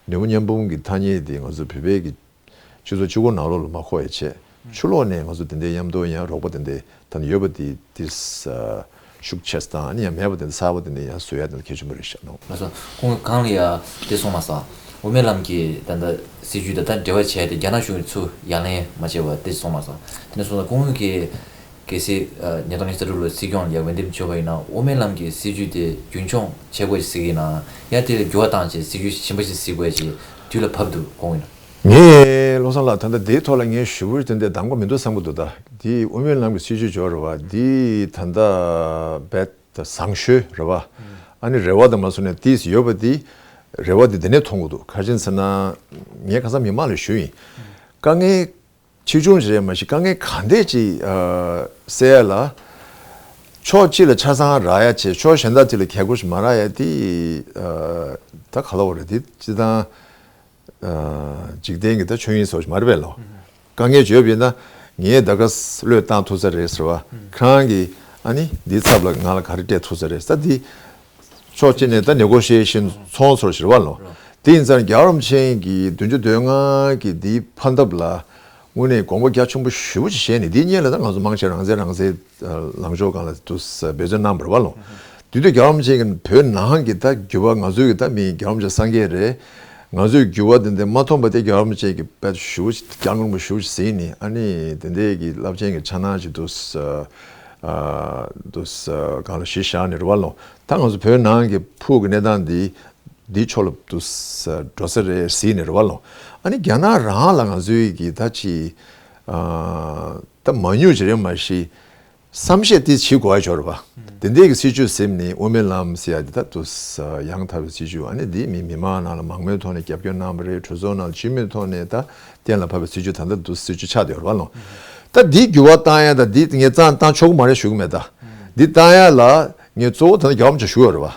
པ། ནུས་པ་མཉམ་སྤུངས་ཀྱི་ཐ་སྙད་དེ་ང་ཚོ་བོད་པའི་གི་སྤྱི་ཚོགས་གཅིག་པོ་ནང་ལོགས་ལ་མ་འཁོར་བའི་ཆེད། ཕྱི་ལོགས་ནས་ང་ཚོ་དེ་འདྲའི་མཉམ་དུ་ཡང་རོགས་པ་དེ་འདྲའི་ད་ནི་ཡོད་པ་དེ་དེ་ཤུགས་ཆེ་དང་། ཨ་ནི་ཡང་མེད་པ་དེ་འདྲ་གསར་པ་དེ་འདྲ་ཡང་བཟོ་ཡ་དེ་འདྲ་གལ་ཆེན་པོ་རེད་ཤག་ནོ། ལགས་སོ། ཁོང་གང་ལ་ཡ་དེ་སོང་མ་སོང་། དབུ་མའི་ལམ་གྱི་ད་ལྟ་སྲིད་ཇུས་དེ་ད་འབྲེལ་བ་བྱས་ཏེ་རྒྱ་ནག་གཞུང་གིས་ཚུར་ཡ་ལན་མ་བྱས་པ་དེ་སོང་མ་སོང་། དེ་ནས་སོང་ཙང་ཁོང་གིས་གལ་སྲིད་ཉིས་སྟོང་ཉི་ཤུ་རྩ་དྲུག་ལོ་སྲིད་སྐྱོང་ལ་ཡ་འོས་འདེམས་བྱུང་བ་ཡིན་ན། དབུ་མའི་ལམ་གྱི་སྲིད་ཇུས་དེ་རྒྱུན་འཁྱོངས་བྱེད་དགོས་ཟེར་གྱི་ཡིན་ན། ཡང་དེ་ལ་འགྱུར་བ་བཏང་བྱས་སྲིད་ཇུས་གཞན་པ་ཞིག་གཟིགས་དགོས་ཀྱི་དུས་ལ་བབས་འདུག་དགོངས་ཡིན་ན། ངས་བློ་བཟང་ལགས་ད་ལྟ་དེའི་ཐོག་ལ་ངས་ཞུ་བོ་དེ་འདྲ་གདམ་ག་མི་འདུག་བསམ་གི་འདུག་ད་དེ་དབུ་མའི་ལམ་གྱི་སྲིད་ཇུས་འབྱོར་བ་དེ་ད་ལྟ་རྦད་དེ་བཟང་ཤོས་རེད་པ། ཨ་ནི་རེ་བ་དང་མ་སོང་ནས་ཏིས་ཡོད་པ་དེ་རེ་བ་དེ་དེ་ནས་མཐོང་གི་འདུག་ག་རེ་ཟེར་ན་ངས་ཁ་སང་མི་མང་ལ་ཞུས་ཡིན། དཀའ་ངལ་ཆེ་ཆུང་ཞིག་རེད་མ་གཞི། དཀའ་ངལ་གང་འདྲས་ཅིག་ཨ་སེལ་ཡ་ལ་ཕྱོགས་གཅིག་ལ་ཆ་ཚང་རག་ཡ་བྱས། ཕྱོགས་གཞན་དག་ཅིག་ལ་གལ་ཁུར་ཞིག་མ་རག་ཡ་དེ་ཨ་ད་ག་ལ་བ་རེད། དེ་སྤྱི་བཏང་ཨ་འཇིག་རྟེན་གྱི་ད་ཆོས་ཉིད་སོགས་ཞིག་མ་རེད་པས་ལོ། དཀའ་ངལ་ཅིག་ཡོད་པ་ཡིན་ན་ངས་ད་ག་བློས་བཏང་ཐུབ་ས་རེད་ཟེར་བ། ཁྱེད་རང་གིས་ཨ་ནི་འདིའི་ཚབ་ལ་ང་ལ་ག་རེ་སྤྲད་ཐུབ་ས་རེད་ཟེར། དེ་ཕྱོགས་གཅིག་ནས་ད་ནེ་གོ་ཤི་ཨེ་ཤན་ཚོང་ཟེར་བ་ཞིག་རེད་པ་ལོ། དེ་ཡིན་ཙང་རྒྱལ་བ་རིན་པོ་ཆེ་གིས་བདུན་ཅུ་དོན་ལྔ་གི་འདིའི་ཕན་ཐབས་ལ་དངོས་གནས་དགོངས་པ་རྒྱ་ཆེན་པོ་ཞེ་པོ་ཅིག་བཞེས་ནས། འདིའི་སྔོན་ལ་ད་ང་ཚོ་མང་ཆེ་རང་བཙན་རང་བཙན་ལངས་ཕྱོགས་སྒང་ལ་དུ་འབད་བརྩོན་གནང་བ་རེད་པ་ལོ། དེ་དུས་རྒྱལ་བ་རིན་པོ་ཆེ་གིས་བོད་ནང་གི་ད་འགྱུར་བ། ང་ཚོའི་གི་ད་མི་རྒྱལ་བ་རིན་པོ་ཆེ་སངས་རྒྱས་རེད། ང་ཚོས་འགྱུར་བ་དེ་འདྲ་མ་མཐོང་པ་དེ་རྒྱལ་བ་རིན་པོ་ཆེ་གིས་དཔེ་ཞེ་པོ་ཅིག་སྐྱབས་མགོན་པོ་ཞེ་པོ་ཅིག་ཟིན་ནས། ཨ་ནི་དེ་འདྲའི་གི་རླབས་ཆེན་གྱི་འཆར་སྣང་ཅིག་དུ་ཨ་དུ་སྒང་ལ་གཞི་བཞག་ནས་རེད་པ་ལོ། ད་ང་ཚོ་བོད་ནང་གི་ཕུགས་ཀྱི་གནས་སྟངས་འདི་འདིའི་ཕྱོགས་ལ་དུ་འགྲོ་ས་རེད་ཟེར་ནས་རེད་པ་ལོ། ཨ་ནི་རྒྱ་ནག་རང་ལ་ང་ཚོའི་གི་ད་ཅིག་ཨ་ད་མ་ཉུང་ཅིག་རེད་མ་གཞི། བསམ་ཤེས་དེ་བྱེད་དགོས་ཡ་ཅིག་ཡོད་རེད་པ། དེ་འདྲའི་གི་སྲིད་ཇུས་ཟིན་ནས་དབུ་མའི་ལམ་ཟེར་ཡ་དེ་ད་དུ་ཡང་དག་པའི་སྲིད་ཇུས། ཨ་ནི་འདི་མི་མི་མང་ནང་ལ་མང་མོས་ཐོག་ནས་རྒྱབ་སྐྱོར་གནང་བ་རེད། གྲོས་ཚོགས་ནང་ལ་སྤྱི་མོས་ཐོག་ནས་ད་གཏན་ལ་ཕབ་པའི་སྲིད་ཇུས་ད་ལྟ་དུ་སྲིད་ཇུས་ཆགས་བསྡད་ཡོད་རེད་པ་ལོ། ད་འདི་འགྱུར་བ་བཏང་ཡ་ད་འདི་ངས་ཙང་བཏང་ཆོག་གི་མ་རེད་ཞུ་གི་མེད། ད་འདི་བཏང་ཡ་ལ་ངས་གཙོ་བོ་ད་ལྟ་རྒྱལ་བ་རིན་པོ་ཆེ་ཞུ་ཡོད་རེད་པ།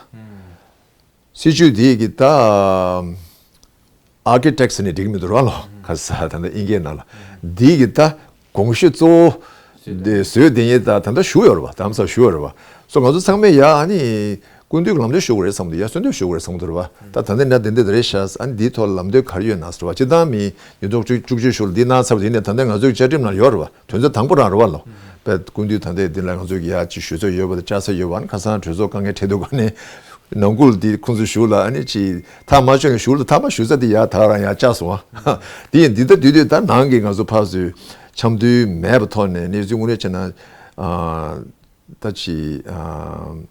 སྲིད་ཇུས་དེ་གི་ད་ཨར་ཀི་ཊེག་ཊི་ནས་འགྲིག་མི་འདུག་ར་ལོ། ཁ་ས་ད་ལྟ་དབྱིན་སྐད་ནང་ལ་དེ་གི་ད་དགོངས་གཞི་གཙོ་བོ་དེ་བཟོས་དེ་ངས་ད་ད་ལྟ་ཞུ་ཡོད་རེད་པ། དམ་ས་ཞུ་ཡོད་རེད་པ། སོ་ང་ཚོ་ཚང་མས་ཡ་ཨ་ནི་སྐུ་མདུན་གྱི་ལམ་སྟོན་ཞུ་དགོས་རེད་བསམ་འདུག་ཡ་གསོལ་འདེབས་ཞུ་དགོས་རེད་བསམ་འདུག་རེད་པ། ད་ད་ལྟ་ན་དེ་འདྲ་རེད་ཤག་ཨ་ནི་འདིའི་ཐོག་ལ་ལམ་སྟོན་ག་རེ་ཡོད་ན་ཟེར་བ། སྤྱིར་བཏང་མི་ཉིས་སྟོང་བཅུ་བཅུ་གཅིག་ཤུལ་འདི་གནང་ཚར་བ་དེ་ནས་ད་ལྟ་ང་ཚོའི་བཅའ་ཁྲིམས་ནང་ཡོད་རེད་པ། དོན་ཚན་དང་པོ་རང་རེད་པ་ལོ། པས་སྐུ་མདུན་ད་ལྟའི་འདི་ལ་ང་ཚོས་ཀྱི་ཡ་ཅིག་ཞུ་ས་ཡོད་པ་དང་བཅར་ས་ཡོད་པ། ཨ་ནི་ཁ་སང་གྲོས་ཚོགས་དཀའ་ངལ་འཕྲད་དུས་ག་ནས་ནང་ཁུལ་འདི་ཁོང་ཚོས་ཞུ་ལ་ཨ་ནི་ཅིག་ཐག་མ་ཆོད་ནས་ཞུ་ལ་ཐག་མ་ཞུ་ས་དེ་ཡ་ད་རང་ཡ་བཅར་སོང་ཨ། དེ་ཡིན་འདི་ལྟ་དུས་དུས་ད་ནང་གི་ང་ཚོ་ཕར་ཚུར་འཆམ་མཐུན་མེད་པ་ཐོག་ནས་གནས་ཚུལ་དངོས་གནས་བྱས་ན་ཨ་ད་ཅིག་ཨ།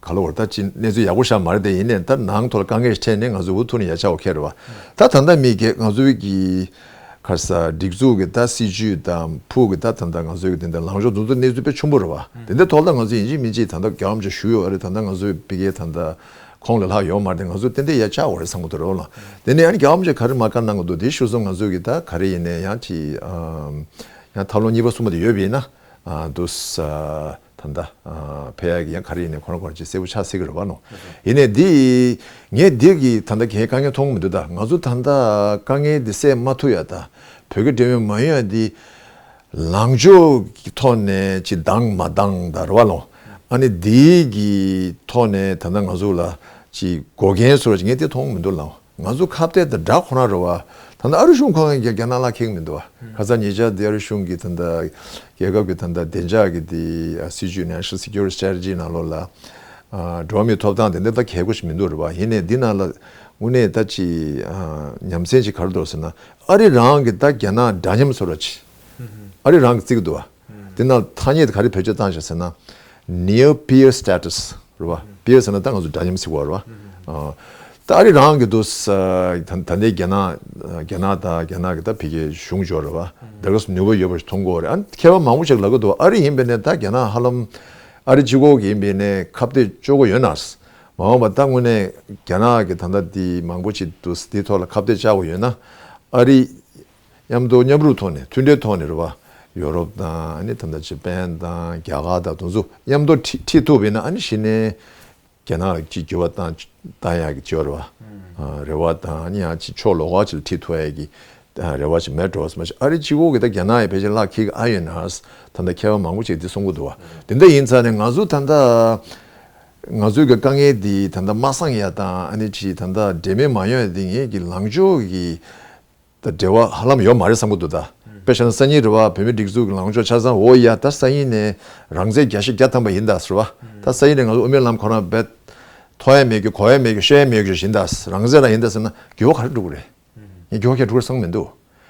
ག་ལ་བར་ད་ཅི་གནས་ཚུལ་ཡག་པོ་ཤར་མ་རེད་དེ། ཡིན་ནའི་ད་ནང་ཐོག་ལ་དཀའ་ངལ་འཕྲད་ནས་ང་ཚོ་འུ་ཐུག་ནས་ཡ་ཆ་བ་ཁེལ་རེད་བ། ད་ད་ལྟ་མི་སྒེར་ང་ཚོའི་གི་ ཁ་ས་སྒྲིག་འཛུགས་ཀྱི་ད་སྲིད་ཇུས་དང་ཕུགས་ཀྱི་ད་ད་ལྟ་ང་ཚོའི་གི་དེ་འདྲ་ལངས་ཕྱོགས་དེ་ཚོ་གནས་ཚུལ་དཔེ་ཆེན་པོ་རེད་བ། དེ་འདྲ་ཐོག་ལ་ང་ཚོ་ཡིན་གཅིག་མིན་གཅིག་ད་ལྟ་རྒྱལ་བ་རིན་པོ་ཆེ་ཞུ་ཡོད་རེད། ད་ལྟ་ང་ཚོའི་ཕ་གིའི་ད་ལྟ་ཁོང་ལས་ལྷག་ཡོད་མ་རེད། ང་ཚོ་ཏན་ཏན་ཡར་བཅར་དགོས་རེད་བསམ་གྱི་འདུག་རེད་བ་ལ། དེ་ནས་ཨ་ནི་རྒྱལ་བ་རིན་པོ་ཆེ་ག་རེ་མ་བཀའ་གནང་གི་འདུག་དེ་ཞུ་སོང་། ང་ཚོའི་གི་ད་ག་རེ་ཡིན་ནའི་ཡང་ཅིག་ཨམ། ཡང་ཐབས་ལམ་གཉིས་པ་གསུམ་པ་དེ་ཡོད་པ་ཡིན་ན། ཨ། འདུག་ས། ད་ལྟ་ཨ། ཕེབས་ཡག་གི་ཡང་ག་རེ་ཡིན་ནའི་ཁོ་རང་ཁོ་རང་ཅིག་གསལ་པོ་ཆགས་སྲིད་ཀྱི་རེད་བ་ནོ། ཡིན་ནའི་འདི་ངས་འདི་གི་ད་ལྟ་གའི་དཀའ་ངལ་མཐོང་གི་མི་འདུག་ད་ང་ཚོ་ད་ལྟ་དཀའ་ངལ་འདི་སེལ་མ་ཐུབ་ཡ་ད་བོད་སྐད་འབྲེལ་མོལ་མ་ཡོང་ཡ་འདི་ལངས་ཕྱོགས་ཀྱི་ཐོག་ནས་ཅིག་འདང་མ་འདང་ད་རེད་བ་ལོ། ཨ་ནི་འདི་གི་ཐོག་ནས་ད་ལྟ་ང་ཚོ་ལ་ཅིག་འགོག་རྐྱེན་བཟོ་འདྲ་ཅིག་ངས་དེ་མཐོང་གི་མི་འདུག་ལགས། ང་ཚོ་ཁ་གཏད་དང་འདྲ་ཁོ་ན་རེད་བ། ད་ལྟ་ཨ་རི་གཞུང་ཁོ་རང་གིས་རྒྱ་ནག་ལ་འཁེལ་གི་མི་འདུག་བ། ཁ་སང་ཉེ་ཆར་དེ་ཨ་རི་གཞུང་གིས་ད་ལྟ་རྒྱལ་ཁབ་ཀྱི་ད་ལྟ་བདེ་འཇགས་ཀྱི་དེ་སྲིད་ཇུས་National Security Strategy ནང་ལོགས་ལ་ཨ། འགྲོ་བ་མིའི་ཐོབ་ཐང་དེ་འདྲ་ད་གལ་དགོས་ཤིག་མི་འདུག་རེད་བ། ཡིན་ནའི་འདི་ནང་ལ་དངོས་གནས་ད་ཅི་ཨ། ཉམས་ཞིབ་ཅིག་ག་རེ་འདུག་ཟེར་ན། ཨ་རི་རང་གིས་ད་རྒྱ་ནག་འདྲ་མཉམ་བཟོ་འདྲ་ཅིག་ཨ་རི་རང་གིས་བརྩི་གི་འདུག་བ། དེ་ནང་ཐ་སྙད་དེ་ག་རེ་བེད་སྤྱོད་བཏང་བཞག་ཟེར་ན། Near peer status རེད་བ། peer ཟེར་ན་ད་ང་ཚོ་འདྲ་མཉམ་ཟེར་གོ་རེད་བ། ཨ། ད་ཨ་རི་རང་གི་འདུག་ས། ད་ད་ལྟའི་རྒྱ་ནག་རྒྱ་ནག་དང་རྒྱ་ནག་གི་ད་ཕ་གིའི་གཞུང་འབྱོར་རེད་བ། དེ་ག་ནུས་པ་ཡོད་པ་ཞིག་མཐོང་གི་ཡོད་རེད། ཨ། མཁས་པ་མང་པོ་ཞིག་ལབ་གི་འདུག་ཨ་རི་ཡིན་པ་ཡིན་ནའི་ད་རྒྱ་ནག་ཧ་ལམ་ཨ་རི་གཅིག་པོ་གི་ཡིན་པ་ཡིན་ནའི་ཁ་གཏད་གཅོག་གི་ཡོད་ན། མ་འོངས་པ་ད་དངོས་གནས་རྒྱ་ནག་གི་ད་ལྟ་འདི་མང་པོ་ཞིག་འདུག་འདིའི་ཐོག་ལ་ཁ་གཏད་བཅག་དགོས་ཡོད་ན། ཨ་རི། མཉམ་དུ་མཉམ་རུབ་ཐོག་ནས་མཐུན་འབྲེལ་ཐོག་ནས་རེད་བ། ཡོ་རོབ་དང་ཨ་ནི་ད་ལྟ་ཇ་པན་དང་རྒྱ་གར་དང་དེ་ཚོ་མཉམ་དུ་ཁྲིད་ཁྲིད་ཐུབ་པ་ཡིན་ན། ཨ་ནི་གཞི་ནས་རྒྱ་ནག་ལ་ཅིག་འགྱུར་བ་བཏང་བཏང་ཡག་གི་ཅིག་ཡོད་རེད་བ། ཨ། རེ་བ་དང་ཨ་ནི་ཡང་ཅིག་ཕྱོགས་ལོགས་ཀ་ཅིག་ལ་ཁྲིད་ཐུབ་ཡག་གི་རེ་བ་ཅིག་མེད་འགྲོ་བ་མ་གཞི། ཨ་རི་གཅིག་པོ་གི་ད་རྒྱ་ནག་ཡི་ཕལ་ཆེར་ལག་འཁེལ་གི་ཨ་ཡོད་ན། ད་ལྟ་མཁས་པ་མང་པོ་ཅིག་འདི་གསུང་གི་འདུག་བ། དེ་འདྲ་ཡིན་ཙང་ནས་ང་ཚོ་ད་ལྟ་ང་ཚོའི་གི་དཀའ་ངལ་འདི་ད་ལྟ་མ་སངས་ཡ་དང་ཨ་ནི་ཅིག་ད་ལྟ་འབྲེལ་མེད་མ་ཡོང་ཡ་འདི་ངེད་ཀྱི་ལངས་ཕྱོགས་ཀྱི་ད་འབྲེལ་བ་ཧ་ལམ་ཡོད་མ་རེད་བསམ་གྱི་འདུག་ད། དཔེ་བཞག་ན་སང་ཉིན་རེད་བ། བོད་མིའི་སྒྲིག་འཛུགས་ཀྱི་ལངས་ཕྱོགས་ཆ་ཚང་འོ་ཡ། ད་སང་ཉིན་ནས་རང་བཙན་རྒྱ་ཤེད་བརྒྱ་ཐམ་པ་ཡིན་ད་ཟེར་བ། ད་སང་ཉིན་ནས་ང་ཚོ་དབུ་མའི་ལམ་ཁོ་རང་རྦད་མཐོང་ཡ་མེད་རྒྱུ་གོ་ཡ་མེད་རྒྱུ་ཤེས་ཡ་མེད་རྒྱུ་ཡིན་ད། རང་བཙན་རང་ཡིན་ད་ཟེར་ན་འགྱུར་བ་ག་རེ་འགྲོ་གི་རེད། ངས་འགྱུར་བ་ག་རེ་འགྲོ་གི་རེད་བསམ་གྱི་མི་འདུག་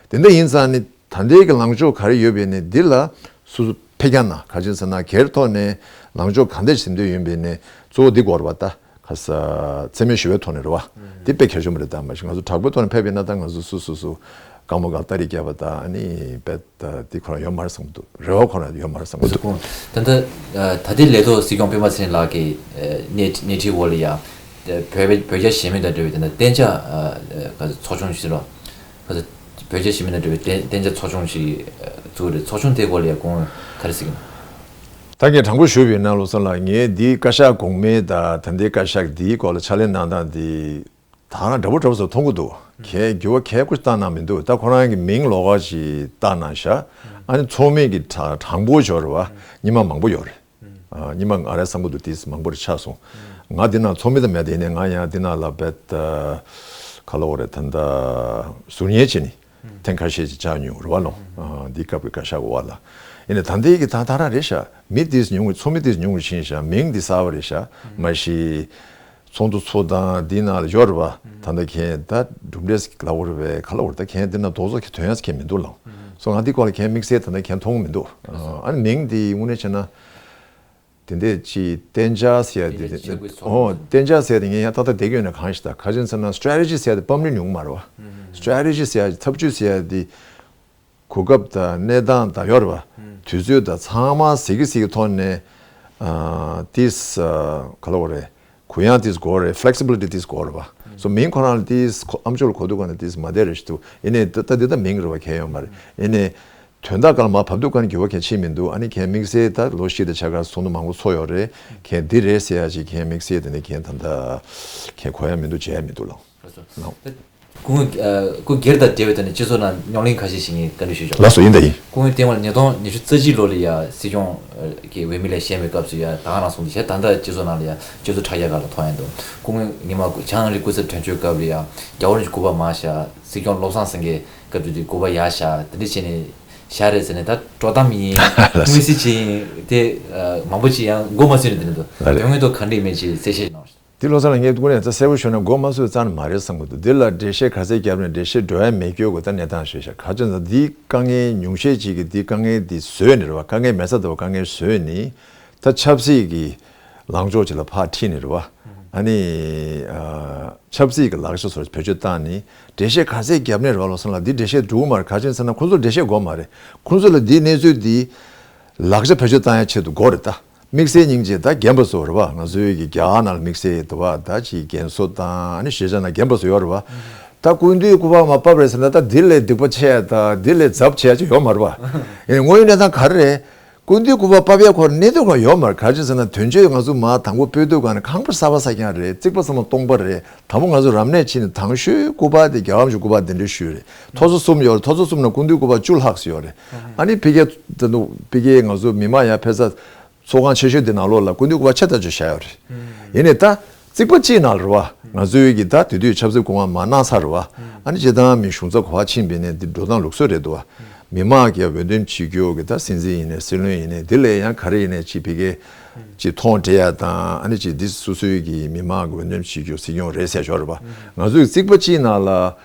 དེ་འདྲ་ཡིན་ཙང་ནི་ད་ལྟའི་གི་ལངས་ཕྱོགས་ག་རེ་ཡོད་པ་ཡིན་ནའི་འདི་ལ་སོ་སོ་ཕེབས་རྒྱ་ན། ག་ཅི་ཟེར་ན་སྒེར་ཐོག་ནས་ལངས་ཕྱོགས་ག་འདྲ་ཞིག་འདོད་ཡོད་པ་ཡིན་ནའི་གཙོ་བོ་འདི་དགོས་རེད་བ། ད་ག་ས་མཚན་སྨད་ཞི་བའི་ཐོག་ནས་རེད་བ། འདི་དཔེ་གལ་ཆེན་པོ་རེད། ད་མ་གཞི་ང་ཚོ་དྲག་པོའི་ཐོག་ནས་ཕེབས་པ་ཡིན་ན་ད་ང་ཚོ་སོ་སོ་སོ་དཀའ་མོ་དཀའ་སྟ་རེ་བརྒྱབ་པ་ད་ཨ་ནི་རྦད་ད་འདི་ཁོ་རང་ཡོད་མ་རེད་བསམ་གྱི་འདུག་རེ་བ་ཁོ་རང་ཡོད་མ་རེད་བསམ་གྱི་འདུག་ད་ལྟ་ད་ལྟའི་ལས་ཐོག་སྲིད་སྐྱོང་སྤེན་པ་ཚེ་རིང་ལགས་ཀྱི་སྣེ་སྣེ་ཁྲིད་འོག་ལ་ཡ། བོད་བོད་རྒྱ་ཞི་མོལ་དང་འབྲེལ་བའི་དེ་འདྲ་གཏན་འཇགས་ཚོགས་ཆུང་ཞིག་རོ། བོད་རྒྱ་ཞི་མོལ་དང་འབྲེལ་བའི་གཏན་གཏན་འཇགས་ཚོགས་ཆུང་ཞིག་བཙུགས་རེད། ཚོགས་ཆུང་དེའི་སྐོར་ལ་ཡ་ཁོང་ག་རེ་ཟེར་གྱི་འདུག་ད་ངས་དྲང་པོ་ཞུས་པ་ཡིན་ན་བློ་བཟང་ལགས། ངས་འདིའི་བཀའ་ཤག་གོང་མའི་དང་ད་ལྟའི་བཀའ་ཤག་འདིའི་སྐོར་ལ་ཕྱག་ལས་གནང་སྟངས་འདི་ད་རང་འདྲ་པོ་འདྲ་པོ་བཟོ་མཐོང་གི་འདུག་གས་འགྱུར་བ་གས་ཁུ་བཏང་གནང་མི་འདུག་ད་ཁོ་རང་གི་མིང་ལོགས་ཀ་ཅིག་བཏགས་གནང་ཤག་ཨ་ནི་ཚོགས་མི་གི་གྲངས་གྲངས་འབོར་འབྱོར་བ་སྔོན་མ་མང་པོ་ཡོད་རེད། ཨ། སྔོན་མ་ང་རང་བསམ་གྱི་འདུག་དེ་མང་པོ་རེ་ཆགས་སོང་། ང་འདི་ན་ཚོགས་མི་ད་མེད་དེ་ཡིན་ནའི་ང་ཡང་འདི་ན་ལ་རྦད་ཁ་ལོ་བ་རེ་ད་ལྟ་ཟུར་ཉན་བྱས་ནས་ཐེངས་ཁ་ཤས་ཅིག་བཅར་མྱོང་རེད་བ་ལོ། ཨ། འདི་སྐབས་ཀྱི་བཀའ་ཤག་འོག་ལ་ཡིན་ནའི་ད་ལྟའི་གི་ད་ད་རང་རེད་ཤག་མི་དེ་ཉུང་ཚོགས་མི་དེ་ཉུང་རུ་ཕྱིན་ཤག་མིང་འདི་གསར་པ་རེད་ཤག་མ་གཞི་ཚོགས་འདུ་ཚོགས་སྟངས་འདི་ནང་ལ་ཡོད་རེད་བ། ད་ལྟ་མཁན་ད་གྲུབ་འབྲས་ལ་འོར་བའི་ཁ་ལ་འོར་ད་མཁན་འདི་ན་རྡོག་རྩ་གི་དོན་ཡང་མཁན་མི་འདུག་ལང་། སོ་ང་འདི་སྐོར་ལ་མཁན་དམིགས་བསལ་ད་ལྟ་མཁན་མཐོང་མི་འདུག་ཨ་ནི་མིང་འདི་དངོས་གནས་བྱས་ན་དེ་འདྲས་ཅིག་གཏན་འཇགས་ཟེར་ཡ་འདི་དེ་འདྲས་ཆགས་དགོས་ཚོགས་ཨོ་གཏན་འཇགས་ཟེར་ཡ་འདི་ངས་ཡང་ཏག་ཏག་བསྡད་ཀྱི་ཡོད་ན་གང་ཞིག་ད་ག་ཅི་ཟེར་ན་strategy ཟེར་ཡ་འདི་པམ་ནི་ཉུང་མ་རེད་བ། strategy ཟེར་ཡ་ཐབས་ཇུས་ཟེར་ཡ་འདི། གོ་སྐབས་དང་གནས་སྟངས་དང་ཡོད་རེད་བ། དུས་ཚོད་དང་ཚང་མ་གཟིགས་ཀྱི་གཟིགས་ཀྱི་ཐོག་ནས་ཨ་ཏིས་ཨ་ག་ལ་བ་རེད། གུ་ཡངས་ཏིས་དགོས་རེད། flexibility ཏིས་དགོས་རེད་བ། སོ་མིང་ཁོ་རང་ལ་ཏིས་ཁོ་ཨམ་ཅོག་ལ་གོ་དུས་ག་ནས་ཏིས་མ་བདེ་རེད་ཞུ་དུས་ཡིན་ནའི་ད་ད་འདི་ད་མིང་རེད་བ་གལ་ཡོད་མ་རེད། ཡིན་ནའི་དོན་དག་ག་ལ་མ་བབས་དུས་ག་ནས་འགྱུར་བ་གལ་ཕྱིན་མི་འདུག་ཨ་ནི་མཁན་དམིགས་བསལ་ད་ལོ་བཞི་དང་ཕྱེད་ཀ་ཚོགས་འདུ་མང་པོ་ཚོགས་ཡོད་རེད། མཁན་འདི་རེད་ཟེར་ཡ་ཅིག་མཁན་དམིགས་བསལ་དེ་ནས་མཁན་ད་ལྟ་མཁན་གོ་ཡ་མི་འདུག་བྱས་ཡ་མི་འདུག་ལགས། ལགས་སོ། ལགས། སྐུ་ངོ་། ཨ། སྐུ་སྒེར་དང་འབྲེལ་བའི་ཐོག་ནས་སྤྱི་ཚོགས་ནང་རྙོག་གླེང་ཁ་ཤས་ཤིག་ངས་བཀའ་འདྲི་ཞུ་ཆོག་ལགས་སོ། ཡིན་ད་ཡིན། སྐུ་ངོ་སྟེང་བར་ཉིས་སྟོང་ཉི་ཤུ་རྩ་གཅིག་ལོ་ལ་ཡ་སྲིད་སྐྱོང་གི་འོས་མི་ལ་བཞེངས་པའི་སྐབས་སུ་ཡ་ད་ག་རང་སོང་དུ་བྱས་ད་ལྟ་སྤྱི་ཚོགས་ནང་ལ་ཡ་སྤྱི་ཚོགས་དྲ་རྒྱ་ཁག་ལ་མཐོང་ཡ་འདུག་སྐུ་ངོ་ཉི་མ་བྱང་རི་སྐུ་ཚབ་དོན་གཅོད་སྐབས་ལ་ཡ་རྒྱལ་བ་རིན་པོ་ཆེ་སྐུ་པར་མང་ཤག་སྲིད་སྐྱོང་བློ་བཟང་སེང་གེ་སྐབས་དུས་དེ་སྐུ་པར་ཡག་ཤག་དེ་འདྲ་བྱས་ནས་བཞག་རེད་ཟེར་ནས་ད་དཀྲོག་གཏམ་ཡིན་དངོས་གསལ་ཅིག་ཡིན་དེ་མང་པོ་ཅིག་ཡང་མགོ་མ་ཚོས་ནས་དེ་འདྲ་འདུག་ལགས་རེད། དོན་དངོས་ཐོག་ག་འདྲ་ཡིན་མིན་ཅིག་གསལ་བཤད་གནང་། དེ་བློ་བཟང་ལགས་ངས་དངོས་གནས་ད་གསལ་པོ་ཞུས་ན་མགོ་མ་ཚོས་རྩ་ནས་མ་རེད་བསམ་གྱི་འདུག་འདི་ལ་འགྲེལ་བཤད་ག་ཚད་བརྒྱབ་ནས་འགྲེལ་བཤད་འགྲོ་ཡ་མེད་སྐྱོ་དགོས་ད་གནས་སྟངས་ཞུས་ཤག་ག་ཅི་ན་འདིའི་དཀའ་ངལ་ཉུང་ཤས་ཅིག་གིས་འདིའི་དཀའ་ངལ་འདི་བཟོས་ནས་རེད་བ། དཀའ་ངལ་མེད་ས་འདྲ་བོ་དཀའ་ངལ་བཟོས་ནས་ད་ཆབ་སྲིད་ཀྱི་ལངས་ཕྱོགས་ཅིག་ལ་ཕར་ཁྲིད་ནས་རེད་བ། ཨ་ནི་ཨ་ཆབ་སྲིད་ཀྱི་ལག་ཆ་སོགས་བེད་སྤྱོད་བཏང་ནས་འགྲེལ་བཤད་ག་ཚད་བརྒྱབ་ནས་རེད་བ། བློ་བཟང་ལགས་འདི་འགྲེལ་བཤད་འགྲུབ་མ་རེད། ག་རེ་ཟེར་ན་ཁོང་ཚོར་འགྲེལ་བཤད་དགོས་མ་རེད། ཁོང་ཚོ་ལ་འདིའི་གནས་ཚུལ་འདི་ལག་ཆ་བེད་སྤྱོད་བཏང་ཡ་ཆེད་དུ་དགོས་རེད་ད། དམིགས་བསལ་སྙིང་རྗེ་ད་རྒན་པ་ཚོ་རེད་བ། ང་ཚོའི་གི་རྒྱ་གར་ནང་ལ་དམིགས་བསལ་དུ་བ་ད་ཅིག་རྒན་གསོ་དང་ཨ་ནི་ཤེས་བྱ་ནང་རྒན་པ་ཚོ་ཡོད་རེད་བ། ད་སྐུ་མདུན་སྐུ་པར་མར་ཕབ་རེད་ཟེར་ན་ད་འདི་ལས་སྡིག་པ་ཆེ་ཡ་ད་འདི་ལས་ཚབས་ཆེ་ཡ་ཅིག་ཡོད་མ་རེད་བ། ཡིན་ནའི་དངོས་ཡོད་གནས་སྟངས་ག་རེ་རེད། སྐུ་མདུན་སྐུ་པར་ཕབ་ཡ་ཁོ་གནད་དོན་ཁོ་ཡོད་མ་རེད། ག་རེ་ཟེར་ན་དོན་གཅོད་ང་ཚོ་མ་དང་པོ་སྤོས་དུས་ག་ནས་ཁང་པ་གསར་པ་ས་ཀྱང་རེད། རྩིག་པ་ཚང་མ་སྟོང་པ་རེད། དང་པོ་ང་ཚོ་རབ་གནས་ཕྱིན་ནས་དང་ཤོས་སྐུ་པར་དེ་རྒྱལ་བ་རིན་པོ་ཆེའི་སྐུ་པར་དེ་འདྲ་ཞུས་རེད། ཐོ་ཚོ་གསུམ་ཡོད་རེད། ཐོ་ཚོ་གསུམ་ནང་སྐུ་མདུན་སྐུ་པར་བཅུ་ལྷག་ཙམ་ཡོད་རེད། ཨ་ནི་ཕ་གིའི་ད་དུང་ཕ་གིའི་ང་ཚོ་མི་མང་ཡར་ཕེབས་ས་ཚོགས་ཁང་ཆེ་ཤོས་དེ་ནང་ལོགས་ལ་སྐུ་མདུན་སྐུ་པར་ཆེ་ཐག་ཆོད་བཞག་ཡོད་རེད། ཡིན་ནའི་ད་རྩིག་པ་གཅིག་ནང་ལ་རེད་བ། ང་ཚོའི་གི་ད་དེ་དུས་ཆབ་སྲིད་སྐུ་དབང་མར་གནང་ཚར་རེད་བ། ཨ་ནི་སྤྱིར་བཏང་མི་གཞུང་ཚབ་ག་པར་ཕྱིན་པ་ཡིན་ནའི་འདི་འགྲོ་སྟངས་ལུགས་སྲོལ་རེད་འདུག་བ། མི་མང་གིས་འོས་འདེམས་བྱེད་རྒྱུ་གི་ད་སྲིད་འཛིན་ཡིན་ནའི་སྲིད་བློན་ཡིན་ནའི་འདི་ལས་ཡང་ག་རེ་ཡིན་ནའི་ཅིག་ཕ་གིའི་ཅིག་མཐོང་བསྡད་ཡ་དང་ཨ་ནི་ཅིག་འདི་སོ་སོའི་གི་མི་མང་གི་འོས་འདེམས་བྱེད་རྒྱུ་སྲིད་སྐྱོང་རེད་ཟེར་ཞོར་རེད་བ། ང་ཚོའི་རྩིག་པ་གཅིག་ནང་ལ།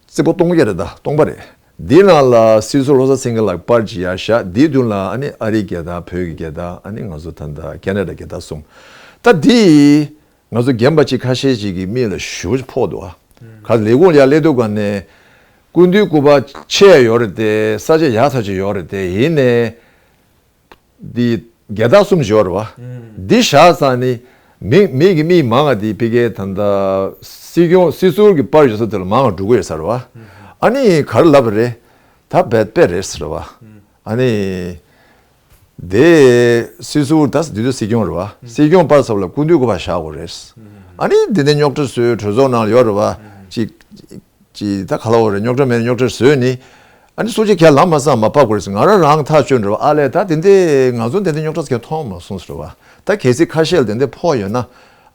རྩིག་པ་སྟོང་བརྒྱ་རེད་ད། སྟོང་པ་རེད། འདིའི་ནང་ལ་སྲིད་ཟུར་བློ་བཟང་སེང་གེ་ལགས་པར་ཅིག་ཡར་བཞག་འདིའི་མདུན་ལ་ཨ་ནི་ཨ་རིའི་རྒྱལ་དར། བོད་ཀྱི་རྒྱལ་དར། ཨ་ནི་ང་ཚོ་ད་ལྟ་ཁེ་ན་ཌ་རྒྱལ་དར་གསུམ། ད་འདི་ང་ཚོ་རྒན་པ་ཅིག་ཁ་ཤས་ཅིག་གི་མིག་ལ་ཞེ་པོ་ཅིག་ཕོག་འདུག་ཨ། ག་ལས་ཁུངས་ལ་ཡར་སླེབས་དུས་ག་ནས་སྐུ་མདུན་སྐུ་པར་ཆེ་ཡོད་རེད་དེ། ས་ཆ་ཡག་ཐག་ཆོད་ཡོད་རེད་དེ། ཡིན་ནའི། འདི་རྒྱལ་དར་གསུམ་ཡོད་རེད་བ། འདི་བཞག་ཙང་ནི་མི་མི་གི་མི་མང་ང་འདི་ཕ་གིའི་ད་ལྟ་སྲིད་སྐྱོང་སྲིད་ཟུར་གྱི་པར་ཡོད་ས་དེ་ལ་མང་ང་འགྲོ་གི་ཡོད་ས་རེད་བ། ཨ་ནི་ག་རེ་ལབ་པ་རེད། ད་རྦད་དཔེ་རེད་ཟེར་བ། ཨ་ནི་དེ་སྲིད་ཟུར་ད་འདི་དུས་སྲིད་སྐྱོང་རེད་བ། སྲིད་སྐྱོང་པར་ཚབ་ལ་སྐུ་མདུན་སྐུ་པར་བཞག་དགོས་རེད། ཨ་ནི་འདི་ནས་རྙོག་དྲ་བཟོས། གྲོས་ཚོགས་ནང་ལ་ཡོད་རེད་བ། ཅིག་ཅིག་ད་ག་ལ་འོ་རེད། རྙོག་དྲ་མེད་རྙོག་དྲ་བཟོས་ནི། ཨ་ནི་སུ་གཅིག་ཁས་ལེན་མ་སོང་མ་ཕབ་དགོས་རེད་ཟེར། ང་རང་རང་ཐག་ཆོད་འགྲོ་བ། ཨ་ལས་ད་དེ་འདྲས་ང་ཚོ་དེ་འདྲས་རྙོག་དྲ་ཟེར་མཁན་མཐོང་མ་སོང་ཟེར་བ། ད་གལ་སྲིད་ཁ་ཤས་ལ་དེ་འདྲས་ཕོག་ཡོད་ན།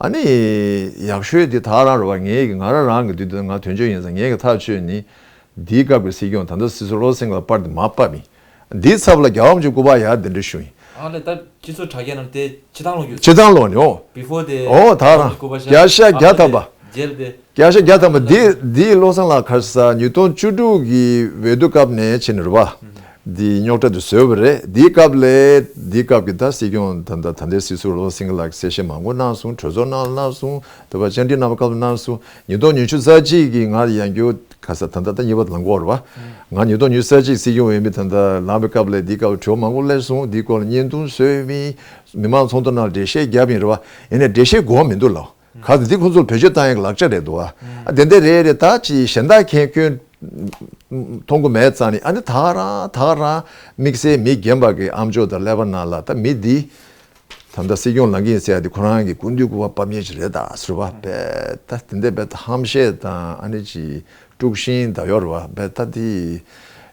ཨ་ནི་ཡག་ཤོས་དེ་ད་རང་རེད་བ། ངའི་གི་ང་རང་རང་གི་དུས་དུ་ང་དོན་གཅོད་ཡིན་ཙང་ངའི་གི་ཐག་ཆོད་ནི། འདིའི་སྐབས་ཀྱི་སྲིད་སྐྱོང་ད་ལྟ་སྲིད་ཟུར་བློ་སེང་ལ་པར་དེ་མ་ཕབ་ཡིན། འདིའི་ཚབ་ལ་རྒྱལ་བ་རིན་པོ་ཆེའི་སྐུ་པར་ཡར་དེ་འདྲས་ཞུ་ཡིན། ཨ་ལས་ད་སྤྱི་ཚོགས་དྲ་རྒྱ་ནང་དེ་ཕྱི་ཐང་ལོག་ཡོད། ཕྱི་ཐང་ལོག་ནི་ཨོ། བྷི་ཕོར་དེ། ཨོ་ད་རང་། སྐུ་པར་བཞག་བརྒྱ་ཆ་བརྒྱ་ཐམ་པ། ཨ་ལས་རྗེས་ལ་དེ། བརྒྱ་ཆ་བརྒྱ་ཐམ་པ། འདི་འདི་བློ་བཟང་ལགས་ག་རེ་ཟེར། ཉིས་སྟོང་བཅུ་དྲུག་གི་འོས་བསྡུ་སྐབས་ནས་ཕྱིན་རེད་བ། འདི་རྙོག་དྲ་འདི་བཟོས་པ་རེད། འདིའི་སྐབས་ལས་འདིའི་སྐབས་ཀྱི་ད་སྲིད་སྐྱོང་ད་ད་ད་ལྟའི་སྲིད་ཟུར་བློ་བཟང་སེང་གེ་ལགས་གསལ་བཤད་མང་པོ་གནང་སོང་། གྲོས་ཚོགས་ནང་ལ་གནང་སོང་། དེ་བ་བཅར་འདྲི་གནང་བའི་སྐབས་ལ་གནང་སོང་། ཉིས་སྟོང་ཉི་ཤུ་རྩ་གཅིག་གི་ང་ཡང་སྐྱོ་ག་ས་ད་ད་ད་གཉིས་པ་ལང་གོ་རེད་བ། ང་ཉིས་སྟོང་ཉི་ཤུ་རྩ་གཅིག་སྲིད་སྐྱོང་འོས་མི་ད་ད་ལངས་པའི་སྐབས་ལས་འདིའི་སྐབས་གྲོས་མང་པོ་སླེབས་སོང་། འདིའི་སྐོར་ལ་བརྙན་ཐུང་བཟོས་མི་མི་མང་ཚོགས་འདུ་ནང་འགྲེལ་བཤད་བརྒྱབ་ཡིན་རེད་བ། ཡིན་ནའི་འགྲེལ་བཤད་དགོས་མི་འདུག་ལགས། ག་ཚོད་འདི་ཁོང་ཚོར་བེད་སྤྱོད་བཏང་ཡག་ལག་ཆ་རེད་འདུག་ཨ། ཨ་དེ་འདྲ་རེད་རེད། ད་ཅི་གཞན་དག་མཁན་སྐྱོན་མཐོང་གི་མེད་ཙང་ནི། ཨ་ནི་ད་ག་རང་ད་ག་རང་དམིགས་བསལ་མི་རྒན་པ་གི་ཨ་མཆོག་དང་ཀླད་པ་ནང་ལ་ད་མི་འདི་ད་ལྟ་སྲིད་སྐྱོང་ལངས་ཀྱི་ཡིན་ཟེར་ཡ་འདི་ཁོ་རང་གི་སྐུ་མདུན་སྐུ་པར་ཕབ་མཁན་ཞིག་རེད་ད་ཟེར་བ། རྦད་ད་དེ་འདྲ་རྦད་ད་ཧམ་བཤད་དང་ཨ་ནི་ཅི་དཀྲུག་ཤིང་ད་ཡོད་རེད་བ། རྦད་ད་འདི་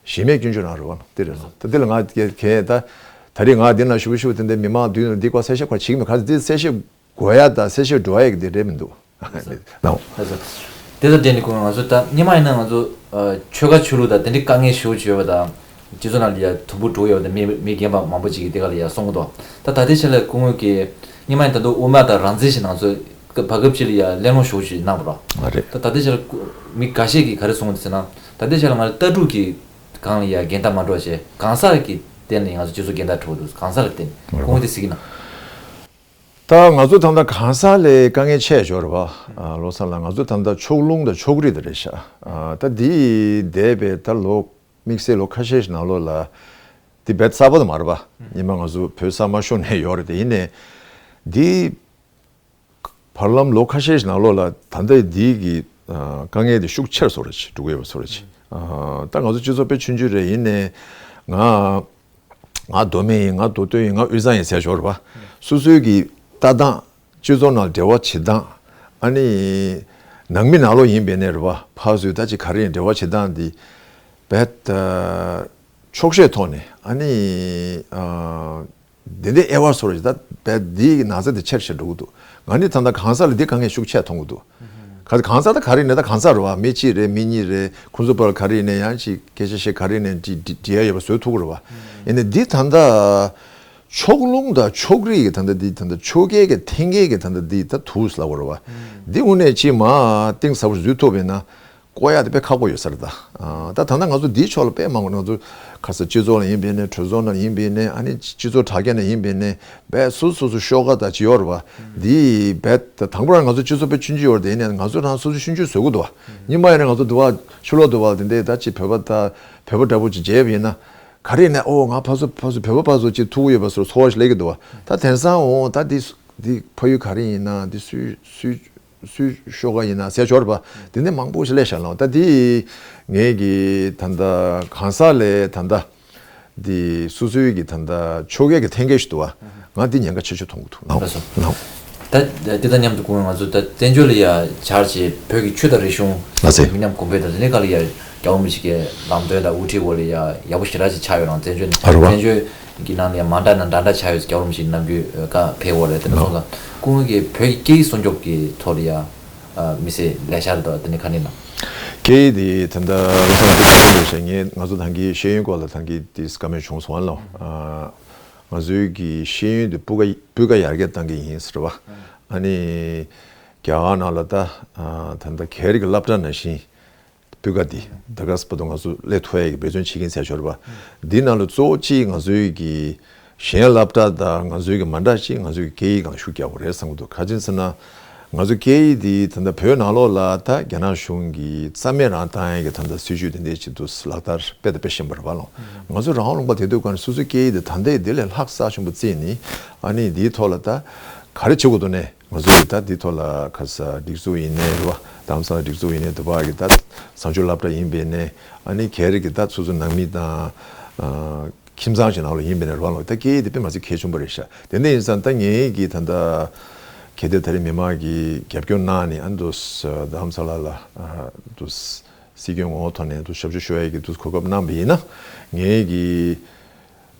གཞི་མེད་སྐྱོན་བརྗོད་རང་རེད་བ། དེ་རེད་ལ་ད་འདི་ལ་ང་གལ་ད་ད་རེས་ང་འདི་ན་ཞུ་ཞུ་དེ་འདྲ་མི་མང་མདུན་ལ་འདི་སྐོར་གསལ་བཤད་སྐོར་བྱེད་ཀྱི་མེད། ག་ཚོད་འདི་གསལ་བཤད་དགོས་ཡ་དང་གསལ་བཤད་འགྲོ་ཡ་གི་དེ་རེད་མི་འདུག་ལགས་སོ། དེ་ལ་བརྟེན་ནས་ཁོང་ང་ཚོ་ད་སྔོན་མ་ཡིན་ན་ང་ཚོ་ཨ་ཆོལ་ཁ་ཆོས་ལུགས་དང་དེ་འདྲའི་དཀའ་ངལ་ཞེ་པོ་ཅིག་ཡོད་པ་དང་། སྤྱི་ཚོགས་ནང་ལ་ཡ་དུམ་བུ་འགྲོ་ཡོད་པ་དང་། མི་མི་རྒན་པ་མང་པོ་ཅིག་གིས་དེ་ག་ལ་ཡ་གསུང་གི་འདུག་ད་ད་ལྟའི་ཆ་ལ་སྐུ་ངོ་གིས་སྔོན་མ་ཡིན་ད་དུང་དབུ་མ་དང་རང་བཙན་ཞེས་ང་ཚོ་བར་སྐབས་ཅིག་ལ་ཡ་གླེང་སློང་ཞེ་པོ་ཅིག་གནང་བ་རེད། ད་ད་ལྟའི་ཆ་ལ་སྐུ་མི་འགའ་ཤས་ཀྱིས་ག་རེ་གསུང་གི་འདུག་ཟེར་ན། ད་ལྟའི་ཆ་ལ་ང་ཚོ་ལྟ་གྲུབ་ཀྱི་སྒང་ལ་ཡ་འགལ་ཟླ་མ་འགྲོ་བ་བྱས། གང་ཟག་གི་སྟེང་ལ་ཡ་ང་ཚོ་སྤྱི་ཚོགས་འགལ་ཟླ་འགྲོ་གི་འདུག་གང་ཟག་ལ་བརྟེན་ནས། ཁོང་གིས་དེ་ཟེར་གྱི་ན། ད་ང་ཚོ་ད་ལྟ་གང་ཟག་ལ་དཀའ་ངལ་ཆེ་ཤོས་རེད་བ། ཨ་བློ་བཟང་ལགས། ང་ཚོ་ད་ལྟ་ཕྱོགས་ལྷུང་དང་ཕྱོགས་རིས་དེ་རེད་ཤག་ཨ་ད་འདི་འདས་པའི་ད་ལོ་དམིགས་བསལ་ལོ་ཁ་ཤས་ཤིག་ནང་ལོགས་ལ་འདི་རྦད་གསར་པ་དེ་མ་རེད་བ། ཉི་མ་ང་ཚོ་བོད་གསར་མ་ཤོར་ནས་ཡོད་རེད་དེ། ཡིན་ནའི་འདི་བར་ལམ་ལོ་ཁ་ཤས་ཤིག་ནང་ལོགས་ལ་ད་ལྟ་འདི་གི་ཨ་དཀའ་ངལ་དེ་ཤུགས་ཆེར་སོང་རེད་ཅིག་འགྲོ་གི་ཡོད་པ་སོང་རེད་ཅིག་ཨ་ད་ང་ཚོ་སྤྱི་ཚོགས་དཔེ་ཆུང་ཆུང་རེད། ཡིན་ནའི་ང་ང་མདོ་སྨད་ཡིན། ང་མདོ་སྟོད་ཡིན། ང་དབུས་གཙང་ཡིན་ཟེར་ཞོར་རེད་བ། སོ་སོའི་གི་ལྟ་སྟངས། སྤྱི་ཚོགས་ནང་འབྲེལ་བ་བྱེད་སྟངས། ཨ་ནི་ནང་མི་ནང་ལོགས་ཡིན་པའི་ནས་རེད་བ། ཕར་ཚུར་ད་ཅིག་ག་རེ་ཡིན་འབྲེལ་བ་བྱེད་སྟངས་འདི་རྦད་ཨ་ཆོག་ཤེས་ཐོག་ནས། ཨ་ནི་ཨ་འདི་འདྲའི་དབྱེ་བ་ཚོ་རེད། ད་རྦད་འདིའི་ན་ཚ་འདི་ཆེར་ཆེར་འགྲོ་གི་འདུག་ང་ནི་ད་ལྟ་གང་ཟག་ལ་འདི་དཀའ་ངལ་ཤུགས་ཆེ་མཐོང་གི་འདུག་ག་གང་ཟག་ད་ག་རེ་ཡིན་ནའི་ད་གང་ཟག་རེད་བ། མི་གཅིག་རེད། མི་གཉིས་རེད། ཁོང་ཚོ་བར་ག་རེ་ཡིན་ནའི་ཡང་ཅིག་སྐད་ཆ་བཤད། ག་རེ་ཡིན་ནའི་འདྲི་འདྲི་འདྲི་ཡ་ཡོད་པ་བཟོས་ཐུབ་ཀྱི་རེད་བ། ཡིན་ནའི་འདི་ད་ལྟ་ཕྱོགས་ལྷུང་དང་ཕྱོགས་རིས་ཀྱི་ད་ལྟ་འདི་ད་ལྟ་ཕྱོགས་འགལ་གྱི་འཐེན་འཁྱེར་གྱི་ད་ལྟ་འདི་ད་དུས་ལ་བར་བ། འདི་དངོས་གནས་ཅིག་མ་གཏིང་ཟབ་པོ་བཟོས་ཐུབ་པ་ཡིན་ན། བཀོག་ཡག་དེ་དཔེ་ཁག་པོ་ཡོད་ས་རེད་ད། ཨ། ད་ད་ལྟ་ང་ཚོ་འདིའི་ཕྱོགས་ལ་དཔེ་མང་པོ། ང་ཚོ་ཁ་ས་སྤྱི་ཚོགས་ལ་ཡིན་པའི་ནས། གྲོས་ཚོགས་ནང་ཡིན་པའི་ནས། ཨ་ནི་སྤྱི་ཚོགས་དྲ་རྒྱ་ནང་ཡིན་པའི་ནས། དཔེ་སོ་སོ་སོ་ཤོག་ཁག་དང་ཅི་ཡོད་རེད་པ། འདི་དཔེ་ད་དང་པོ་རང་ང་ཚོ་སྤྱི་ཚོགས་དཔེ་ཆུང་ཆུང་ཡོད་རེད་དེ། ཡིན་ནའི་ང་ཚོ་རང་སོ་སོ་ཆུང་ཆུང་བཟོ་གི་འདུག་པ། སྔོན་མ་ཡིན་ན་ང་ཚོ་འདུག་པ། ཕྱི་ལོགས་འདུག་པ། དེ་འདྲའི་ད་ཅིག་བོད་པ་ད་བོད་པ་འདྲ་པོ་ཅིག་མཇལ་བ་ཡིན་ན། ག་རེ་ཡིན་ནའི་ཨོ་ང་ཕར་ཚུར་ཕར་ཚུར་བོད་པ་ཕར་ཚུར་ཅིག་ཐུག་གི་ཡོད་པ་བཟོ་འདྲ་ཚོར་བ་ཞིག་སླེབས་ཀྱི་འདུག་པ། ད་དེང་སང་འོ་ད་འདི་འདི་ཕ་ཡུལ་ག་རེ་ཡིན་ན། འདི་སུའི་སུའི་སུའི་ཤོག་ཁག་ཡིན་ན་ཟེར་ཡག་ཡོད་རེད་པ། དེ་འདྲ་མང་པོ་ཞིག་སླེབས་ཤག་ལགས། ད་འདི་ངེད་ཀྱི་ད་ལྟ་གང་ཟག་ལ་ད་ལྟ་འདི་སོ་སོའི་གི་ད་ལྟ་ཕྱོགས་འགལ་གྱི་འཐེན་འཁྱེར་ཞིག་འདུག་པ། ང་འདི་ཉེན་ཁ་ཆེ་ཤོས་མཐོང་གི་འདུག་ལགས། ལགས་སོ། ལགས། ད་འདི་དང་མཉམ་དུ་སྐུ་ངོ་ང་ཚོ་ད་བཙན་བྱོལ་ལ་ཡ་བཅར་བྱས་བོད་ཀྱི་ཆོས་དང་རིག་གཞུང་། ལགས་སེ། མི་ཉམས་གོང་འཕེལ་དང་དེ་འདྲའི་སྒང་ལ་ཡ་རྒྱལ་བ་རིན་པོ་ཆེ་གི་ལམ་སྟོན་དང་དབུ་ཁྲིད་འོག་ལ་ཡ་ཡག་པོ་ཞེ་དྲག་ཅིག་ཆགས་ཡོད་རེད། བཙན་བྱོལ། ཨ་རེད་པ། བཙན་བྱོལ་གྱི་ནང་ལ་ཡང་མ་འདྲ་ན་འདྲ་འདྲ་ཆགས་ཡོད། རྒྱལ་བ་རིན་པོ་ཆེ་ནམ་རྒྱུན་བཀའ་ཕེབས་ཡོད་རེད། དེ་འདྲ་སོང་ཙང་སྐུ་ངོ་གིས་བོད་ཀྱི་སྐད་ཡིག་སྲུང་སྐྱོབ་ཀྱི་ཐོག་ལ་ཡ་དམིགས་བསལ་ལས་འཆར་དང་དེ་འདྲ་ག་རེ་གནང་། སྐད་ཡིག་དེ་ད་ལྟ་ལྷག་བསམ་རྣམ་དག་ཞིག་ཡོད་རེད་ཤག་ངས་ང་ཚོ་ད་གིན་ཤེས་ཡོན་སྐོར་ལ་ད་གིན་དེ་བཀའ་མོལ་བྱུང་སོང་བ་ལགས། ང་ཚོའི་གི་ཤེས་ཡོན་དེ་སྤུས་ཀ་སྤུས་ཀ་ཡར་རྒྱས་གཏང་གི་ཡིན་ཟེར་བ། ཨ་ནི་རྒྱ་གར་ནང་ལ་ད་ད་ལྟ་ག་རེ་གི་སློབ་གྲྭ་ནང་བཞིན། སྤུས་ཀ་འདི་ད་ག་སྤུ་དོ་ང་ཚོ་སླེབས་ཐུབ་ཡག་གི་འབད་བརྩོན་བྱེད་ཀྱི་ཡིན་ཟེར་ཡག་ཡོད་རེད་པ། འདི་ནང་ལ་གཙོ་བོ་གཅིག་ང་ཚོའི་གི་གཞན་སློབ་གྲྭ་དང་ང་ཚོའི་གི་མ་འདྲ་ཅིག་ང་ཚོའི་གི་སྐད་ཡིག་སྒང་ཤུགས་རྒྱག་དགོས་རེད་བསམ་གྱི་འདུག་ག་རེ་ཟེར་ན། ང་ཚོ་སྐད་ཡིག་འདི་ད་ལྟ་བོད་ནང་ལོགས་ལ་ད་རྒྱ་ནག་གཞུང་གིས་རྩ་མེད་རང་བཏང་ཡག་གི་ད་ལྟ་སྲིད་བྱུས་དེ་འདྲ་ཅིག་འདུག་ལག་བསྟར་སྤེལ་དང་སྤེལ་བཞིན་པ་རེད་པ་ལགས། ང་ཚོ་རང་དབང་ལུང་པ་དེ་དུས་ག་ནས་སོ་སོའི་སྐད་ཡིག་འདི་ད་ལྟའི་འདི་ལས་ལྷག་རྩ་ཆེན་པོ་བརྩིས་ནས། ཨ་ནི་འདིའི་ཐོག་ལ་ད་ག་རེ་བྱེད་དགོས་འདུག་ནས། ང་ཚོ་གི་ད་འདི་ཐོག་ལ་ཁ་ས་སྒྲིག་འཛུགས་ཡིན་ནའི་རེད་པ། རྡ་རམ་ས་ལ་སྒྲིག་འཛུགས་ཡིན་ནའི་འདི་པ་གི་ད་བཟང་སྤྱོད་སློབ་གྲྭ་ཡིན་པའི་ནས། ཨ་ནི་ག་རེ་གི་ད་སོ་སོ་ནང་མི་དང་ཨ་ཁྱིམ་ཚང་ཞིག་ནང་ལ་ཡིན་པའི་ནས་རེད་པ་ལགས། ད་སྐད་ཡིག་དེ་དཔེ་མ་སྲིད་གལ་ཆེན་པོ་རེད་ཤག་དེ་འདྲ་ཡིན་ཙང་ད་ངེད་ཀྱི་ད་ལྟ་གལ་ཏེ་ད་རེས་མི་མང་གིས་རྒྱབ་སྐྱོར་གནང་ནས། ཨ་ནི་འདུག་སེ་རྡ་རམ་ས་ལ་ལ་ཨ་འདུག་སེ་སྲིད་སྐྱོང་ངོ་བོ་ཐོག་ནས་འདུག་ཞབས་ཞུ་ཞུ་ཡག་གི་འདུག་གོ་སྐབས་གནང་བ་ཡིན་ན། ངེད་ཀྱི་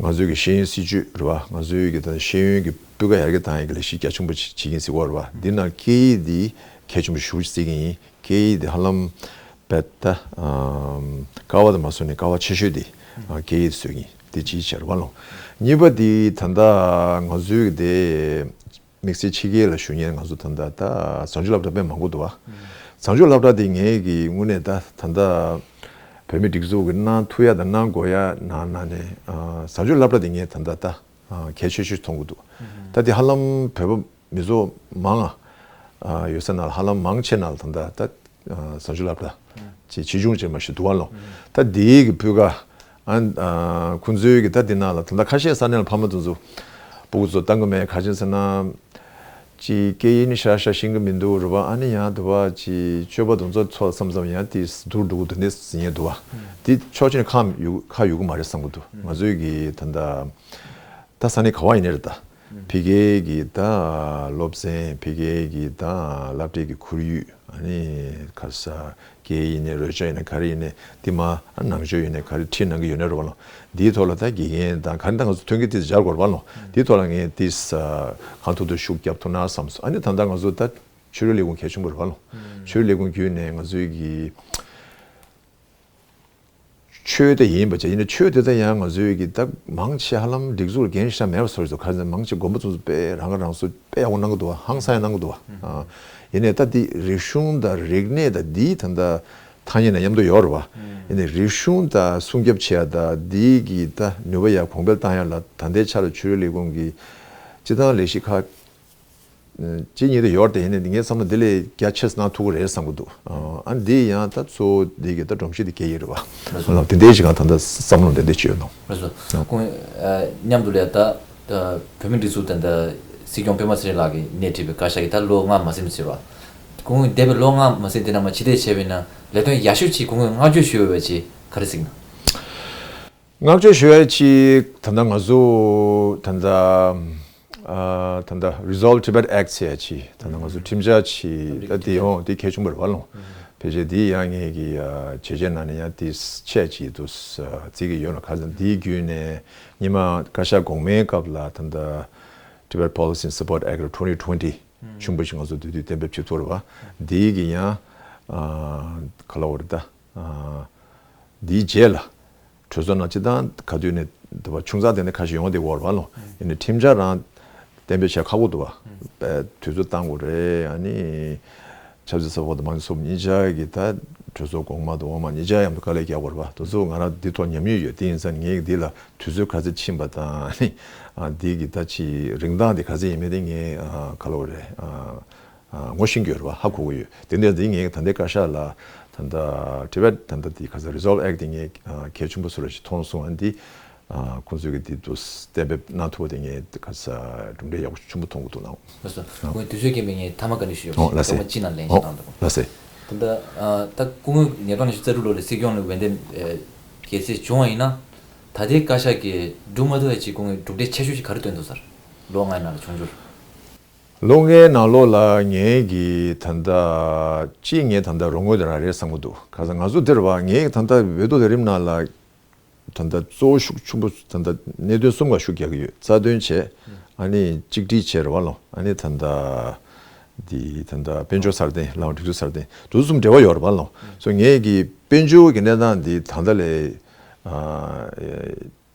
ང་ཚོའི་གི་ཤེས་ཡོན་སྲིད་བྱུས་རེད་པ། ང་ཚོའི་གི་ད་ཤེས་ཡོན་གྱི་སྤུས་ཀ་ཡར་རྒྱས་གཏང་ཡག་གི་ལས་གཞི་རྒྱ་ཆེན་པོ་ཅིག་བྱེད་ཀྱི་ཡིན་ཟེར་གྱི་ཡོད་རེད་པ། འདི་ནང་སྐད་ཡིག་འདི་གལ་ཆེན་པོ་ཞེ་པོ་ཅིག་བརྩི་གི་ཡིན། སྐད་ཡིག་འདི་ཧ་ལམ་དཔེ་ད་ཨམ་ཀ་བ་དང་མ་སོང་ནས་ཀ་བ་ཆེ་ཤོས་འདི་ཨ་སྐད་ཡིག་བཟོ་གི་ཡིན། འདི་གཅིག་བྱས་རེད་པ་ལགས། གཉིས་པ་འདི་ད་ལྟ་ང་ཚོའི་གི་དེ་དམིགས་བསལ་ཕྱི་རྒྱལ་ལ་བཞུགས་མཁན་ང་ཚོ་ད་ལྟ་ད་བཟང་སྤྱོད་སློབ་གྲྭ་དཔེ་མང་པོ་འདུག་པ། བཟང་སྤྱོད་སློབ་གྲྭ་དེ་ངེད་ཀྱི་དངོས་གནས་ད་ད་ལྟ་བོད་མིའི་སྒྲིག་འཛུགས་ཀྱིས་གནང་ཐུབ་ཡག་དང་གནང་དགོས་ཡག་ནང་ནང་ནས་ཨ་བཟང་སྤྱོད་སློབ་གྲྭ་དེ་ངས་ད་ལྟ་ད་ཨ་གལ་ཆེ་ཤོས་མཐོང་གི་འདུག་ད་དེ་ཧ་ལམ་བོད་པ་མི་ཚོགས་མང་ང་ཨ་ཡོད་ས་ནང་ལ་ཧ་ལམ་མང་ཆེ་ནང་ལ་ད་ལྟ་ད་ཨ་བཟང་སྤྱོད་སློབ་གྲྭ་ཅིག་ཆེ་ཆུང་ཅིག་མ་ཞིག་འདུག་པ་ལགས། ད་དེའི་གི་སྤུས་ཀ་ཨ་ཨ་ཁོང་ཚོའི་གི་ད་དེ་ནང་ལ་ད་ལྟ་ཁ་ཤས་ས་གནས་ལ་ཕ་མ་དེ་ཚོ་སྤུ་གུ་ཚོ་བཏང་གི་མེད། ག་རེ་བྱས་ཟེར་ན། ཅིག་སྐད་ཡིག་ནི་ཤ་ཤ་ཤེས་ཀྱི་མི་འདུག་རེད་པ། ཨ་ནི་ཡང་དེ་པ་ཅིག་སྤྱོད་པ་དེ་ཚོ་ཚོ་བསམ་བསམ་ཡང་དེ་སྡུག་རུ་འགྲོ་གི་འདུག་འདི་འདྲ་ཟེར་མཁན་འདུག་པ། འདི་ཕྱོགས་གཅིག་ནས་ཁ་ཡོད་ཁ་ཡོད་ཀྱི་མ་རེད་བསམ་གྱི་འདུག་ང་ཚོའི་གི་ད་ལྟ་ད་ས་གནས་ག་པར་ཡིན་ནའི་རེད་ད། ཕ་གིའི་གི་ད་སློབ་ཚན། ཕ་གིའི་གི་ད་སློབ་གྲྭའི་གི་ཁོར་ཡུག་ཨ་ནི་ཁ་ས་སྐད་ཡིན་ནའི་རོལ་ཆ་ཡིན་ནའི་ག་རེ་ཡིན་ནའི་དེ་མ་ཨ་ནང་ཆོས་ཡིན་ནའི་ག་རེ་ཁྲིད་གནང་གི་ཡོད་ནའི་རེད་པ་ལགས། འདིའི་ཐོག་ལ་ད་དགེ་རྒན་དང་ག་རེ་ད་ང་ཚོ་མཐུན་རྐྱེན་དེ་ཚོ་སྦྱར་དགོས་རེད་པ་ལགས། འདིའི་ཐོག་ལ་ངས་དེ་གང་ཐུབ་ཐུབ་ཤུགས་རྒྱབ་ཐུབ་ན་བསམ་སོང་། ཨ་ནི་ད་ལྟ་ང་ཚོ་ད་ཆོས་རིག་ལས་ཁུངས་གལ་ཆེན་པོ་རེད་པ་ལགས། ཆོས་རིག་ལས་ཁུངས་བརྒྱུད་ནས་ང་ཚོའི་གི་ཆོས་དེ་ཡིན་པ་བྱས། ཡིན་ན་ཆོས་དེ་ད་ཡང་ང་ཚོའི་གི་ད་མང་ཆེ་ཧ་ལམ་སྒྲིག་འཛུགས་ལ་འགན་ཞིག་མེད་པ་བཟོ་རེད་འདུག་ག་རེ་ཟེར་ན་མང་ཆེ་དགོན་པ་ཚོ་དཔེ་རང་ཁ་རང་གསོ་དཔེ་ཡག་པོ་གནང་གི་འདུག་པ། ཧང་སང་ཡང་གནང་གི་འདུག་པ། ཨ་ཡིན་ནའི་ད་འདི་རིག་གཞུང་དང་རིག་གནས་དང་འདི་ད་ལྟ་ཐ་སྙད་ནང་མཉམ་དུ་ཡོད་རེད་པ། ཡིན་ནའི་རིག་གཞུང་ད་སྲུང་སྐྱོབ་བྱེད་ཡག་ད་འདི་གི་ད་ནུས་པ་ཡར་གོང་འཕེལ་བཏང་ཡག་ལ་ད་ལྟའི་ཆ་ལ་ཆོས་རིག་ལས་ཁུངས་ཀྱི་སྤྱི་བཏང་ལས་གཞི་ཁག་གཅིག་གཉིས་དེ་ཡོད་རེད་དེ། ཡིན་ནའི་ངའི་བསམ་བློ་འདི་ལས་རྒྱ་ཆེ་ཙམ་གནང་ཐུབ་ཀྱི་རེད་བསམ་གྱི་འདུག་ཨ་འདི་ཡང་ད་གཙོ་བོ་འདི་གི་ད་སྒྲོམ་གཞི་འདི་སྐད་ཡིག་རེད་པ། ལགས་སོ། ལགས་དེ་འདྲའི་ཞིག་གང་ད་ལྟ་བསམ་བློ་དེ་འདྲ་ཅིག་ཡོད་ནོ། ལགས་སོ། ཁོང་མཉམ་དུ་ལས་ད་ད་བོད་མི་སྒྲིག་འཛུགས་ད་ལྟ་སྲིད་སྐྱོང་སྤེན་པ་ཚེ་རིང་ལགས་ཀྱིས་སྣེ་ཁྲིད་པའི་བཀའ་ཤག་གིས་ད་ལོ་ལྔ་མ་ཟིན་པ་ཟེར་བ། ཁོང་འདས་པའི་ལོ་ལྔ་མ་ཟིན་དེ་ནང་མ་ཕྱི་བལྟས་བྱས་པ་ཡིན་ན་ལས་དོན་ཡག་ཤོས་ཅིག་ཁོང་གིས་བསྔགས་བརྗོད་ཞུ་འོས་པ་ཅིག་ག་རེ་གཟིགས་ན། བསྔགས་བརྗོད་ཞུ་ཡ་ཅིག་ད་ལྟ་ང་ཚོ་ད་ལྟ་ཨ་ད་ལྟ་Resolve Tibet Act ཟེར་ཡ་ཅིག་ད་ལྟ་ང་ཚོ་ཁྲིམས་འཆར་ཅིག་ད་དེ་ཡོང་དེ་གལ་ཆེན་པོ་རེད་པ་ལགས། ཕལ་ཆེར་དེ་ཡང་ངེད་ཀྱི་ཨ་བྱས་རྗེས་ནང་ནས་ཡང་དེ་ཆེ་ཅིག་ཏུ་བརྩི་གི་ཡོད་ལ། ཁ་སང་དེའི་བརྒྱུད་ནས་ཉི་མ་བཀའ་ཤག་གོང་མའི་སྐབས་ལ་ད་ལྟ་Tibet Policy and Support Act twenty twenty ཆེན་པོ་ཞིག་ང་ཚོ་དེ་དུས་གཏན་འབེབས་བྱེད་ཐུབ་རེད་པ། དེའི་གི་ཡང་ཨ་ག་ལབ་དགོས་རེད་ད། ཨ་འདིའི་རྗེས་ལ་གྲོས་ཚོགས་ནང་སྤྱི་བཏང་ག་དུས་ནས་འདི་པ་ཆུང་ཙག་དེ་འདྲ་ཁ་ཤས་ཡོང་བསྡད་ཀྱི་ཡོད་རེད་པ་ལགས། ཡིན་ནའི་ཁྲིམས་འཆར་རང་གཏན་འབེབས་བྱེད་ཁག་པོ་འདུག་པ། དུས་ཚོད་བཏང་དགོས་རེད། ཨ་ནི་ཆབ་སྲིད་ཚོགས་པ་དང་མང་གཙོ་ཚོགས་པ་གཉིས་ཆ་གི་ད་ གྲོས་ཚོགས་གོང་མ་དང་འོག་མ་ཉིས་ཆ་མཉམ་དུ་དཀའ་ལས་རྒྱག་དགོས་རེད་པ། དེ་ཚོ་ང་རང་འདི་ཐོག་ཉམས་མྱོང་ཡོད། དེ་ཡིན་ཙང་ངས་འདི་ལ་དུས་ཚོད་ག་ཚོད་ཕྱིན་པ་དང་ཨ་ནི་ཨ་འདི་གི་ད་ཅི་རིན་ཐང་དེ་ག་ཚོད་ཡིན་མིན་དེ་ངས་ཨ་ག་ལབ་དགོས་རེད། ཨ་ཨ་ངོ་ཤེས་ཀྱི་ཡོད་རེད་པ། ཧ་གོ་གི་ཡོད། དེ་འདྲ་འདི་ངས་ད་ལྟའི་བཀའ་ཤག་ལ་ད་ལྟ་Tibet ད་ལྟ་འདི་ག་ཚོད་Resolve Act དེ་ངས་ཨ་གལ་ཆེན་པོ་བཟོ་འདྲ་ཞིག་མཐོང་སོང་། ཨ་འདི་ཨ་ཁོང་ཚོས་ཀྱི་འདི་དུ་གཏན་འབེབས་གནང་ཐུབ་པ་དེ་ངས་ག་ཚོད་གྲུབ་འབྲས་ཡག་པོ་ཆེན་པོ་མཐོང་གི་འདུག་ལགས། ལགས་སོ། ཨོ། ཁོང་དུས་ཚོད་རྐྱེན་པས་ངས་མཐའ་མ་བཀའ་འདྲི་ཞུ་ཡོད། ཨོ་ལགས་སོ། སྐར་མ་གཅིག་ནང་ལན་ཞིག་ཨོ་གནང་དང་། ལགས་སོ། ད་ལྟ་ཨ་ད་སྐུ་ངོ་ཉིས་སྟོང་ཉི་ཤུ་རྩ་དྲུག་ལོ་ལ་སྲིད་སྐྱོང་ལ་འོས་འདེམས་ཨ་གལ་སྲིད་བྱུང་བ་ཡིན་ན། ད་ལྟའི་བཀའ་ཤག་གིས་སྒྲུབ་མ་ཐུབ་པའི་ཅིག་སྐུ་ངོས་གྲུབ་འབྲས་ཆེ་ཤོས་ཤིག་ག་རེ་སྟོན་འདུག་ཟེར། ལོ་ལྔའི་ནང་ལ་འབྱུང་འགྱུར། ལོ་ལྔའི་ནང་ལོགས་ལ་ངས་ཀྱི་ད་ལྟ་གཅིག་ངས་ད་ལྟ་རོགས་དངུལ་དེ་རང་རེད་བསམ་གྱི་འདུག། ག་ས་ང་ཚོ་འདིར་བ་ངས་ད་ལྟ་འོས་བསྡུ་ལས་རིམ་ནང་ལ་ད་ལྟ་གཙོ་བོ་ཤུགས་ཆེན་པོ་ད་ལྟ་གནད་དོན་གསུམ་ལ་ཤུགས་རྒྱག་གི་ཡོད། རྩ་དོན་བྱས། ཨ་ནི་གཅིག་སྒྲིལ་བྱས་རེད་བ་ལོ། ཨ་ནི་ད་ལྟ་འདི་ད་ལྟ་དཔལ་འབྱོར་སྲ་བརྟན་ལའང་སྒྲིག་འཛུགས་སྲ་བརྟན་དེ་ཚོ་གསུམ་འབྲེལ་བ་ཡོད་རེད་བ་ལོ། སོ་ངས་ཀྱི་དཔལ་འབྱོར་གྱི་གནས་སྟངས་འདི་ད་ལྟ་ལས་ཨ།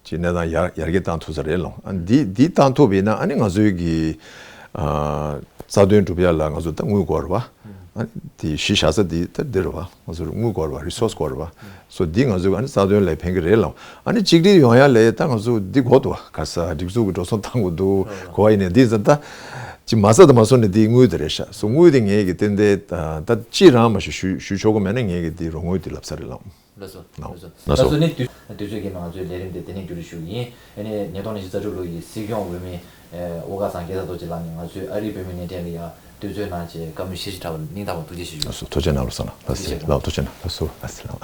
ཀྱི་གནས་སྟངས་ཡར་ཡར་རྒྱས་བཏང་ཐུབ་ས་རེད་ལོ། ཨ་འདི་འདི་བཏང་ཐུབ་པ་ཡིན་ན་ཨ་ནི་ང་ཚོའི་གི་ཨ་རྩ་དོན་སྒྲུབ་ཡ་ལ་ང་ཚོ་ད་དངུལ་དགོས་རེད་བ། ཨ་ནི་དེ་གཞི་བཞག་ས་དེ་ད་འདི་རེད་བ། ང་ཚོར་དངུལ་དགོས་རེད་བ། རི་སོར་སི་དགོས་རེད་བ། སོ་འདི་ང་ཚོའི་ཨ་ནི་རྩ་དོན་ལ་ཕན་གི་རེད་ལོ། ཨ་ནི་གཅིག་སྒྲིལ་ཡོང་ཡ་ལ་ད་ང་ཚོ་འདི་དགོས་འདུག་བ། ག་ས་སྒྲིག་འཛུགས་ཀྱི་འགྲོ་སོང་བཏང་དགོས་འདུག་གོ་བ་ཡིན་ནའི་འདི་ཙམ་ད་ཅི་མ་ས་ད་མ་སོང་ནས་འདི་དངུལ་དེ་རེད་ཤག། སོ་དངུལ་དེ་ངས་གི་ཏན་ཏན་ད་ཅི་རང་མ་ཞུ་ཞུ་ཞུ་ཆོག་གི་མེད་ན་ངས་གི་འདི་རོགས་དངུལ་འདི་ལབ་ས་རེད་ལོ། ལགས་སོ། ལགས་སོ། ལགས་སོ། ལགས་སོ་ནི་དུས་དུས་ཚོད་ཀྱི་ནང་ང་ཚོའི་ལས་རིམ་དེ་དེ་ནས་མཇུག་སྒྲིལ་ཞུ་གི་ཡིན། ཨ་ནི་ཉིས་སྟོང་ཉི་ཤུ་རྩ་དྲུག་ལོ་ཡི་སྲིད་སྐྱོང་འོས་མི་ཨོ་དཀར་ཟམ་གྷན་ས་རྡོ་རྗེ་ལགས་ནས་ང་ཚོའི་ཨ་རིའི་བོད་མི་ནས་འབྲེལ་ལ་ཡ་དུས་ཚོད་གནང་བྱས་བཀའ་མོལ་བཤད་ཞིབ་གྲྭ་བ་སྙིང་ཐག་པ་ཐུགས་རྗེ་ཆེ་ཞུ། ལགས་སོ། ཐུགས་རྗེ་གནང་ལགས་སོ། ལགས་སོ། ཐུགས་རྗེ་ཆེ། ལགས་ཐུགས་རྗེ་གནང་། ལགས་སོ། ལགས་སོ།